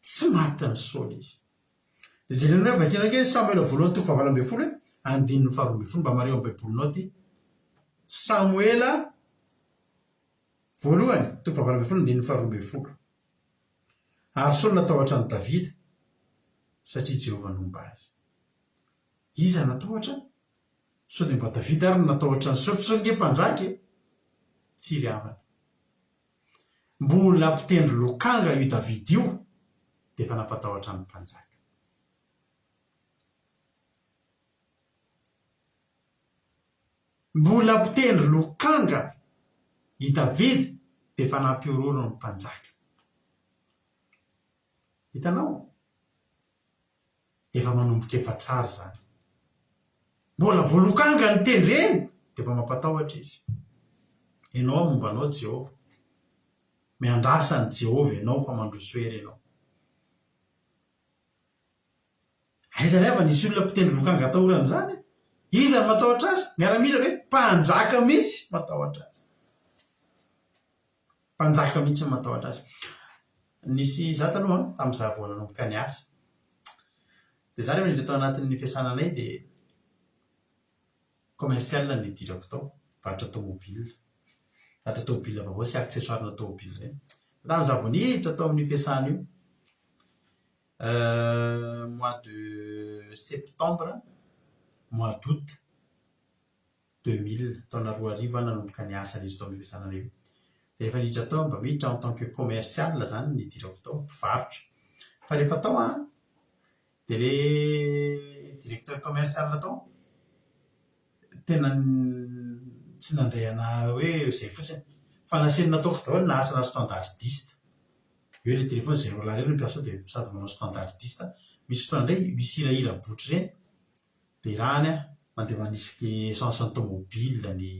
Tsy matin'i Saoly izy. Dia jerenareo, vakiana kely Samoela voalohany toko fahavalo ambin'ny folo e, andininy faharoa ambin'ny folo, mba mariho amin'ny Baibolinao ity. Samoela voalohany toko fahavalo ambin'ny folo andininy faharoa ambin'ny folo. Ary Saoly natahotra an'i Davida, satria Jehovah nomba azy. Iza natahotra? Sao dia mba Davida ary no natahotra an'i Saoly, fa Saoly ange mpanjaka e! Tsy ry havana. Mbola mpitendry lokanga io Davida io dia efa nampatahotra ny mpanjaka. Mbola mpitendry lokanga i Davida dia efa nampihorohoro ny mpanjaka. Hitanao? Efa manomboka efa tsara izany. Mbola vao lokanga ny tendreny dia efa mampatahotra izy. Ianao momba anao Jehovah. Miandrasa an'i Jehovah ianao fa mandroso hery ianao. Aiza ry havana nisy olona mpitendry lokanga atahorana izany e? Iza no matahotra azy? Miaramila ve? Mpanjaka mihitsy matahotra azy. Mpanjaka mihitsy no matahotra azy. Nisy izaho taloha an, tamin'izaho vao nanomboka niasa. Dia izaho rehefa niditra tao anatin'ny fiasana anay dia commercial no nidirako tao, mpivarotra tomobile. Mpivarotra tomobile vaovao sy accessoires-na tomobile ireny. Tamin'izaho vao niditra tao amin'io fiasana io, mois de septembre, mois d'août 2000, taona 2000 aho nanomboka niasa niditra tao amin'io fiasana io. Dia rehefa niditra tao mba miditra en tant que commercial izany no nidirako tao, mpivarotra. Fa rehefa tao an, dia ilay directeur commercial tao, tena tsy nandray anà hoe izay fotsiny, fa nasainy nataoko daholo na asa na standardiste. Eo ilay téléphone zéro lahy ireny no ampiasa ao dia sady manao standardiste. Misy fotoana indray misy hirahira botry ireny, Dia irahany aho, mandeha manisy essence ny tomobile, ny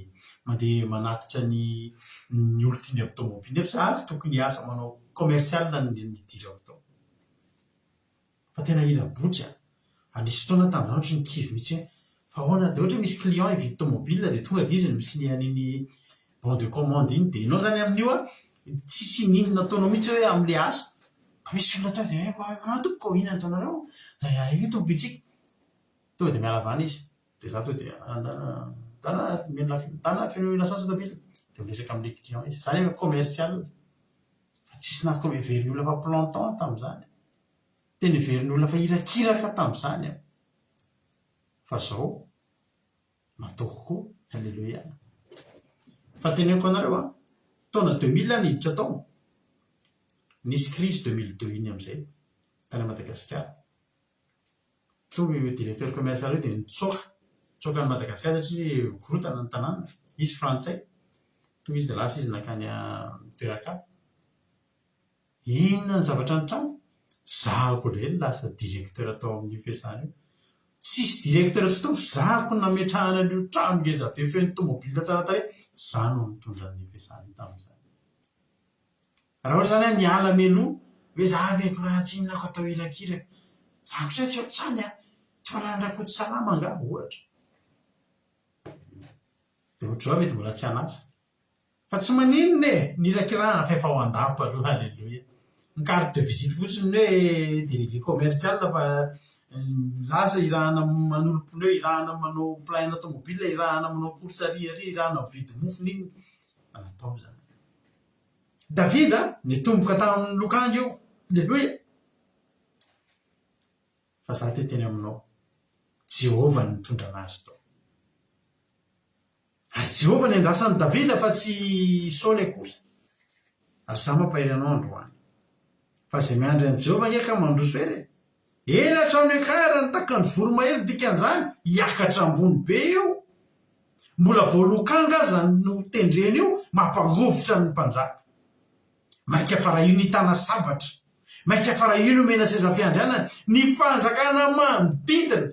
mandeha manatitra ny ny olon-tiany amin'ny tomobile, nefa za avy tokony hiasa manao commercial no nidirako tao. Fa tena hira botry a! Ary nisy fotoana aho tamin'izany ohatry ny kivy mihitsy hoe fa ahoana, dia ohatra hoe misy client hividy tomobile dia tonga dia izy no mi-signer an'iny bon de commande iny, dia ianao izany amin'io an, tsisy n'inona ataonao mihitsy hoe amin'ilay asa, fa misy olona tonga dia hoe manao tompoko, inona no ataonareo? Io tomobilintsika. Tonga dia miala avy any izy. Dia za tonga dia andana andana omeny la andana fenoy lasantsy tômôbila. Dia miresaka amin'ilay client izy. Za nefa commercial. Fa tsisy naha heverin'ny olona fa planton aho tamin'izany. Tena heverin'ny olona fa irakiraka tamin'izany aho. Fa zao nataoko koa. Alléluia. Fa teneniko anareo an, taona 2000 aho niditra tao. Nisy crise 2002 iny amin'izay tany Madagasikara. Tonga io directeur commercial io dia nitsoaka, nitsoaka an'i Madagasikara satria mikorontana ny tanàna, izy frantsay, tonga izy dia lasa izy nankany toeran-kafa. Inona ny zavatra nitranga? Zahako indray no lasa directeur tao amin'io fiasana io. Tsisy directeur tsy tonga fa zahako no nametrahana an'io trano ngeza be feno tomobile tsara tarehy, za no nitondra an'io fiasana io tamin'izany. Raha ohatra izany aho miala mialoha hoe za ve ko raha tsy inona ko atao irakiraka, za kosa tsy ohatr'izany an! Tsy manana an-dRakoto salama angaha ohatra. Dia ohatr'izao mety mbola tsy an'asa. Fa tsy maninona e! Ny irakirahana fa efa ao an-dapa aloha, alléluia. Ny carte de visite fotsiny ny hoe délégué commercial fa Lasa irahana manolo pneu, irahana manao plein ana tomobile, irahana manao course ary ary, irahana mividy mofo n'inona. Natao izany. Davida nitomboka tamin'ny lokanga io. Aleloia! Fa za te hiteny aminao, Jehovah no nitondra anazy tao. Ary Jehovah niandrasan'i Davida fa tsy i Saoly akory. Ary za mampahery anao androany. Fa izay miandry an'i Jehovah ange ka mandroso hery e. Elatra no iakarany tahaka ny voromahery dikan'izany hiakatra ambony be io. Mbola vao lokanga aza no tendrena io mampangovitra ny mpanjaka. Mainka fa raha io nitana sabatra. Mainka fa raha io nomena seza fiandrianana, ny fanjakana manodidina.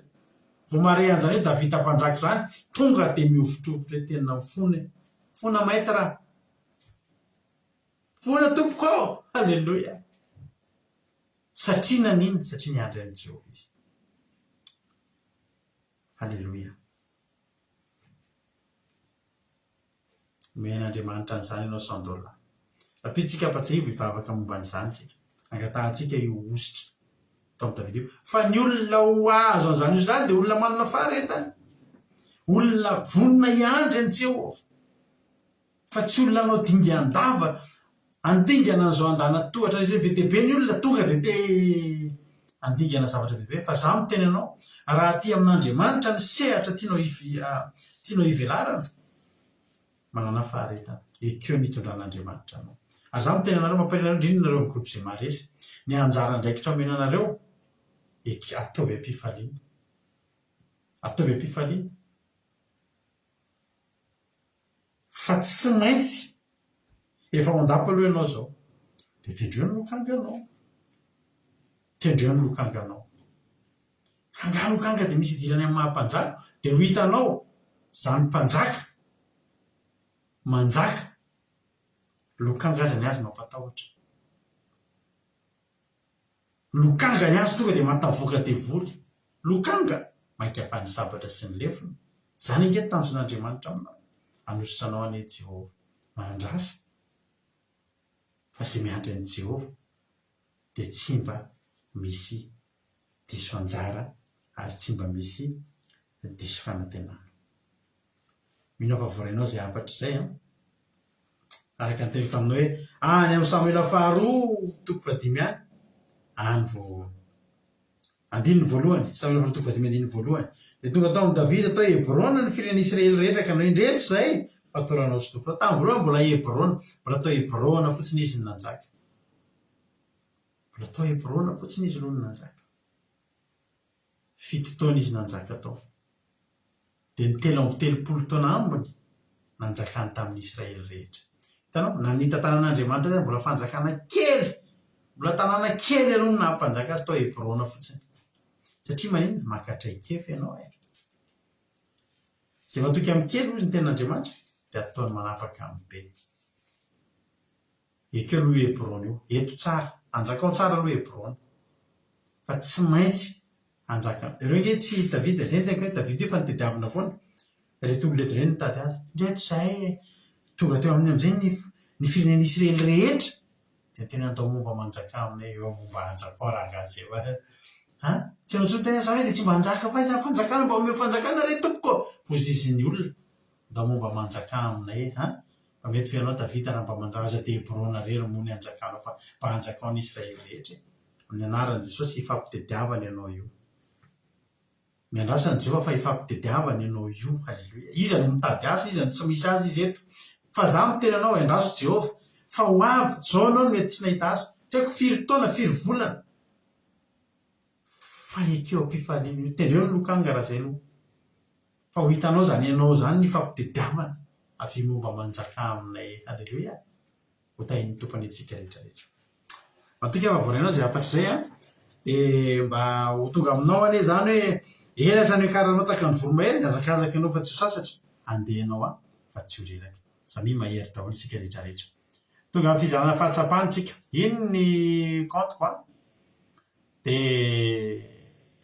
Vao mahare an'izany hoe Davida mpanjaka izany, tonga dia mihovitrovitra hoe tena mifona e. Mifona maître a. Mifona tompoko ô! Alléluia. Satria naninona? Satria niandry an'i Jehovah izy. Alléluia. Omen'Andriamanitra an'izany ianao Sandola. Rahampitso tsika ampatsiahivo hivavaka momba an'izany tsika. Angatahantsika io hosotra tao amin'i Davida io. Fa ny olona ho azo an'izany hosotra izany dia olona manana faharetana. Olona vonona hiandry an'i Jehovah. Fa tsy olona hanao dingan-dava, handingana an'izao andalan-tohatra ireny. Be dia be ny olona tonga dia te handingana zavatra be dia be. Fa izaho miteny anao, raha aty amin'Andriamanitra ny sehatra tianao tianao hivelarana, manana faharetana. Ekeo ny hitondran'Andriamanitra anao. Ary izaho miteny anareo, mampahery anareo, indrindra nareo amin'ny groupe izay maharesy, ny anjara andraikitra omena anareo, eke- ataovy am-pifaliana. Ataovy am-pifaliana. Fa tsy maintsy efa ao an-dapa aloha ianao izao. Dia tendreo ny lokanganao. Tendreo ny lokanganao. Angaha lokanga dia misy idirany amin'ny maha mpanjaka? Dia ho hitanao izany mpanjaka manjaka, lokanga aza ny azy mampatahotra. Lokanga ny azy tonga dia mahatavoaka devoly. Lokanga! Mainka fa ny sabatra sy ny lefona. Izany ange ny tanjon'Andriamanitra aminao. Hanositra anao anie Jehovah. Mahandrasa fa izay miandry an'i Jehovah dia tsy mba misy diso anjara ary tsy mba misy diso fanantenana. Mino aho fa voarainao izay hafatra izay an! Araka ny teniko taminao hoe any amin'ny Samoela faharoa toko fahadimy any, any vao andininy voalohany, Samoela faharoa toko fahadimy andininy voalohany. Dia tonga tao amin'i Davida tao Hebrona ny firenena Israely rehetra ka nanao hoe, Indreto izay fatoranao sy nofonao. Tamin'ny voalohany mbola Hebrona, mbola tao Hebrona fotsiny izy no nanjaka. Mbola tao Hebrona fotsiny izy aloha no nanjaka. Fito taona izy nanjaka tao. Dia ny 33 taona ambiny nanjakany tamin'ny Israely rehetra. Hitanao, na ny tantanan'Andriamanitra aza mbola fanjakana kely, mbola tanàna kely aloha no naha mpanjaka azy tao Hebrona fotsiny. Satria maninona? Maka traikefa ianao e. Izay matoky amin'ny kely, hoy ny tenin'Andriamanitra, dia ataony manapaka amin'ny be. Ekeo aloha io Hebrona io. Eto tsara. Anjakao tsara aloha Hebrona. Fa tsy maintsy hanjaka. Ireo ange tsy i Davida, izay no teniko hoe Davida io efa notediavina foana. Ireto olona ireto indray no nitady azy. Indreto izahay e! Tonga teo aminy amin'izay ny ny firenena Israely rehetra. Dia niteny andao momba manjakà aminay eo momba hanjakao rangahy izay fa an! Tsy ianao intsony niteny hoe izahay dia tsy mba hanjaka fa aiza fanjakana mba omeo fanjakana re tompoko ô! Vozizin'ny olona. Ndao momba manjakà aminay e! An! Fa mety ve ianao Davida raha mba mandao aza dia Hebrona irery moa ny hanjakanao fa mba hanjakao ny Israely rehetra e! Amin'ny anaran'i Jesosy hifampitediavana ianao io. Miandrasa an'i Jehovah fa hifampitediavana ianao io. Haleloia. Iza no mitady asa, iza no tsy misy asa izy eto. Fa za miteny anao endraso Jehovah fa ho avy, zao ianao no mety tsy nahita asa, tsy haiko firy taona, firy volana. Fa ekeo am-pifaliana io. Tendreo ny lokanga raha zay no. Fa ho hitanao izany ianao izany ny fampitediavana avy momba manjakà aminay Haleloia ho tahin'ny Tompo anie tsika rehetra rehetra. Matoky aho fa voarainao izay hafatra izay an! Dia mba ho tonga aminao anie izany hoe elatra ny akaranao tahaka ny voromahery, mihazakazaka ianao fa tsy ho sasatra, handeha ianao an fa tsy ho reraka. Samia mahery daholo isika rehetra rehetra. Tonga amin'ny fizarana fahatsapana isika. Iny ny compte-ko an! Dia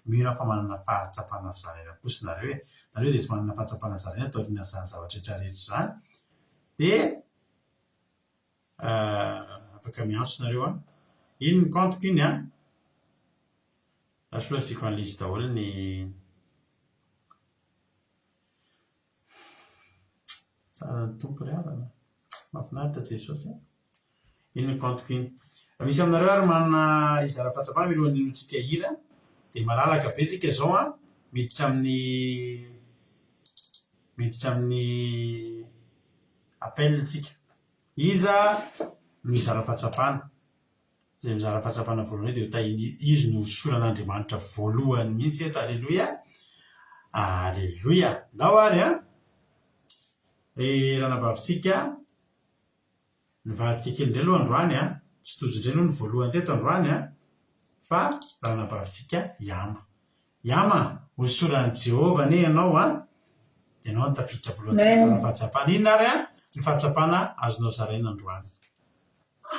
mino aho fa manana fahatsapana fizaraina kosa nareo e! Nareo dia tsy manana fahatsapana zaraina taorian'izany zavatra rehetra rehetra izany dia afaka miantso nareo an! Iny ny compte-ko iny an! Lasa aloha asiako an'ilay izy daholo ny Tsara ny Tompo ry havana. Mahafinaritra Jesosy a. Iny ny compte-ko iny. Raha misy aminareo ary manana hizara fahatsapana mialohan'ny hinoantsika hira dia malalaka be tsika izao an, miditra amin'ny miditra amin'ny appel tsika. Iza no hizara fahatsapana? Izay mizara fahatsapana voalohany dia ho tahiany, izy no hosoran'Andriamanitra voalohany mihitsy eto, aleloia, aleloia. Ndao ary an, ry ranabavintsika, nivadika kely indray aloha androany an, tsy tojo indray aloha ny voalohany teto androany an, fa ranabavintsika Yama. Yama, hosoran'i Jehovah anie ianao an, dia ianao no tafiditra voalohany teto hizara fahatsapana. Inona ary an ny fahatsapana azonao zaraina androany?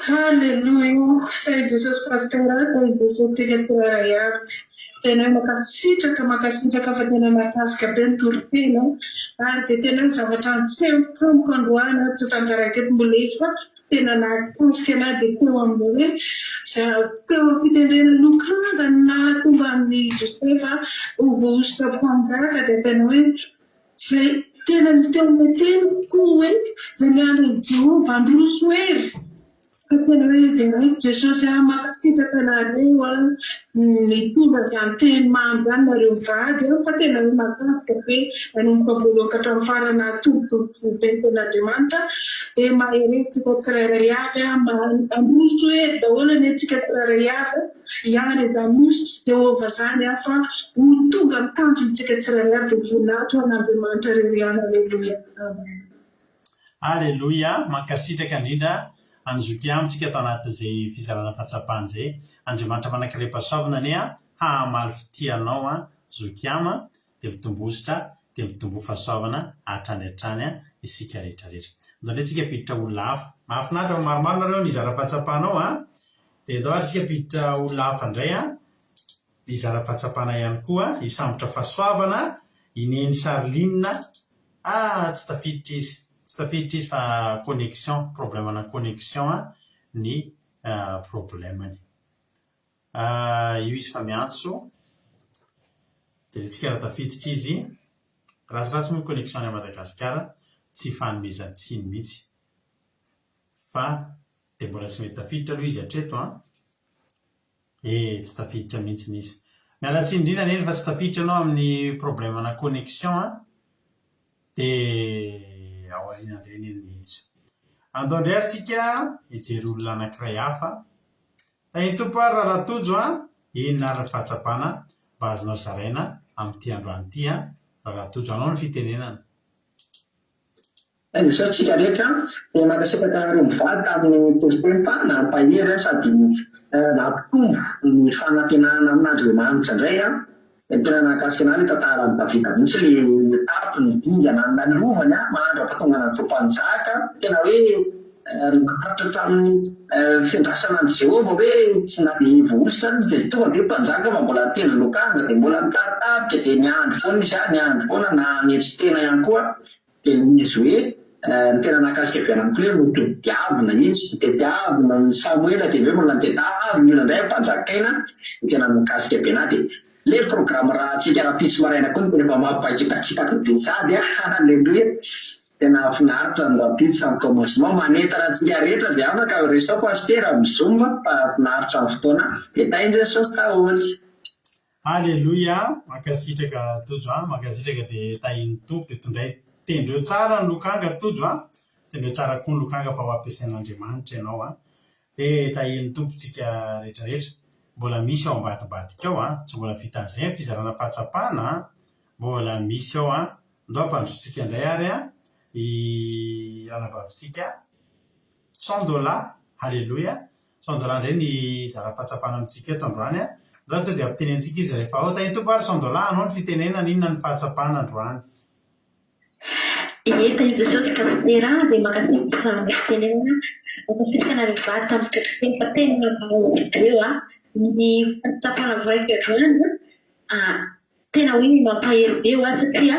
Haleloia! Tahin'i Jesosy Pasteur a, tahin'i Jesosy tsika tsirairay avy. Tena hoe mankasitraka, mankasitraka fa tena nahakasika be ny toriteny a. Ary dia tena hoe zavatra niseho tamiko androany a, tsy ho tantaraiko eto moa ilay izy fa tena nahakasika anah dia teo amin'ilay hoe teo am-pitendrena lokanga no nahatonga an'i Josefa ho voahosotra mpanjaka dia tena hoe Izay tena ny teo amin'ilay teny tokoa hoe izay miandry an'i Jehovah handroso hery. Ka tena hoe deraiko Jesosy ah, mankasitraka anareo ah, nitondra izany teny mamy izany nareo mivady ah, fa tena hoe mahakasika be nanomboka voalohany ka hatramin'ny farany nahatombotombo fo be ny tenin'Andriamanitra dia mahereza tsika tsirairay avy ah, handroso hery daholo anie tsika tsirairay avy ah. Hiandry izany nosy Jehovah izany aho fa ho tonga ny tanjontsika tsirairay avy dia voninahitra ho an'Andriamanitra irery ihany Aleloia Amen. Aleloia, mankasitraka indrindra an'i Zoky Amo tsika tao anatin'izay fizarana fahatsapana izay. Andriamanitra manankarem-pahasoavana anie hahamaly fitia anao an Zoky Amo a, dia mitomboa dia mitomboa fahasoavana hatrany hatrany isika rehetra rehetra. Andao indray tsika hampiditra olona hafa. Mahafinaritra fa maromaro nareo nizara fahatsapana ao an. Dia andao ary isika hampiditra olona hafa indray an, hizara fahatsapana ihany koa, hisambotra fahasoavana, i Neny Charline, ah tsy tafiditra izy, tsy tafiditra izy fa connexion, problème-na connexion ny problème-ny. Ah io izy fa miantso, jerentsika raha tafiditra izy, ratsiratsy moa ny connexion any Madagasikara, tsy ifanomezan-tsiny mihitsy fa Dia mbola tsy mety tafiditra aloha izy hatreto an! Eh, tsy tafiditra mihitsy izy. Miala tsiny indrindra Neny fa tsy tafiditra ianao amin'ny problème-na connexion an! Dia ao aoriana indray Neny mihitsy. Andao indray ary tsika hijery olona anankiray hafa. Tahin'ny Tompo ary Rahalahy Tojo an! Inona ary ny fahatsapana mba azonao zaraina amin'ity androany ity an? Rahalahy Tojo, anao ny fitenenana. Misaotra antsika rehetra dia mankasitraka anareo mivady tamin'ny toriteny fa nampahery sady nampitombo ny fanantenana amin'Andriamanitra indray an! Dia tena nahakasika anah ilay tantaran'i Davida mihitsy ilay étape ny dingana nalovany an mandra-pahatongana an'i Mpanjaka tena hoe naharitra tamin'ny fiandrasana an'i Jehovah hoe tsy na dia voahosotra ary izy dia tonga dia mpanjaka fa mbola tendry lokanga dia mbola nitaritarika dia niandry foana izy an niandry foana nanetry tena ihany koa Dia izy hoe, ny tena nahakasika be anah koa hoe notediavina izy, notediavina ny Samoela dia avy eo mbola notediavina olona indray hampanjakaina, ny tena nikasika be anah dia le programme rahantsika rahampitso maraina koa no tena efa mampahitakitaka be sady an, Alléluia, tena hahafinaritra ny rahampitso fa ny commencement manentana antsika rehetra izay afaka resaho Pasitera amin'ny zoom fa hahafinaritra ny fotoana, dia tahin'i Jesosy daholo. Aleloia, mankasitraka Tojo a, mankasitraka dia tahin'ny Tompo dia tondray tendreo tsara ny lokanga Tojo a, tendreo tsara koa ny lokanga fa ho ampiasain'Andriamanitra ianao a, dia tahin'ny Tompo tsika rehetra rehetra, mbola misy ao ambadimbadika ao a, tsy mbola vitan'izay ny fizarana fahatsapana a, mbola misy ao a, ndao ampandrosotsika indray ary a, i ranabavintsika Sandola, Aleloia, Sandola indray ny hizara fahatsapana amintsika eto androany a. Androany tonga dia ampitenentsika izy rehefa ao. Tahin'ny Tompo ary Sandola, anao ny fitenenana, inona ny fahatsapana androany? Ie, tahin'i Jesosy Pasitera dia mankasitraka amin'ny fitenenana, mankasitraka anareo mivady tamin'ny toriteny fa tena nampahery be hoa ny fahatsapana voaraiko androany a, Tena hoe mampahery be hoa satria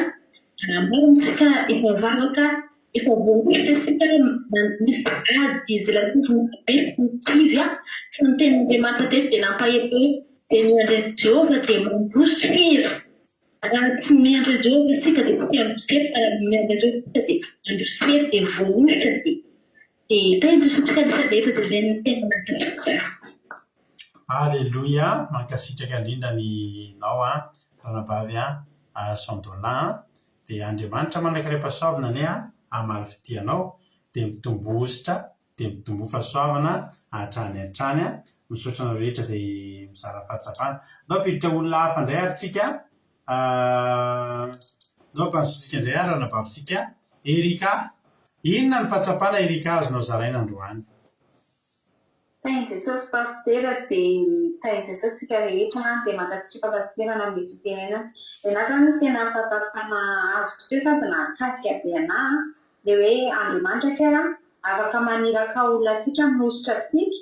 maro amintsika efa mivavaka, efa voahosotra isika, misy ady ivelan'ny be ny kivy fa ny tenin'Andriamanitra teto dia nampahery hoe. Dia miandry an'i Jehovah dia mandroso hery. Raha tsy miandry an'i Jehovah isika dia tsy handroso hery fa raha miandry an'i Jehovah isika dia mandroso hery dia voahosotra dia dia tahin'i Jesosy antsika rehetra dia izay no tena mankasitraka. Aleloia, mankasitraka indrindra ny nao an, ranabavy an, Sandola an, dia Andriamanitra manankarem-pahasoavana anie an, hamaly fitia anao, dia mitomboa hosotra dia mitomboa fahasoavana hatrany hatrany an! Misaotra anareo rehetra izay mizara fahatsapana. Ndao hampiditra olona hafa indray ary tsika Ndao hampandrosoantsika indray ary ranabavintsika Erika. Inona ny fahatsapana Erika azonao zaraina androany? Tahin'i Jesosy Pasitera dia tahin'i Jesosy tsika rehetra an, dia mankasitraka Pasitera nanome fitenenana. Ianah zany tena fahatsapana azoko teo sady nahakasika be anah an, le hoe Andriamanitra kay an afaka maniraka olona antsika mositra antsika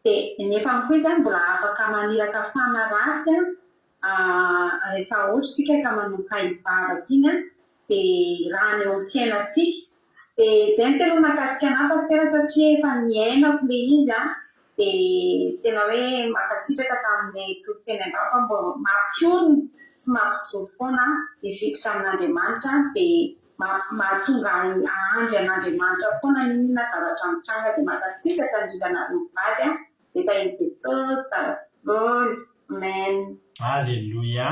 dia nefa koa izy an mbola afaka maniraka fanahy ratsy an rehefa ohatra isika ka manomboka hivavaka iny an dia irahany eo amin'ny fiainantsika dia izay no tena mahakasika anah Pasitera satria efa niainako le izy an dia tena hoe mankasitraka tamin'ilay toriteny angamba mba mampiorina sy mampijoro foana hifikitra amin'Andriamanitra dia mahatonga ahy hahandry an'Andriamanitra foana n'inon'inona zavatra mitranga dia mankasitraka indrindra anareo mivady a dia tahin'i Jesosy daholo Amen. Aleloia!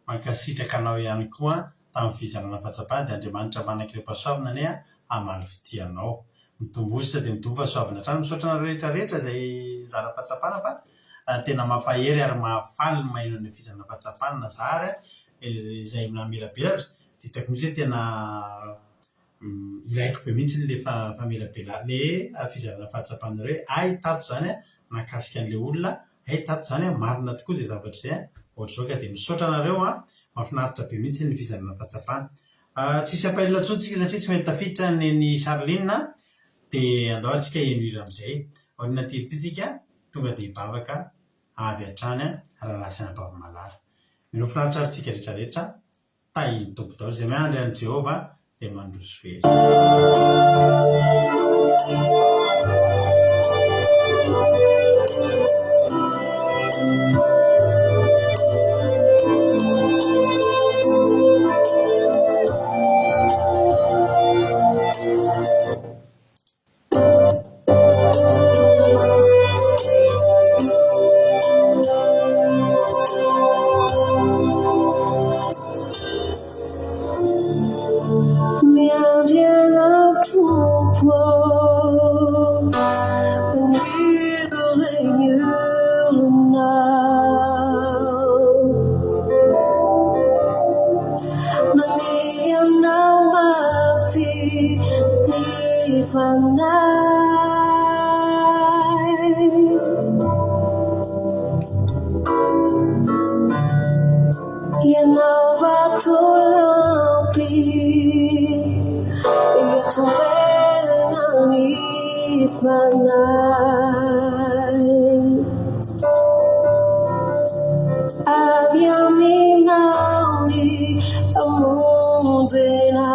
Mankasitraka anao ihany koa tamin'ny fizarana fahatsapana dia Andriamanitra manan-kirem-pahasoavana anie hamaly fitia anao. Mitomboa sisa dia mitomboa fahasoavana hatrany. Misaotra anareo rehetra rehetra izay nizara fahatsapana fa tena mampahery ary mahafaly ny maheno an'ilay fizarana fahatsapana na za ary izay namelabelatra dia hitako mihitsy hoe tena ilaiko be mihitsy ilay famelabela ilay fizarana fahatsapanareo hoe hay tato izany an nahakasika an'ilay olona, hay tato izany an marina tokoa izay zavatra izay an, ohatr'izao ka dia misaotra anareo an, mahafinaritra be mihitsy ny fizarana fahatsapana. Tsisy appel intsony tsika satria tsy mety tafiditra nen'i Charline an, dia andao ary tsika heno hira amin'izay. Aoriana ity hira ity tsika tonga dia hivavaka avy hatrany an, rahalahy sy anabavy malala. Mino finaritra ary tsika rehetra rehetra. Tahin'ny Tompo daholo izay miandry an'i Jehovah dia mandroso hery. Miandry anao Tompo ô, Mania anao mafy ny fanahy. Ianao vatolampy itoerana ny fanahy. Avy aminao ny famonjena.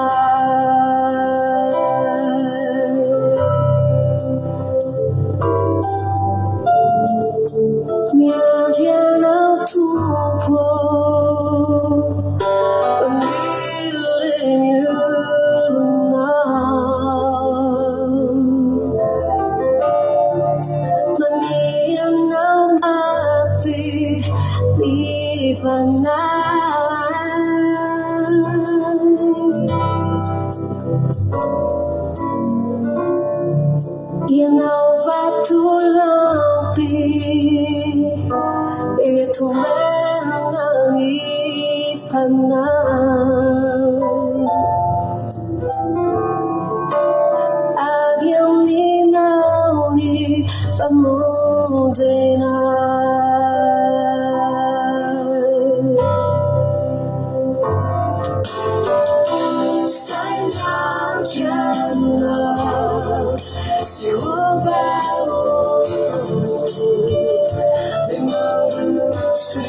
Miandry anao Tompo ô, miorina. Mania anao mafy ny fanahy. Ianao vatolampy etoerana ny fanahy. Avy aminao ny famonjena. Saina anao, Jehovah ô, dia mandroso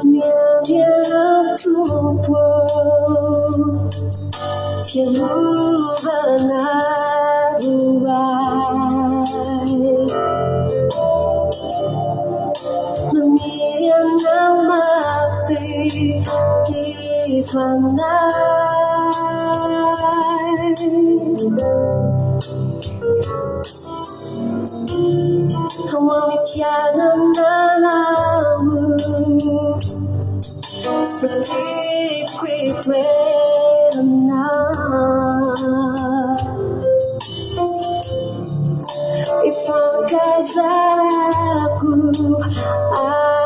Miandry anao Tompo ô, fiarovana ho ahy. Maniry anao mafy ny fanahy. Ao amin'ny fiainana Faniriako hitoerana Ifankazarako aminao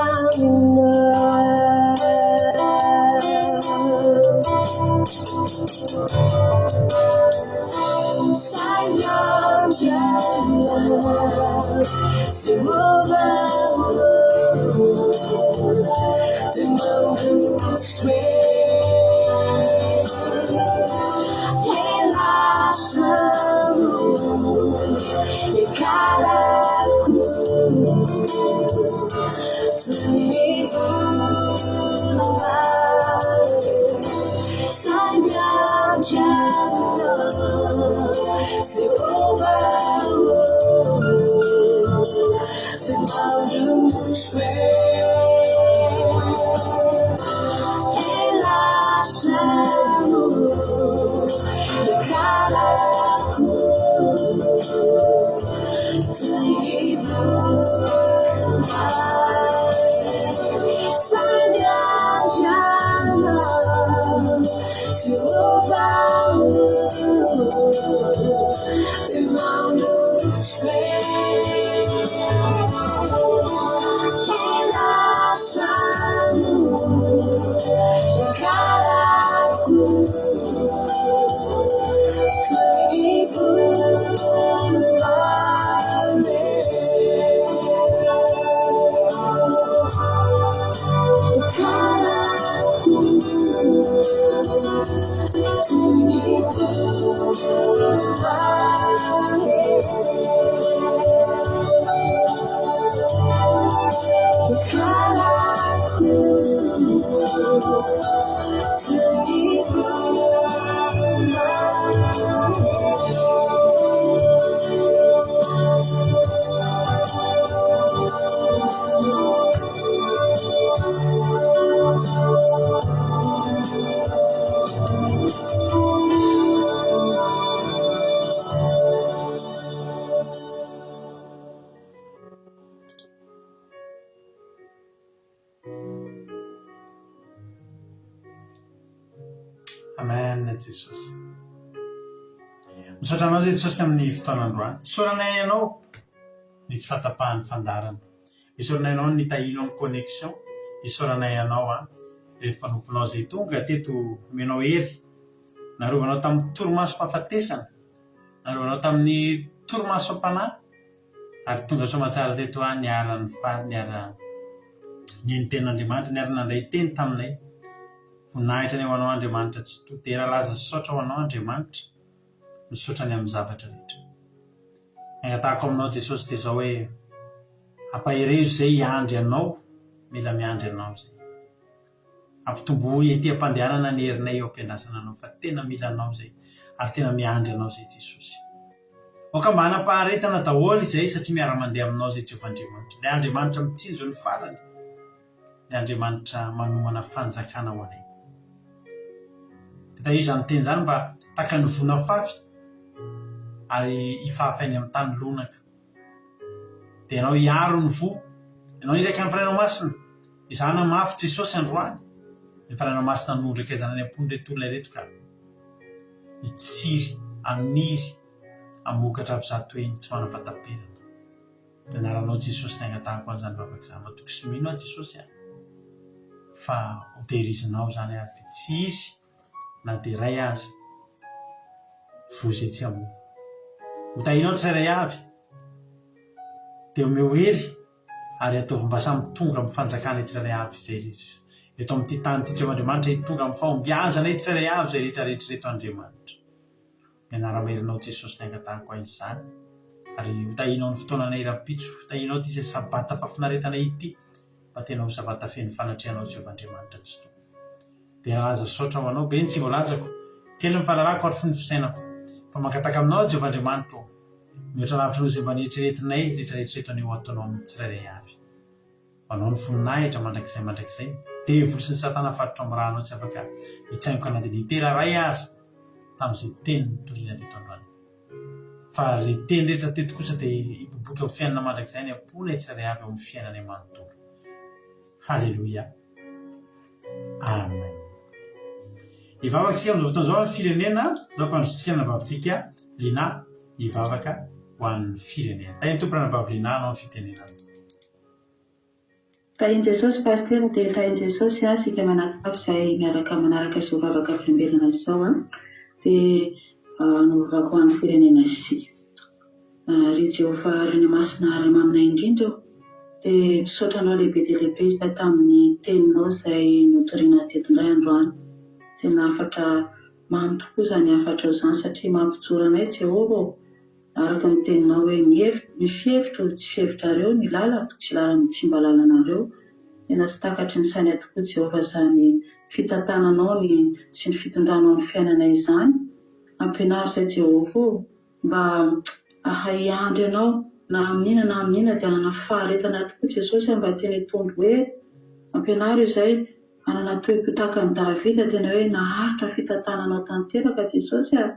Amen Jesosy. Misaotra anao Jesosy amin'ny fotoana androany. Isaoranay anao ny tsy fahatapahan'ny fandaharana. Isaoranay anao ny tahianao ny connexion. Isaoranay anao an, ireto mpanomponao izay tonga teto omenao hery. Narovanao tamin'ny torimasom-pahafatesana. Narovanao tamin'ny torimasom-panahy. Ary tonga soamatsara teto aho niara nifaly niara nihaino tenin'Andriamanitra niara nandray teny taminay. Voninahitra anie ho anao Andriamanitra Tsitoha. Dera laza sy saotra ho anao Andriamanitra. Misaotra ny amin'ny zavatra rehetra. Ny angatahako aminao Jesosy dia izao hoe ampaherezo izay hiandry anao, mila miandry anao izay. Ampitomboy ety am-pandehanana ny herinay eo am-piandrasana anao fa tena mila anao izay ary tena miandry anao izay Jesosy. Aoka mba hanam-paharetana daholo izay satria miara-mandeha aminao izay Jehovah Andriamanitra. Ilay Andriamanitra mitsinjo ny farany. Ilay Andriamanitra manomana fanjakana ho anay. Dia izany teny izany mba tahaka ny voa nafafy ary hifahafainy amin'ny tany lonaka. Dia ianao hiaro ny voa. Ianao hiraika ny Fanahinao Masina. Izaho namafy Jesosy androany. Ny Fanahinao Masina no ndraikaizana any am-pon'ireto olona ireto ka hitsiry, haniry, hamokatra avy zato heny tsy manam-pahataperana. Ny anaranao Jesosy ny angatahako an'izany vavaka izany. Matoky sy mino aho Jesosy a, fa ho tehirizinao izany ary dia tsy hisy na dia iray aza voa izay tsy hamoa. Ho tahinao ny tsirairay avy, dia omeo hery ary ataovy mba samy tonga amin'ny fanjakana tsirairay avy izay rehetra eto amin'ity tany ity Jehovah Andriamanitra hitonga amin'ny fahombiazana tsirairay avy izay rehetra rehetra ireto Andriamanitra. Ny anara-maherinao Jesosy ny angatahako ahy izany ary ho tahinao ny fotoananay rahampitso, ho tahinao ity izay sabata fahafinaretana ity mba tena ho sabata feno fanatrehanao Jehovah Andriamanitra Tsitoha. Dia laza saotra ho anao be ny tsy voalazako, kely ny fahalalako ary fohy ny fisainako. Fa mangataka aminao aho Jehovah Andriamanitro ô, mihoatra lavitra noho izay mba neritreretinay rehetrarehetra ireto anie ho ataonao amin'ny tsirairay avy. Ho anao ny voninahitra mandrakizay mandrakizay. Devoly sy ny satana fatotra amin'ny rànao tsy afaka hitsaingoka na dia litera iray aza tamin'izay teny notorina teto androany. Fa ilay teny rehetra teto kosa dia hiboiboika ho fiainana mandrakizay any am-ponay tsirairay avy ao amin'ny fiainanay manontolo. Haleloia. Amen. Hivavaka isika amin'izao fotoana izao amin'ny firenena, izao ampandrosoantsika ny anabavintsika Lina hivavaka ho an'ny firenena. Tahin'ny Tompo ranabavy Lina hanao ny fitenenana. Tahin'i Jesosy Pasitera dia tahin'i Jesosy an isika manaraka izay miaraka manaraka izao vavaka fiambenana izao an dia hanao vavaka ho an'ny firenena isika. Ry Jehovah Ray Masina Ray maminay indrindra ô dia misaotra anao lehibe dia lehibe izahay tamin'ny teninao izay notoriana teto indray androany. Tena hafatra mamy tokoa izany hafatrao izany satria mampijoro anay Jehovah ô. Araka ny teninao hoe, Ny hev, ny fihevitro tsy fihevitrareo, ny lalako tsy lalan, tsy mba lalanareo. Tena tsy takatry ny sainay tokoa Jehovah izany fitantananao ny sy ny fitondranao ny fiainanay izany. Ampianaro izay Jehovah ô, mba hahay hiandry Anao na amin'inona na amin'inona dia hanana faharetana tokoa Jesosy mba tena hitombo hery. Ampianaro izay hanana toe-po tahaka an'i Davida tena hoe naharitra ny fitantananao tanteraka Jesosy a!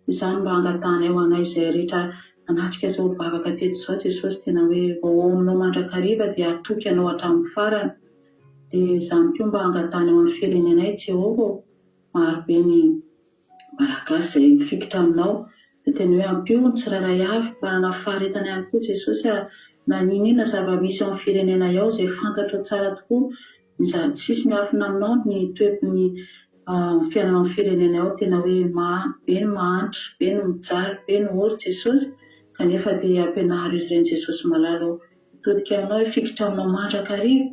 Izany mba angatahanay ho anay izay rehetra nanatrika izao vavaka teto izao Jesosy tena hoe vao ao aminao mandrakariva dia hatoky anao hatramin'ny farany dia izany koa mba angatahanay ho an'ny firenenay Jehovah ô maro be ny Malagasy izay mifikitra aminao dia tena hoe ampio ny tsirairay avy mba hanana faharetana ihany koa Jesosy a na n'inon'inona zava-misy ao amin'ny firenenay ao izay fantatrao tsara tokoa Ny zany tsisy miafina aminao ny toetry ny fiainana ao firenena ao tena hoe be ny mahantra, be ny mijaly, be ny ory Jesosy kanefa dia ampianaro izy ireny Jesosy malala ô hitodika aminao hifikitra aminao mandrakariva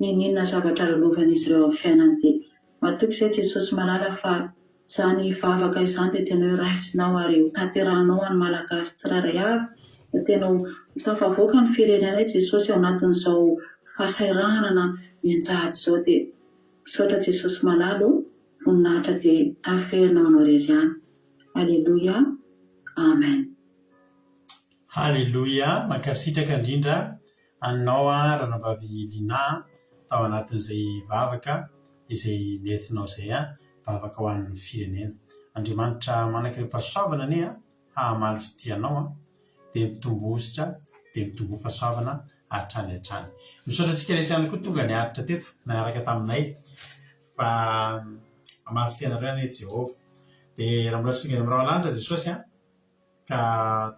n'inon'inona zavatra lalovan'izy ireo amin'ny fiainany dia matoky izay Jesosy malala fa Izany vavaka izany dia tena hoe raisinao ary ho tanterahanao ho an'ny Malagasy tsirairay avy fa tena ho tafavoaka ny firenenay Jesosy ao anatin'izao fahasahiranana mianjady izao dia misaotra Jesosy malala ô voninahitra dia averina ho anao irery ihany Aleloia Amen. Haleloia, mankasitraka indrindra anao ranabavy Lina tao anatin'izay vavaka izay nentinao izay vavaka ho an'ny firenena. Andriamanitra manan-kerim-pahasoavana anie hahamaly fitia anao dia mitomboa dia mitomboa fahasoavana hatrany hatrany. Misaotra antsika rehetra ihany koa tonga niaritra teto niaraka taminay fa hamaly fitia anareo anie Jehovah. Dia raha mbola tsy tonga any amin'ny rahona lanitra Jesosy an! Ka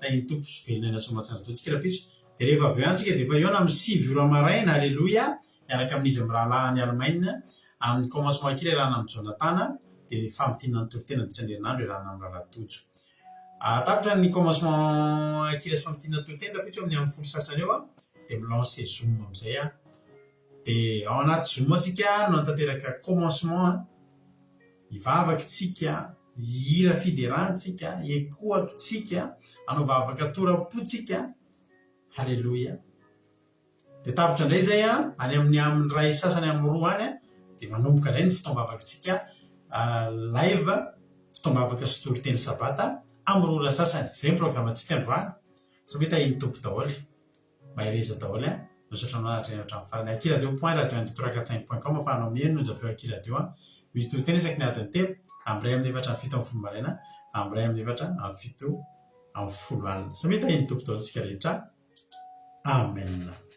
tahin'ny Tompo sy velona aina soamatsara daholo tsika rahampitso. Dia rehefa avy eo ihany tsika dia efa hihaona amin'ny 9 ora maraina, Aleloia, miaraka amin'izy mirahalahy any Allemagne, amin'ny commencement kely iarahana amin'i Jonathan, dia famintinana ny toriteny mandritra ny herinandro iarahana amin'ny rahalahy Tojo. Tapitra ny commencement kely sy famintinana toriteny rahampitso amin'ny amin'ny folo sasany eo, dia mi-lancer zoom amin'izay aho. Dia ao anaty zoom ao tsika no hanatanteraka commencement, hivavaka tsika, Hihira fiderana tsika, hiekoaka tsika, hanao vavaka tora-po tsika. Haleloia. Dia tapitra indray izay an, any amin'ny amin'ny iray sasany amin'ny roa any an, dia manomboka indray ny fotoam-bavakitsika live, fotoam-bavaka sy toriteny sabata amin'ny roa ora sasany. Izay ny programantsika androany. Sao ve tahian'ny Tompo daholo. Mahereza daholo an! Misaotra anao nahatrehina hatramin'ny farany. Akiradio point radio un deux trois quatre cinq point com afahanao mihaino ny onjam-peo Akiradio an! Misy toriteny isaky ny adiny telo, amin'ny iray amin'ny efatra amin'ny 17 maraina, amin'ny iray amin'ny efatra amin'ny 17 alina. Samia tahian'ny Tompo daholo isika rehetra. Amen.